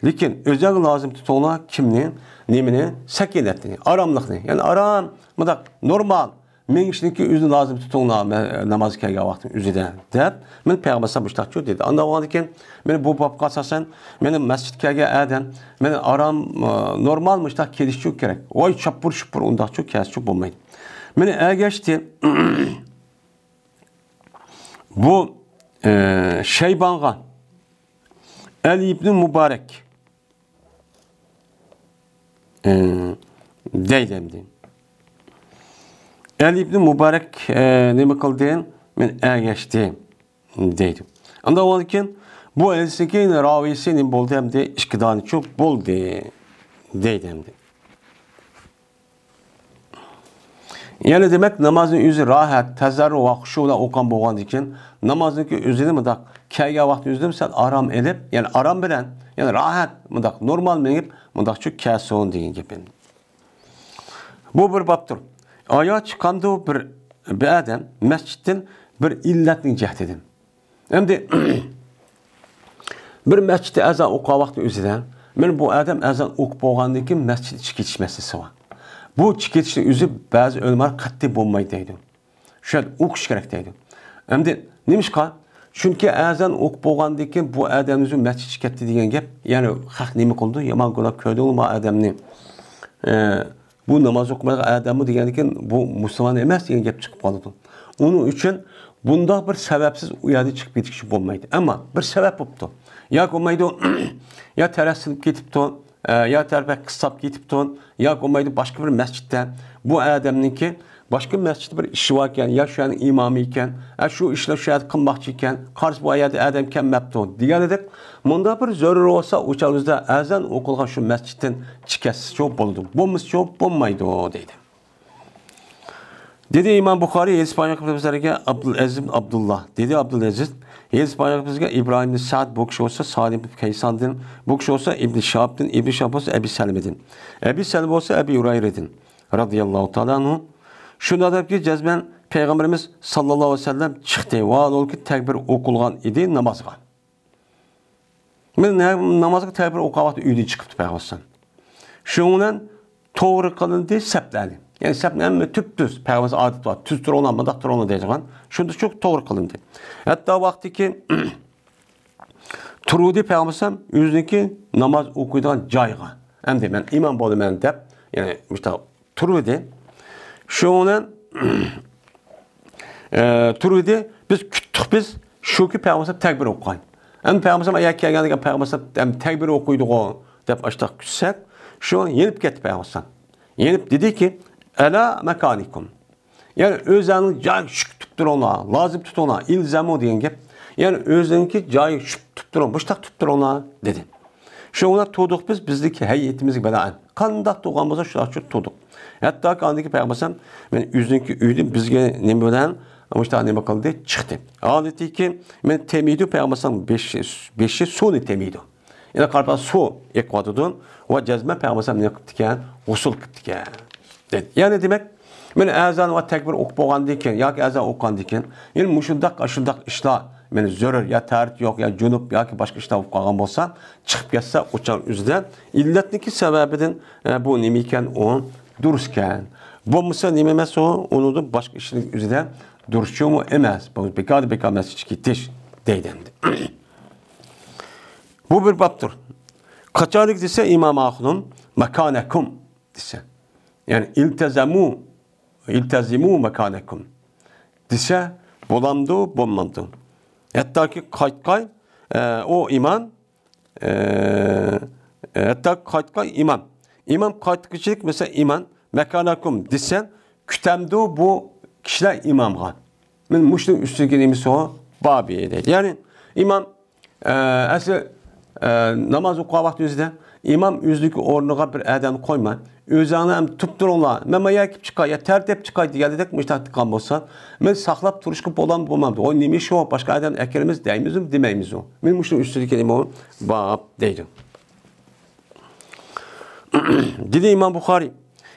لېكىن ئۆزەڭگە لازىم تۇتۇڭلار، كىمنى، نېمىنى؟ سەكىنەتنى، ئاراملىقنى، يەنى ئارام، مۇنداق نورمال مېڭىشنىڭكى ئۆزىنى لازىم تۇتۇڭلار، مە-، نامازغا كەلگەن ۋاقتىڭ ئۆزىدە، دەپ، مېنى پەيغەمبەر ئەلەيھىسسالام مۇشۇنداقچۇ دېدى. ئاندىن بولغاندىن كېيىن، مېنى بۇ بابقا ئاساسەن، مېنى مەسچىتكە كەلگەن ئادەم، مېنى ئارام، ئا، نورمال مۇشۇنداق كېلىشچۇ كېرەك. ۋاي، چاپپۇر-شۇپپۇر ئۇنداقچۇ كەلسىچۇ بولمايدۇ. مېنى ئەگەشتى. بۇ، ئە، شەيبانغا ئەلى ئىبنى مۇبارەك، ئە، دەيدۇ ئەمدى. ئەلى ئىبنى مۇبارەك، ئە، نېمە قىلدى؟ مېنى ئەگەشتى، دەيدۇ. ئاندىن كېيىن بۇ ھەدىسنىڭكى راۋىيسى نېمە بولدى ئەمدى؟ ئىككى دانىچۇ بولدى، دەيدۇ ئەمدى. يەنى دېمەك، نامازنى ئۆزى راھەت، تەزەررۇ ۋە خۇشۇ بىلەن ئوقۇغان بولغاندىكىن، نامازنىڭكى ئۆزىنى مۇنداق كەلگەن ۋاقتى ئۆزىدىن سەل ئارام ئېلىپ، يەنى ئارام بىلەن، يەنى راھەت، مۇنداق نورمال مېڭىپ، مۇنداقچۇ كەلسۇن دېگەن گېپىم. بۇ بىر بابتۇر. ئايا چىقامدۇ بىر، بىر ئادەم مەسچىتتىن بىر ئىللەتنىڭ جەھىتىدىن. ئەمدى بىر مەسچىتتە ئەزان ئوقۇغان ۋاقتى ئۆزىدە، مانا بۇ ئادەم ئەزان ئوقۇپ بولغاندىن كېيىن مەسچىتتىن چىقىپ كېتىش مەسىلىسى بار. بۇ چىقىپ كېتىشنى ئۆزى بەزى ئۆلىمالار قەتئىي بولمايدۇ دەيدۇ. شۇ يەردە ئوقۇش كېرەك دەيدۇ. ئەمدى نېمىشقا؟ چۈنكى ئەزان ئوقۇپ بولغاندىن كېيىن بۇ ئادەم ئۆزى مەسچىتكە كەتتى دېگەن گەپ، يەنى خەق نېمە قىلىدۇ؟ يامان گۇناھ كۆردۈڭلارمۇ ئادەمنى؟ ئە، بۇ ناماز ئوقۇمايدىغان ئادەممۇ دېگەندىن كېيىن، بۇ مۇسۇلمان ئەمەس دېگەن گەپ چىقىپ قالىدۇ. ئۇنىڭ ئۈچۈن بۇنداق بىر سەۋەبسىز ئۇ يەردىن چىقىپ كېتىشكە بولمايدۇ. ئەمما بىر سەۋەب بوپتۇ. يا بولمايدۇ، يا تەرەت سىنىپ كېتىپتۇ، ئە، يا تەرەت قىستاپ كېتىپتۇ، يا بولمايدۇ باشقا بىر مەسچىتتە بۇ ئادەمنىڭكى باشقا مەسچىتتە بىر ئىشى باركەن، يا شۇ يەرنىڭ ئىمامى ئىكەن، ئە، شۇ ئىشنى شۇ يەردە قىلماقچى ئىكەن، قارىسا بۇ يەردە ئەدەم كەلمەپتۇ دېگەندەك، مۇنداق بىر زۆرۈر بولسا، ئۇ چاغ ئۆزىدە ئەزان ئوقۇلغان شۇ مەسچىتتىن چىقىۋەتسىچۇ بولىدۇ، بولمىسىچۇ بولمايدۇ دەيدۇ. دېدى ئىمام بۇخارىي، ھەدىس بايان قىلىپ بىزلەرگە ئابدۇلئەزىز ئىبن ئابدۇللا. دېدى ئابدۇلئەزىز، ھەدىس بايان قىلىپ بىزگە ئىبراھىم ئىبن سەئد، بۇ كىشى بولسا سالىم ئىبن كەيساندىن، بۇ كىشى بولسا ئىبن شىھابتىن، ئىبن شىھاب بولسا ئەبى سەلمىدىن، ئەبى سەلمە بولسا ئەبى ھۇرەيرىدىن رەزىياللاھۇ تائالا ئەنھۇ. شۇنداق دەپكى، جەزمەن پەيغەمبىرىمىز ساللاللاھۇ ئەلەيھى ۋەسەللەم چىقتى، ۋاھالۇكى تەكبىر ئوقۇلغان ئىدى نامازغا. مەن نە-، نامازغا تەكبىر ئوقۇغان ۋاقتى ئۆيدىن چىقىپتۇ پەيغەمبەر. شۇنىڭ بىلەن توغرا قىلىندى سەپلەرنى. يەنى سەپنى ھەممە تۈپتۈز، پەيغەمبەر ئادىتى بار، تۈز تۇرۇڭلار، مۇنداق تۇرۇڭلار دەيدىغان. شۇنداق شۇ توغرا قىلىندى. ھەتتا ۋاقتىكى تۇرۇۋىدى پەيغەمبەر ئۆزىنىڭكى ناماز ئوقۇيدىغان جايىغا. ئەمدى مەن ئىمام بولىمەن دەپ، يەنى مۇشۇنداق تۇرۇۋىدى. شۇنىڭ بىلەن ئە، تۇرۇۋىدى. بىز كۈتتۇق، بىز شۇكى پەيغەمبەر تەكبىر ئوقۇغان. ئەمدى پەيغەمبەر ئەگەر كەلگەندىكىن پەيغەمبەر ئەم تەكبىر ئوقۇيدىغۇ دەپ ئاشتاق كۈتسەك، شۇ يېنىپ كەتتى پەيغەمبەر. يېنىپ دېدىكى، ئەلا مەكانىكۇم. يەنى ئۆزلەرنىڭ جايىغا شۈك تۇتۇپ تۇرۇڭلار، لازىم تۇتۇڭلار، ئىلزەمۇ دېگەن گەپ. يەنى ئۆزلىرىنىڭكى جايىغا شۈك تۇتۇپ تۇرۇڭ، مۇشتاق تۇتۇپ تۇرۇڭلار دېدى. شۇڭا تۇردۇق بىز، بىزدىكى ھەيئىتىمىزگە بىنائەن. قانداق تۇرغان بولسا، شۇنداق تۇردۇق. ھەتتاكى ئاندىكى پەيغەمبەر مەن ئۆزىنىڭكى ئۆيىدىن بىزگە نېمە بىلەن مۇشۇنداق نېمە قىلدى، چىقتى. ھالىتىكى مەن تېمىيدۇ، پەيغەمبەر بېشى، بېشى سۇنى تېمىيدۇ. يەنى قارىپا سۇ ئېقىۋاتىدۇ. ۋە جەزمەن پەيغەمبەر نېمە قىپتىكەن؟ غۇسۇل قىپتىكەن. دېدى. يەنى دېمەك، مەن ئەزان ۋە تەكبىر ئوقۇپ بولغاندىن كېيىن ياكى ئەزان ئوقۇغاندىن كېيىن، يەنە مۇشۇنداق، ئاشۇنداق ئىشلار مەن زۆرۈر يا تەرىتى يوق، يا جۇنۇپ ياكى باشقا ئىشلار بولۇپ قالغان بولسا، چىقىپ كەتسە، ئۇ چاغ ئۆزىدە ئىللەتنىڭكى سەۋەبىدىن، ئە، بۇ نېمە ئىكەن، ئۇ دۇرۇس ئىكەن. بولمىسا نېمە ئەمەس ئۇ، ئۇنىڭدىن باشقا ئىشنىڭ ئۆزىدە دۇرۇسچۇمۇ ئەمەس. بۇ بىكاردىن بىكار مەسچىتكە كېتىش دەيدۇ ئەمدى. بۇ بىر بابتۇر. قاچانلىق دېسە، ئىمام ئاخۇنۇم، ماكانەكۇم دېسە. يەنى ئىلتەزەمۇ، ئىلتەزىمۇ ماكانەكۇم دېسە، بولامدۇ، بولمامدۇ؟ ھەتتاكى قايتقاي، ئە، ئۇ ئىمام، ئە، ھەتتا قايتقاي ئىمام. ئىمام قايتقۇچىلىك، مەسىلەن، ئىمام ماكانەكۇم دېسە، كۈتەمدۇ بۇ كىشىلەر ئىمامغا؟ مەن مۇشۇنىڭ ئۈستىدىكى نېمىسى بار دەيدۇ. يەنى ئىمام ئە، ئەسلى، ئە، ناماز ئوقۇغان ۋاقتى ئۆزىدە ئىمام ئۆزىنىڭكى ئورنىغا بىر ئادەمنى قويماي، ئۆزۈڭلار ھەم تۇرۇپ تۇرۇڭلار، مەن مايا كېلىپ چىقاي يا تەرتىپ چىقاي دېگەندەك مۇشۇنداق قىلغان بولسا، مەن ساقلاپ تۇرۇشقا بولامدۇ، بولمامدۇ؟ ۋاي، نېمە ئىشى بار، باشقا ئادەمنى ئەكىرىمىز دەيمىزمۇ، دېمەيمىزمۇ؟ مەن مۇشۇنىڭ ئۈستىدىكى نېمە بار دەيدۇ. دېدى ئىمام بۇخارىي،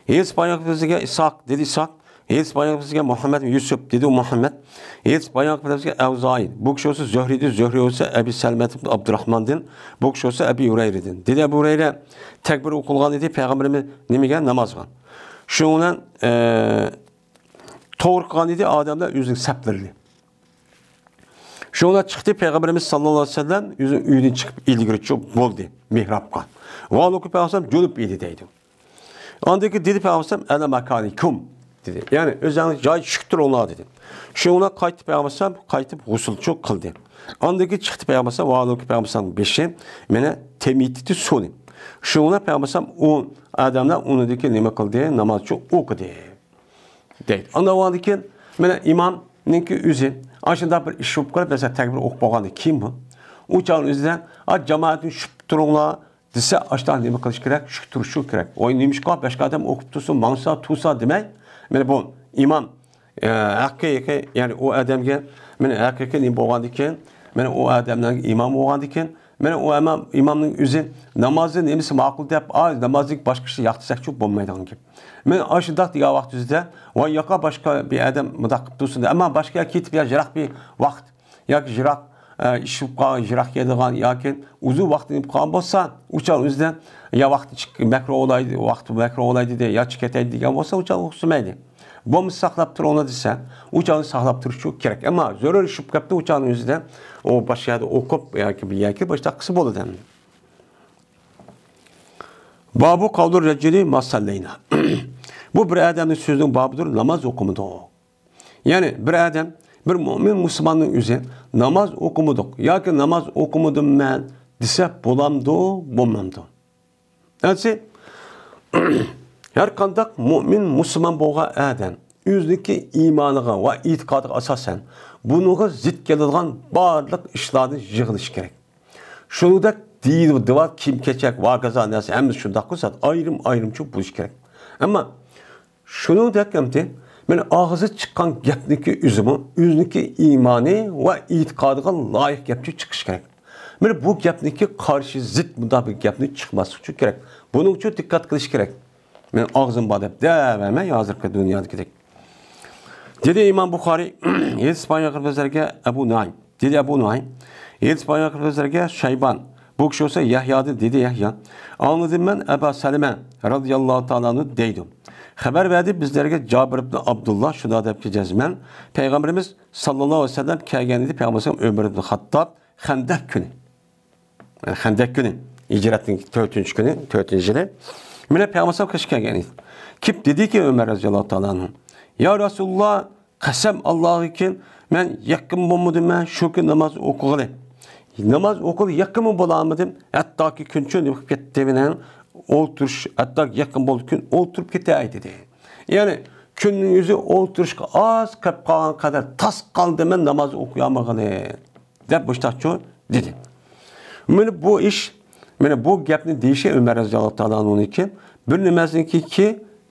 ھەدىس بايان قىلىپ بىزگە ئىسھاق، دېدى ئىسھاق، ھەدىس بايان قىلىپ بىزگە مۇھەممەد يۈسۈپ، دېدى ئۇ مۇھەممەد. ھەدىس بايان قىلىپ بىزگە ئەۋزائى، بۇ كىشى بولسا زۆھرىدىن، زۆھرى بولسا ئەبى سەلمەت ئابدۇراھماندىن، بۇ كىشى بولسا ئەبى ھۇرەيرىدىن. دېدى ئەبۇ ھۇرەيرە، تەكبىر ئوقۇلغان ئىدى پەيغەمبىرىمىز نېمىگە؟ نامازغا. شۇنىڭ بىلەن، ئە، توغرا قىلغان ئىدى ئادەملەر ئۆزىنىڭ سەپلىرىنى. شۇڭا چىقتى پەيغەمبىرىمىز ساللاللاھۇ ئەلەيھى ۋەسەللەم ئۆزى ئۆيدىن چىقىپ ئىلگىرىچۇ بولدى مېھرابقا. ۋاھالۇكى پەيغەمبەر جۇنۇپ ئىدى دەيدۇ. ئاندىن كېيىن دېدى پەيغەمبەر ئەلا ماكانىكۇم دېدى. يەنى ئۆزۈڭلار جايىدا شۈك تۇرۇڭلار دېدى. شۇڭا قايتتى پەيغەمبەر قايتىپ غۇسۇلچۇ قىلدى. ئاندىن كېيىن چىقتى پەيغەمبەر ۋاھالۇكى پەيغەمبەر بېشى مېنى تېمىتتى سۇنى. شۇڭا پەيغەمبەر ئۇ ئادەملەر ئۇنىڭدىكى نېمە قىلدى؟ نامازچۇ ئوقۇدى. دەيدۇ. ئاندىن بولغاندىن كېيىن، مانا، ئىمامنىڭكى ئۆزى ئاشۇنداق بىر ئىش بولۇپ قالىپ، مەسىلەن، تەكبىر ئوقۇپ بولغاندىن كېيىن بۇ، ئۇ چاغنىڭ ئۆزىدە، «ئا، جامائەتنى شۈك تۇرۇڭلار» دېسە، ئاشۇنداق نېمە قىلىش كېرەك؟ شۈك تۇرۇشۇ كېرەك. ۋاي، نېمىشقا باشقا ئادەم ئوقۇپ تۇرسۇن، ماڭسا، تۇرسا دېمەي، مانا، بۇ ئىمام، ئە، ھەقىقىي، يەنى ئۇ ئادەمگە، مانا، ھەقىقىي نېمە بولغاندىن كېيىن، مانا، ئۇ ئادەمنىڭ ئىمامى بولغاندىن كېيىن، مانا ئۇ ئىمام، ئىمامنىڭ ئۆزى نامازنى نېمىسى ماقۇل دەپ، ئا، نامازنى باشقا كىشى ياقتۇرساكچۇ بولمايدىغان گەپ. مەن ئاشۇنداق دېگەن ۋاقىت ئۆزىدە، ۋاي ياقا باشقا بىر ئادەم مۇنداق قىلىپ تۇرسۇن دەپ، ئەمما باشقا يەرگە كېتىپ يا يىراق بىر ۋاقىت ياكى يىراق، ئە، ئىش بولۇپ قالغان، يىراق كېلىدىغان ياكى ئۇزۇن ۋاقىت بولۇپ قالغان بولسا، ئۇ چاغ ئۆزىدە يا ۋاقتى چىك-، مەكرۇھ بولاي، ۋاقتى مەكرۇھ بولاي دېدى، يا چىقىپ كېتەي دېگەن بولسا، ئۇ چاغ ئوخشىمايدۇ. بولمىسا ساقلاپ تۇرۇڭلار دېسە، ئۇ چاغنى ساقلاپ تۇرۇش كېرەك. ئەمما زۆرۈر ئىش بولۇپ كەپتۇ، ئۇ چاغنىڭ ئۆزىدە ئۇ باشقا يەردە ئوقۇپ ياكى بىر يەرگە باشقا قىلسا بولىدۇ ئەمدى. بابۇ قەۋلۇر رەجۇلى ما سەللەينا. بۇ بىر ئادەمنىڭ سۆزىنىڭ بابىدۇر، ناماز ئوقۇمىدۇق. يەنى بىر ئادەم، بىر مۆمىن مۇسۇلماننىڭ ئۆزى ناماز ئوقۇمىدۇق ياكى ناماز ئوقۇمىدىم مەن دېسە بولامدۇ، بولمامدۇ؟ ئەنسى، ھەر قانداق مۆمىن مۇسۇلمان بولغان ئادەم، ئۆزىنىڭكى ئىمانىغا ۋە ئېتىقادىغا ئاساسەن، بۇنىڭغا زىت كېلىدىغان بارلىق ئىشلارنى يىغىشى كېرەك. شۇنىڭدەك دېيىلىدۇ، دىۋار، كىيىم-كېچەك ۋە ھاكازا نەرسە ھەممىسى شۇنداققۇ زات ئايرىم-ئايرىمچە بولۇشى كېرەك. ئەمما شۇنىڭدەك ئەمدى مانا ئاغزى چىققان گەپنىڭكى ئۆزىمۇ ئۆزىنىڭكى ئىمانى ۋە ئېتىقادىغا لايىق گەپچۇ چىقىشى كېرەك. مانا بۇ گەپنىڭكى قارشى زىت مۇنداق بىر گەپنى چىقماسلىقى كېرەك. بۇنىڭ ئۈچۈن دىققەت قىلىش كېرەك. مەن ئاغزىم بار دەپ دەۋەرمەي، ھازىرقى دۇنيادىكىدەك. دېدى ئىمام بۇخارىي، ھەدىس بايان قىلىپ بىزلەرگە ئەبۇ نۇئايم. دېدى ئەبۇ نۇئايم، ھەدىس بايان قىلىپ بىزلەرگە شەيبان. بۇ كىشى بولسا يەھيادىن، دېدى يەھيا. ئاڭلىدىم مەن ئەبا سەلىمە رازىياللاھۇ تائالا ئەنھۇ دەيدۇ. خەۋەر بەردى بىزلەرگە جابىر ئىبنى ئابدۇللا، شۇنداق دەپتۇ جەزمەن. پەيغەمبىرىمىز ساللاللاھۇ ئەلەيھى ۋەسەللەم كەلگەن ئىدى، پەيغەمبىرىمىز ئۆمەر ئىبنى خاتتاب خەندەك كۈنى. يەنى خەندەك كۈنى، ھىجرەتنىڭ تۆتىنچى كۈنى، تۆتىنچى يىلى. مانا پەيغەمبەر قېشىغا كەلگەن ئىدى. كېلىپ دېدىكى ئۆمەر رازىياللاھۇ تائالا ئەنھۇ، يا رەسۇلاللا، قەسەم ئاللاغىكىن، مەن يېقىن بولمىدىم، مەن شۇ كۈن ناماز ئوقۇغىلى. ناماز ئوقۇغىلى يېقىنمۇ بولالمىدىم. ھەتتاكى كۈن چۈ نېمە قىلىپ كەتتى، مېنىڭ ئولتۇرۇش، ھەتتا يېقىن بولدى كۈن ئولتۇرۇپ كېتەي دېدى. يەنى كۈننىڭ يۈزى ئولتۇرۇشقا ئاز قېلىپ قالغان قەدەر تاس قالدى، مەن ناماز ئوقۇيالمىغىلى. دەپ مۇشتاقچۇ دېدى. مانا بۇ ئىش، مانا بۇ گەپنى دېيىشى ئۆمەر رەزىياللاھۇ تائالا ئەنھۇنىڭكى، بىر نېمەزنىڭكى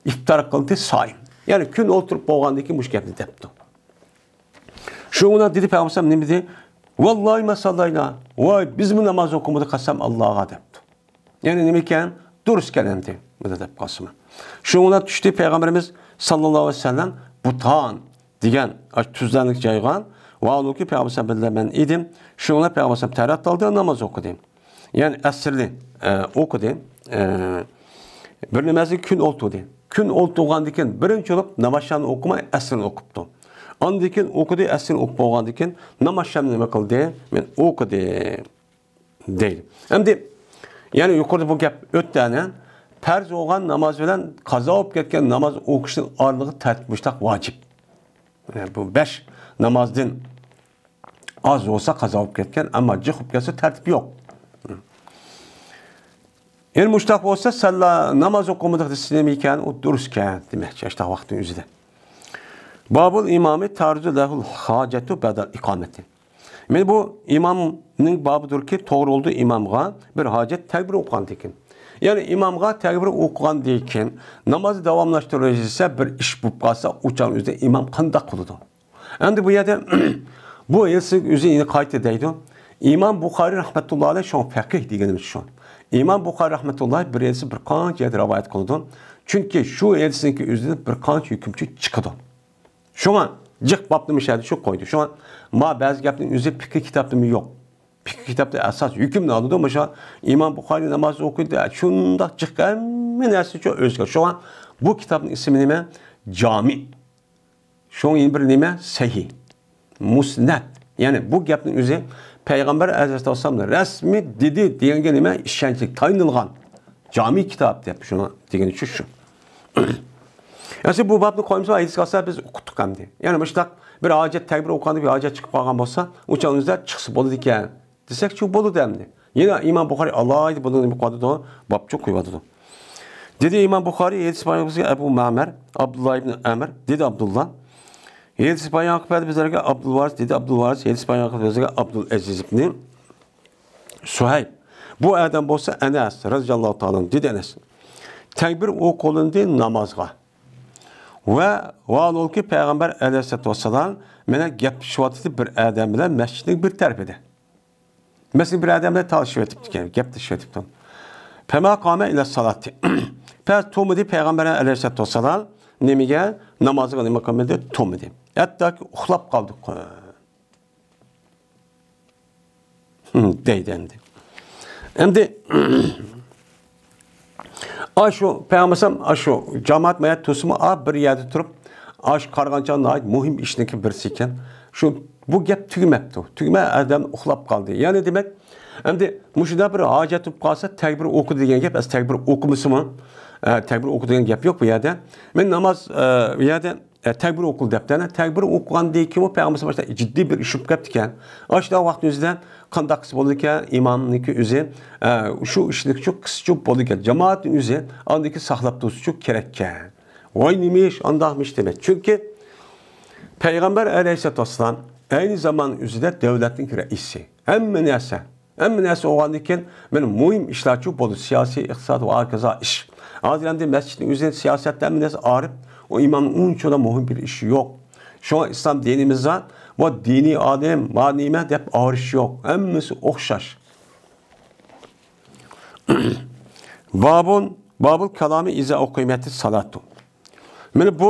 ئىپتار قىلدى سائىم. يەنى كۈن ئولتۇرۇپ بولغاندىن كېيىن مۇشۇ گەپنى دەپتۇ. شۇڭا دېدى پەيغەمبەر نېمە دېدى؟ ۋاللاھى ما ساللاينا. ۋاي، بىزمۇ ناماز ئوقۇمىدۇق، قەسەم ئاللاغا دەپتۇ. يەنى نېمە ئىكەن؟ دۇرۇس ئىكەن ئەمدى. بۇنى دەپ قالسىمۇ. شۇڭا چۈشتى پەيغەمبىرىمىز ساللاللاھۇ ئەلەيھى ۋەسەللەم بۇتان دېگەن ئاشۇ تۈزلەرنى جايغان ۋە ئۇنىڭكى پەيغەمبەر بىلەن مەن ئىدىم. شۇڭا پەيغەمبەر تەرەت ئالدى، ناماز ئوقۇدى. يەنى ئەسىرنى، ئە، ئوقۇدى. ئە، بىر نېمەزنى كۈن ئولتۇردى. كۈن ئولتۇرغاندىن كېيىن بىرىنچى بولۇپ نامازشامنى ئوقۇماي ئەسىرنى ئوقۇپتۇ. ئاندىن كېيىن ئوقۇدى، ئەسىرنى ئوقۇپ بولغاندىن كېيىن نامازشامنى نېمە قىلدى؟ مەن ئوقۇدى. دەيدۇ. ئەمدى، يەنى يۇقىرىدا بۇ گەپ ئۆتتى ئەنە. پەرز بولغان ناماز بىلەن قازا بولۇپ كەتكەن ناماز ئوقۇشنىڭ ئارىلىقى تەرتىپ مۇشتاق ۋاجىپ. يەنى بۇ بەش نامازدىن ئاز بولسا قازا بولۇپ كەتكەن، ئەمما جىق بولۇپ كەتسە تەرتىپ يوق. يەنى مۇشتاق بولسا سەللا ناماز ئوقۇمىدۇق دېسە نېمە ئىكەن؟ ئۇ دۇرۇس ئىكەن دېمەكچى، ئاشتاق ۋاقىتنىڭ ئۆزىدە. بابۇل ئىمامى تارىزۇ لەھۇل ھاجەتۇ بەدەل ئىقامەتى. مانا بۇ ئىمامنىڭ بابىدۇركى، توغرا بولىدۇ ئىمامغا بىر ھاجەت تەكبىر ئوقۇغاندىكىن. يەنى ئىمامغا تەكبىر ئوقۇغاندىكىن نامازنى داۋاملاشتۇرۇۋېرىشسە بىر ئىش بولۇپ قالسا، ئۇ چاغنىڭ ئۆزىدە ئىمام قانداق قىلىدۇ؟ ئەمدى بۇ يەردە بۇ ھەدىسنىڭ ئۆزى يەنە قايتا دەيدۇ. ئىمام بۇخارىي رەھمەتۇللا ئەلەيھ شۇڭا پەقىھ دېگىنىمىز شۇ. ئىمام بۇخارىي رەھمەتۇللا بىر ھەدىسنى بىر قانچە يەردە رىۋايەت قىلىدۇ. چۈنكى شۇ ھەدىسنىڭكى ئۆزىدىن بىر قانچە ھۆكۈمچى چىقىدۇ. شۇڭا جىق بابنى مۇشۇ يەردە شۇ قويدى. شۇڭا ما بەزى گەپنىڭ ئۆزى پىقھىي كىتابتىمۇ يوق. پىقھىي كىتابتا ئاساس ھۆكۈمنى ئالىدۇ. مۇشۇ ئىمام بۇخارىي ناماز ئوقۇيدۇ، شۇنداق جىق ھەممە نەرسە شۇ ئۆزگەر. شۇڭا بۇ كىتابنىڭ ئىسمى نېمە؟ جامى. شۇڭا يەنە بىر نېمە؟ سەھىھ. مۇسنەد. يەنى بۇ گەپنىڭ ئۆزى پەيغەمبەر ئەلەيھىسسالام رەسمىي دېدى دېگەنگە نېمە؟ ئىشەنچلىك، تايىنىلغان. جامى كىتاب دەپ شۇنى دېگىنى شۇ، شۇ. ئەسلى بۇ بابنى قويمىسا، ھەدىسكە ئالسا بىز ئۇقتۇق ئەمدى. يەنى مۇشۇنداق بىر ھاجەت، تەكبىر ئوقۇغاندا بىر ھاجەت چىقىپ قالغان بولسا، ئۇ چاغ ئۆزىدە چىقسا بولىدىكەن دېسەكچۇ بولىدۇ ئەمدى. يەنە ئىمام بۇخارىي ئالاھىدە بۇنى نېمە قىلىۋاتىدۇ؟ بابچۇ قويۇۋاتىدۇ. دېدى ئىمام بۇخارىي، ھەدىس بايان قىلغۇچى ئەبۇ مەمەر، ئابدۇللا ئىبنى ئەمر، دېدى ئابدۇللا. ھەدىس بايان قىلىپ بەردى بىزلەرگە ئابدۇلۋارىس، دېدى ئابدۇلۋارىس، ھەدىس بايان قىلىپ بىزلەرگە ئابدۇل ئەزىز ئىبنى سۇھەيب. بۇ ئادەم بولسا ئەنەس رەزىياللاھۇ تائالا ئەنھۇ، دېدى ئەنەس. تەكبىر ئوقۇلۇندى نامازغا. ۋە ۋاھالۇكى پەيغەمبەر ئەلەيھىسسالاتۇ ۋەسسالام مەنە گەپلىشىۋاتىدۇ بىر ئادەم بىلەن مەسچىتنىڭ بىر تەرىپىدە. مەسىلەن، بىر ئادەم بىلەن تالىشىۋېتىپتىكەن، گەپلىشىۋېتىپتۇ. فەما قامە ئىلە سالاتى. پەس تۇرمىدى پەيغەمبەر ئەلەيھىسسالاتۇ ۋەسسالام نېمىگە؟ نامازغا نېمە قىلمىدى؟ تۇرمىدى. ھەتتاكى ئۇخلاپ قالدى. دەيدۇ ئەمدى. ئەمدى ئاشۇ پەيغەمبەر ئاشۇ جامائەت مايات تۇرسىمۇ، ئا، بىر يەردە تۇرۇپ، ئاشۇ قارىغانچە ناھايىتى مۇھىم ئىشنىڭكى بىرسى ئىكەن. شۇ، بۇ گەپ تۈگىمەپتۇ. تۈگىمەي ئادەم ئۇخلاپ قالدى. يەنى دېمەك، ئەمدى مۇشۇنداق بىر ھاجەت بولۇپ قالسا، تەكبىر ئوقۇ دېگەن گەپ، ئەس تەكبىر ئوقۇمىسىمۇ، ئە، تەكبىر ئوقۇ دېگەن گەپ يوق بۇ يەردە. مەن ناماز، ئە، بۇ يەردە ئە، تەكبىر ئوقۇلدى دەپتۇ. ئەنە تەكبىر ئوقۇغاندىن كېيىن بۇ پەيغەمبەر ئاشۇنداق جىددىي بىر ئىش بولۇپ كەپتىكەن. ئاشۇنداق ۋاقىتنىڭ ئۆزىدە قانداق قىلسا بولىدىكەن؟ ئىمامنىڭكى ئۆزى، ئە، شۇ ئىشنى شۇ قىلسىچۇ بولىدىكەن. جامائەتنىڭ ئۆزى ئاندىكى ساقلاپ تۇرسىچۇ كېرەككەن. ۋاي نېمە ئىش، ئانداقمىش دېمەك. چۈنكى پەيغەمبەر ئەلەيھىسسالاتۇ ۋەسسالام ئەينى زامان ئۆزىدە دۆلەتنىڭ رەئىسى. ھەممە نەرسە، ھەممە نەرسە بولغاندىن كېيىن، مانا مۇھىم ئىشلارچۇ بولىدۇ، سىياسىي، ئىقتىساد ۋە ھاكازا ئىش. ھازىر ئەمدى مەسچىتنىڭ ئۆزىدە سىياسەتتە ھەممە نەرسە ئارىپ، ئۇ ئىمامنىڭ ئۇنچىۋالا مۇھىم بىر ئىشى يوق. شۇڭا ئىسلام دىنىمىزدا بۇ دىنىي ئالىم، ما نېمە دەپ ئايرىش يوق. ھەممىسى ئوخشاش. بابۇن، بابۇل كالامى ئىزا ئۇقىمەتىس سالاتۇ. مانا بۇ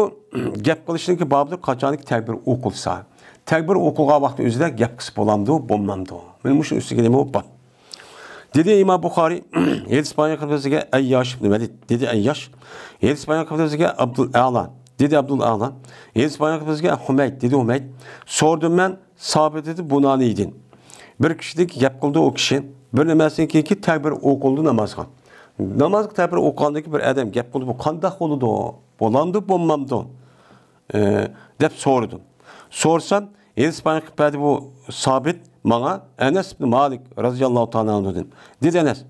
گەپ قىلىشنىڭكى بابىدۇر، قاچانكى تەكبىر ئوقۇلسا. تەكبىر ئوقۇلغان ۋاقىتنىڭ ئۆزىدە گەپ قىلسا بولامدۇ، بولمامدۇ؟ مانا مۇشۇ ئۈستىگە نېمە بار؟ دېدى ئىمام بۇخارىي، ھەدىس بايان قىلىپ بىزگە ئەيياش ئىبن ۋەلىد، دېدى ئەيياش. ھەدىس بايان قىلىپ بىزگە ئابدۇل ئەلا، دېدى ئابدۇل ئەلا. ھەدىس بايان قىلىپ بىزگە ھۇمەيد، دېدى ھۇمەيد. سورىدىم مەن سابىت ئىبن بۇنانىدىن. بىر كىشىدىن گەپ قىلدى ئۇ كىشى. بىر نېمىسىدىن كېيىنكى تەكبىر ئوقۇلدى نامازغا. نامازغا تەكبىر ئوقۇغاندىن كېيىن بىر ئادەم گەپ قىلدى، بۇ قانداق بولىدۇ؟ بولامدۇ، بولمامدۇ؟ ئى، دەپ سورىدىم. سورىسام، ھەدىس بايان قىلىپ بەردى بۇ سابىت ماڭا، ئەنەس ئىبن مالىك رازىياللاھۇ تائالا ئەنھۇدىن. دېدى ئەنەس،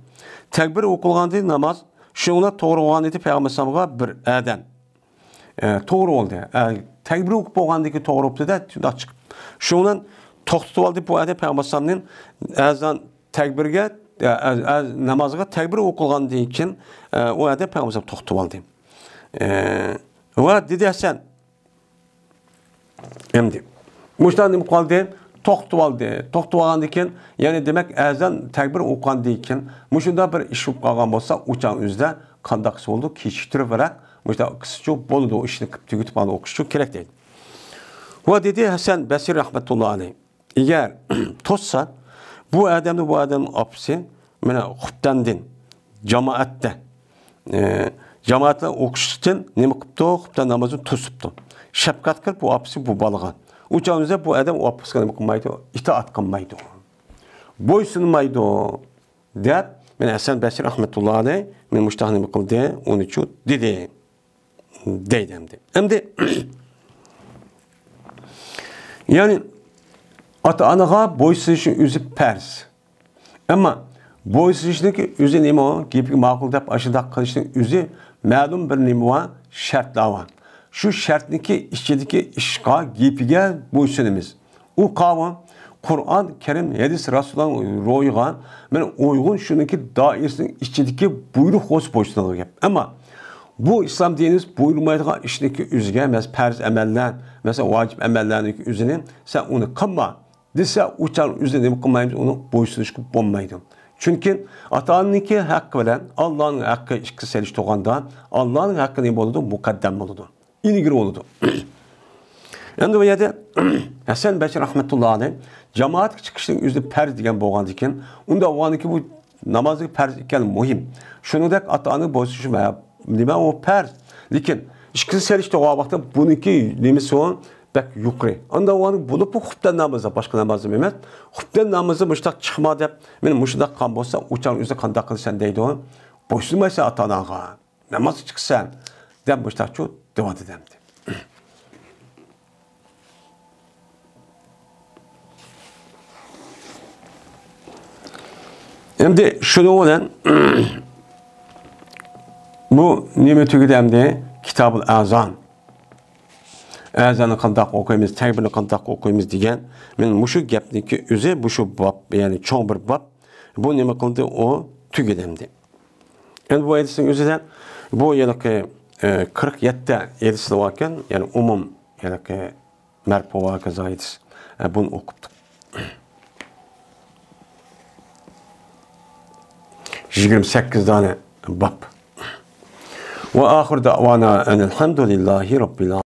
تەكبىر ئوقۇلغانىدى ناماز، شۇنىڭ بىلەن توغرا بولغانىدى پەيغەمبەر ئەلەيھىسسالامغا بىر ئادەم. ئى، توغرا بولدى. ئى، تەكبىر ئوقۇپ بولغاندىن كېيىن توغرا بوپتۇ-دە، شۇنداق چىقىپ. شۇنىڭ بىلەن توختىتىپ ئالدى بۇ ئادەم پەيغەمبەر ئەلەيھىسسالامنى ئەزان تەكبىرگە، ئە، ئەز-، ئەز-، نامازغا تەكبىر ئوقۇلغاندىن كېيىن، ئە، ئۇ يەردە پەيغەمبەر توختىتىپ ئالدى. ئە، ۋە دېدى ھەسەن، ئەمدى مۇشۇنداق نېمە قىلدى؟ توختىتىپ ئالدى. توختىتىپ ئالغاندىن كېيىن، يەنى دېمەك، ئەزان تەكبىر ئوقۇغاندىن كېيىن، مۇشۇنداق بىر ئىش بولۇپ قالغان بولسا، ئۇ چاغ ئۆزىدە قانداق قىلسا بولىدۇ؟ كېچىكتۈرۈۋەرەك، مۇشۇنداق قىلسىچۇ بولىدۇ، ئىشنى قىلىپ تۈگىتىپ ئاندىن ئوقۇشچۇ كېرەك دەيدۇ. ۋە دېدى ھەسەن بەسرى رەھمەتۇللا ئەلەيھ. ئەگەر توسسا، بۇ ئادەمنى، بۇ ئادەمنىڭ ئاپىسى، مانا، خۇپتەندىن، جامائەتتە، ئى، جامائەتلەر ئوقۇشتىن نېمە قىپتۇ؟ خۇپتەن نامازىنى توسۇپتۇ. شەپقەت قىلىپ، بۇ ئاپىسى بۇ بالىغا. ئۇ چاغدا بۇ ئادەم ئۇ ئاپىسىغا نېمە قىلمايدۇ؟ ئىتائەت قىلمايدۇ. بويسۇنمايدۇ، دەپ، مانا، ھەسەن بەسرى رەھمەتۇللا ئەلەيھ، مانا مۇشۇنداق نېمە قىلدى؟ ئۇنىچۇ دېدى. دەيدۇ ئەمدى. ئەمدى، يەنى، ئاتا-ئانىغا بويسۇنۇشنىڭ ئۆزى پەرز. ئەمما بويسۇنۇشنىڭكى ئۆزى نېمە ئۇ؟ گېپىگە ماقۇل دەپ ئاشۇنداق قىلىشنىڭ ئۆزى مەلۇم بىر نېمە بار، شەرتلەر بار. شۇ شەرتنىڭكى ئىچىدىكى ئىشقا، گېپىگە بويسۇنىمىز. ئۇ قاۋۇ، قۇرئان كەرىم، ھەدىس رەسۇلۇللانىڭ روھىغا مانا ئۇيغۇن، شۇنىڭكى دائىرىسىنىڭ ئىچىدىكى بۇيرۇق بولسا بويسۇنىدىغان گەپ. ئەمما بۇ ئىسلام دىنىمىز بۇيرۇمايدىغان ئىشنىڭكى ئۆزىگە، مەسىلەن، پەرز ئەمەللەر، مەسىلەن، ۋاجىپ ئەمەللەرنىڭكى ئۆزىنى سەن ئۇنى قىلما دېسە، ئۇ چاغ ئۆزىنى نېمە قىلمايمىز، ئۇنىڭ بويسۇنۇشقا بولمايدۇ. چۈنكى ئاتا-ئانىنىڭكى ھەققى بىلەن ئاللانىڭ ھەققى ئىككىسى سېلىشتۇرغاندا، ئاللانىڭ ھەققى نېمە بولىدۇ؟ مۇقەددەم بولىدۇ. ئىلگىرى بولىدۇ. ئەمدى بۇ يەردە ھەسەن بەسرى رەھمەتۇللا ئەلەيھ جامائەتكە چىقىشنىڭ ئۆزى پەرز دېگەن بولغاندىكىن، ئۇنداق بولغاندىكىن بۇ نامازنىڭ پەرز ئىكەنلىكى مۇھىم. شۇنىڭدەك ئاتا-ئانىغا بويسۇنۇش ۋە نېمە ئۇ پەرز. لېكىن ئىككىسىنى سېلىشتۇرغان ۋاقىتتا بۇنىڭكى نېمىسى ئۇ بەك يۇقىرى. ئانداق بولغان بولۇپمۇ خۇپتەن نامىزى، باشقا نامازدا ئەمەس. خۇپتەن نامىزى مۇشۇنداق چىقما دەپ، مېنى مۇشۇنداق قىلغان بولسا، ئۇ چاغ ئۆزى قانداق قىلىسەن دەيدۇ. بويسۇنمايسەن ئاتا-ئاناڭغا. نامازغا چىقىسەن دەپ مۇشتاقچۇ دەۋاتىدۇ ئەمدى. ئەمدى شۇنىڭ بىلەن بۇ نېمە تۈگىدى ئەمدى؟ كىتابۇل ئەزان. ئەزاننى قانداق ئوقۇيمىز، تەكبىرنى قانداق ئوقۇيمىز دېگەن، مەن مۇشۇ گەپنىڭكى ئۆزى، مۇشۇ باب، يەنى چوڭ بىر باب، بۇ نېمە قىلدى؟ ئۇ تۈگىدى ئەمدى. ئەمدى بۇ ھەدىسنىڭ ئۆزىدە بۇ ھېلىقى، ئە، قىرىق يەتتە ھەدىسلەر باركەن، يەنى ئومۇم ھېلىقى مەرپۇ ۋە ھاكازا ھەدىس. ئە، بۇنى ئوقۇپتۇق. يىگىرمە سەككىز دانە باب. ۋە ئاخىر دەۋانا ئەنىل ھەمدۇلىللاھى رەببىل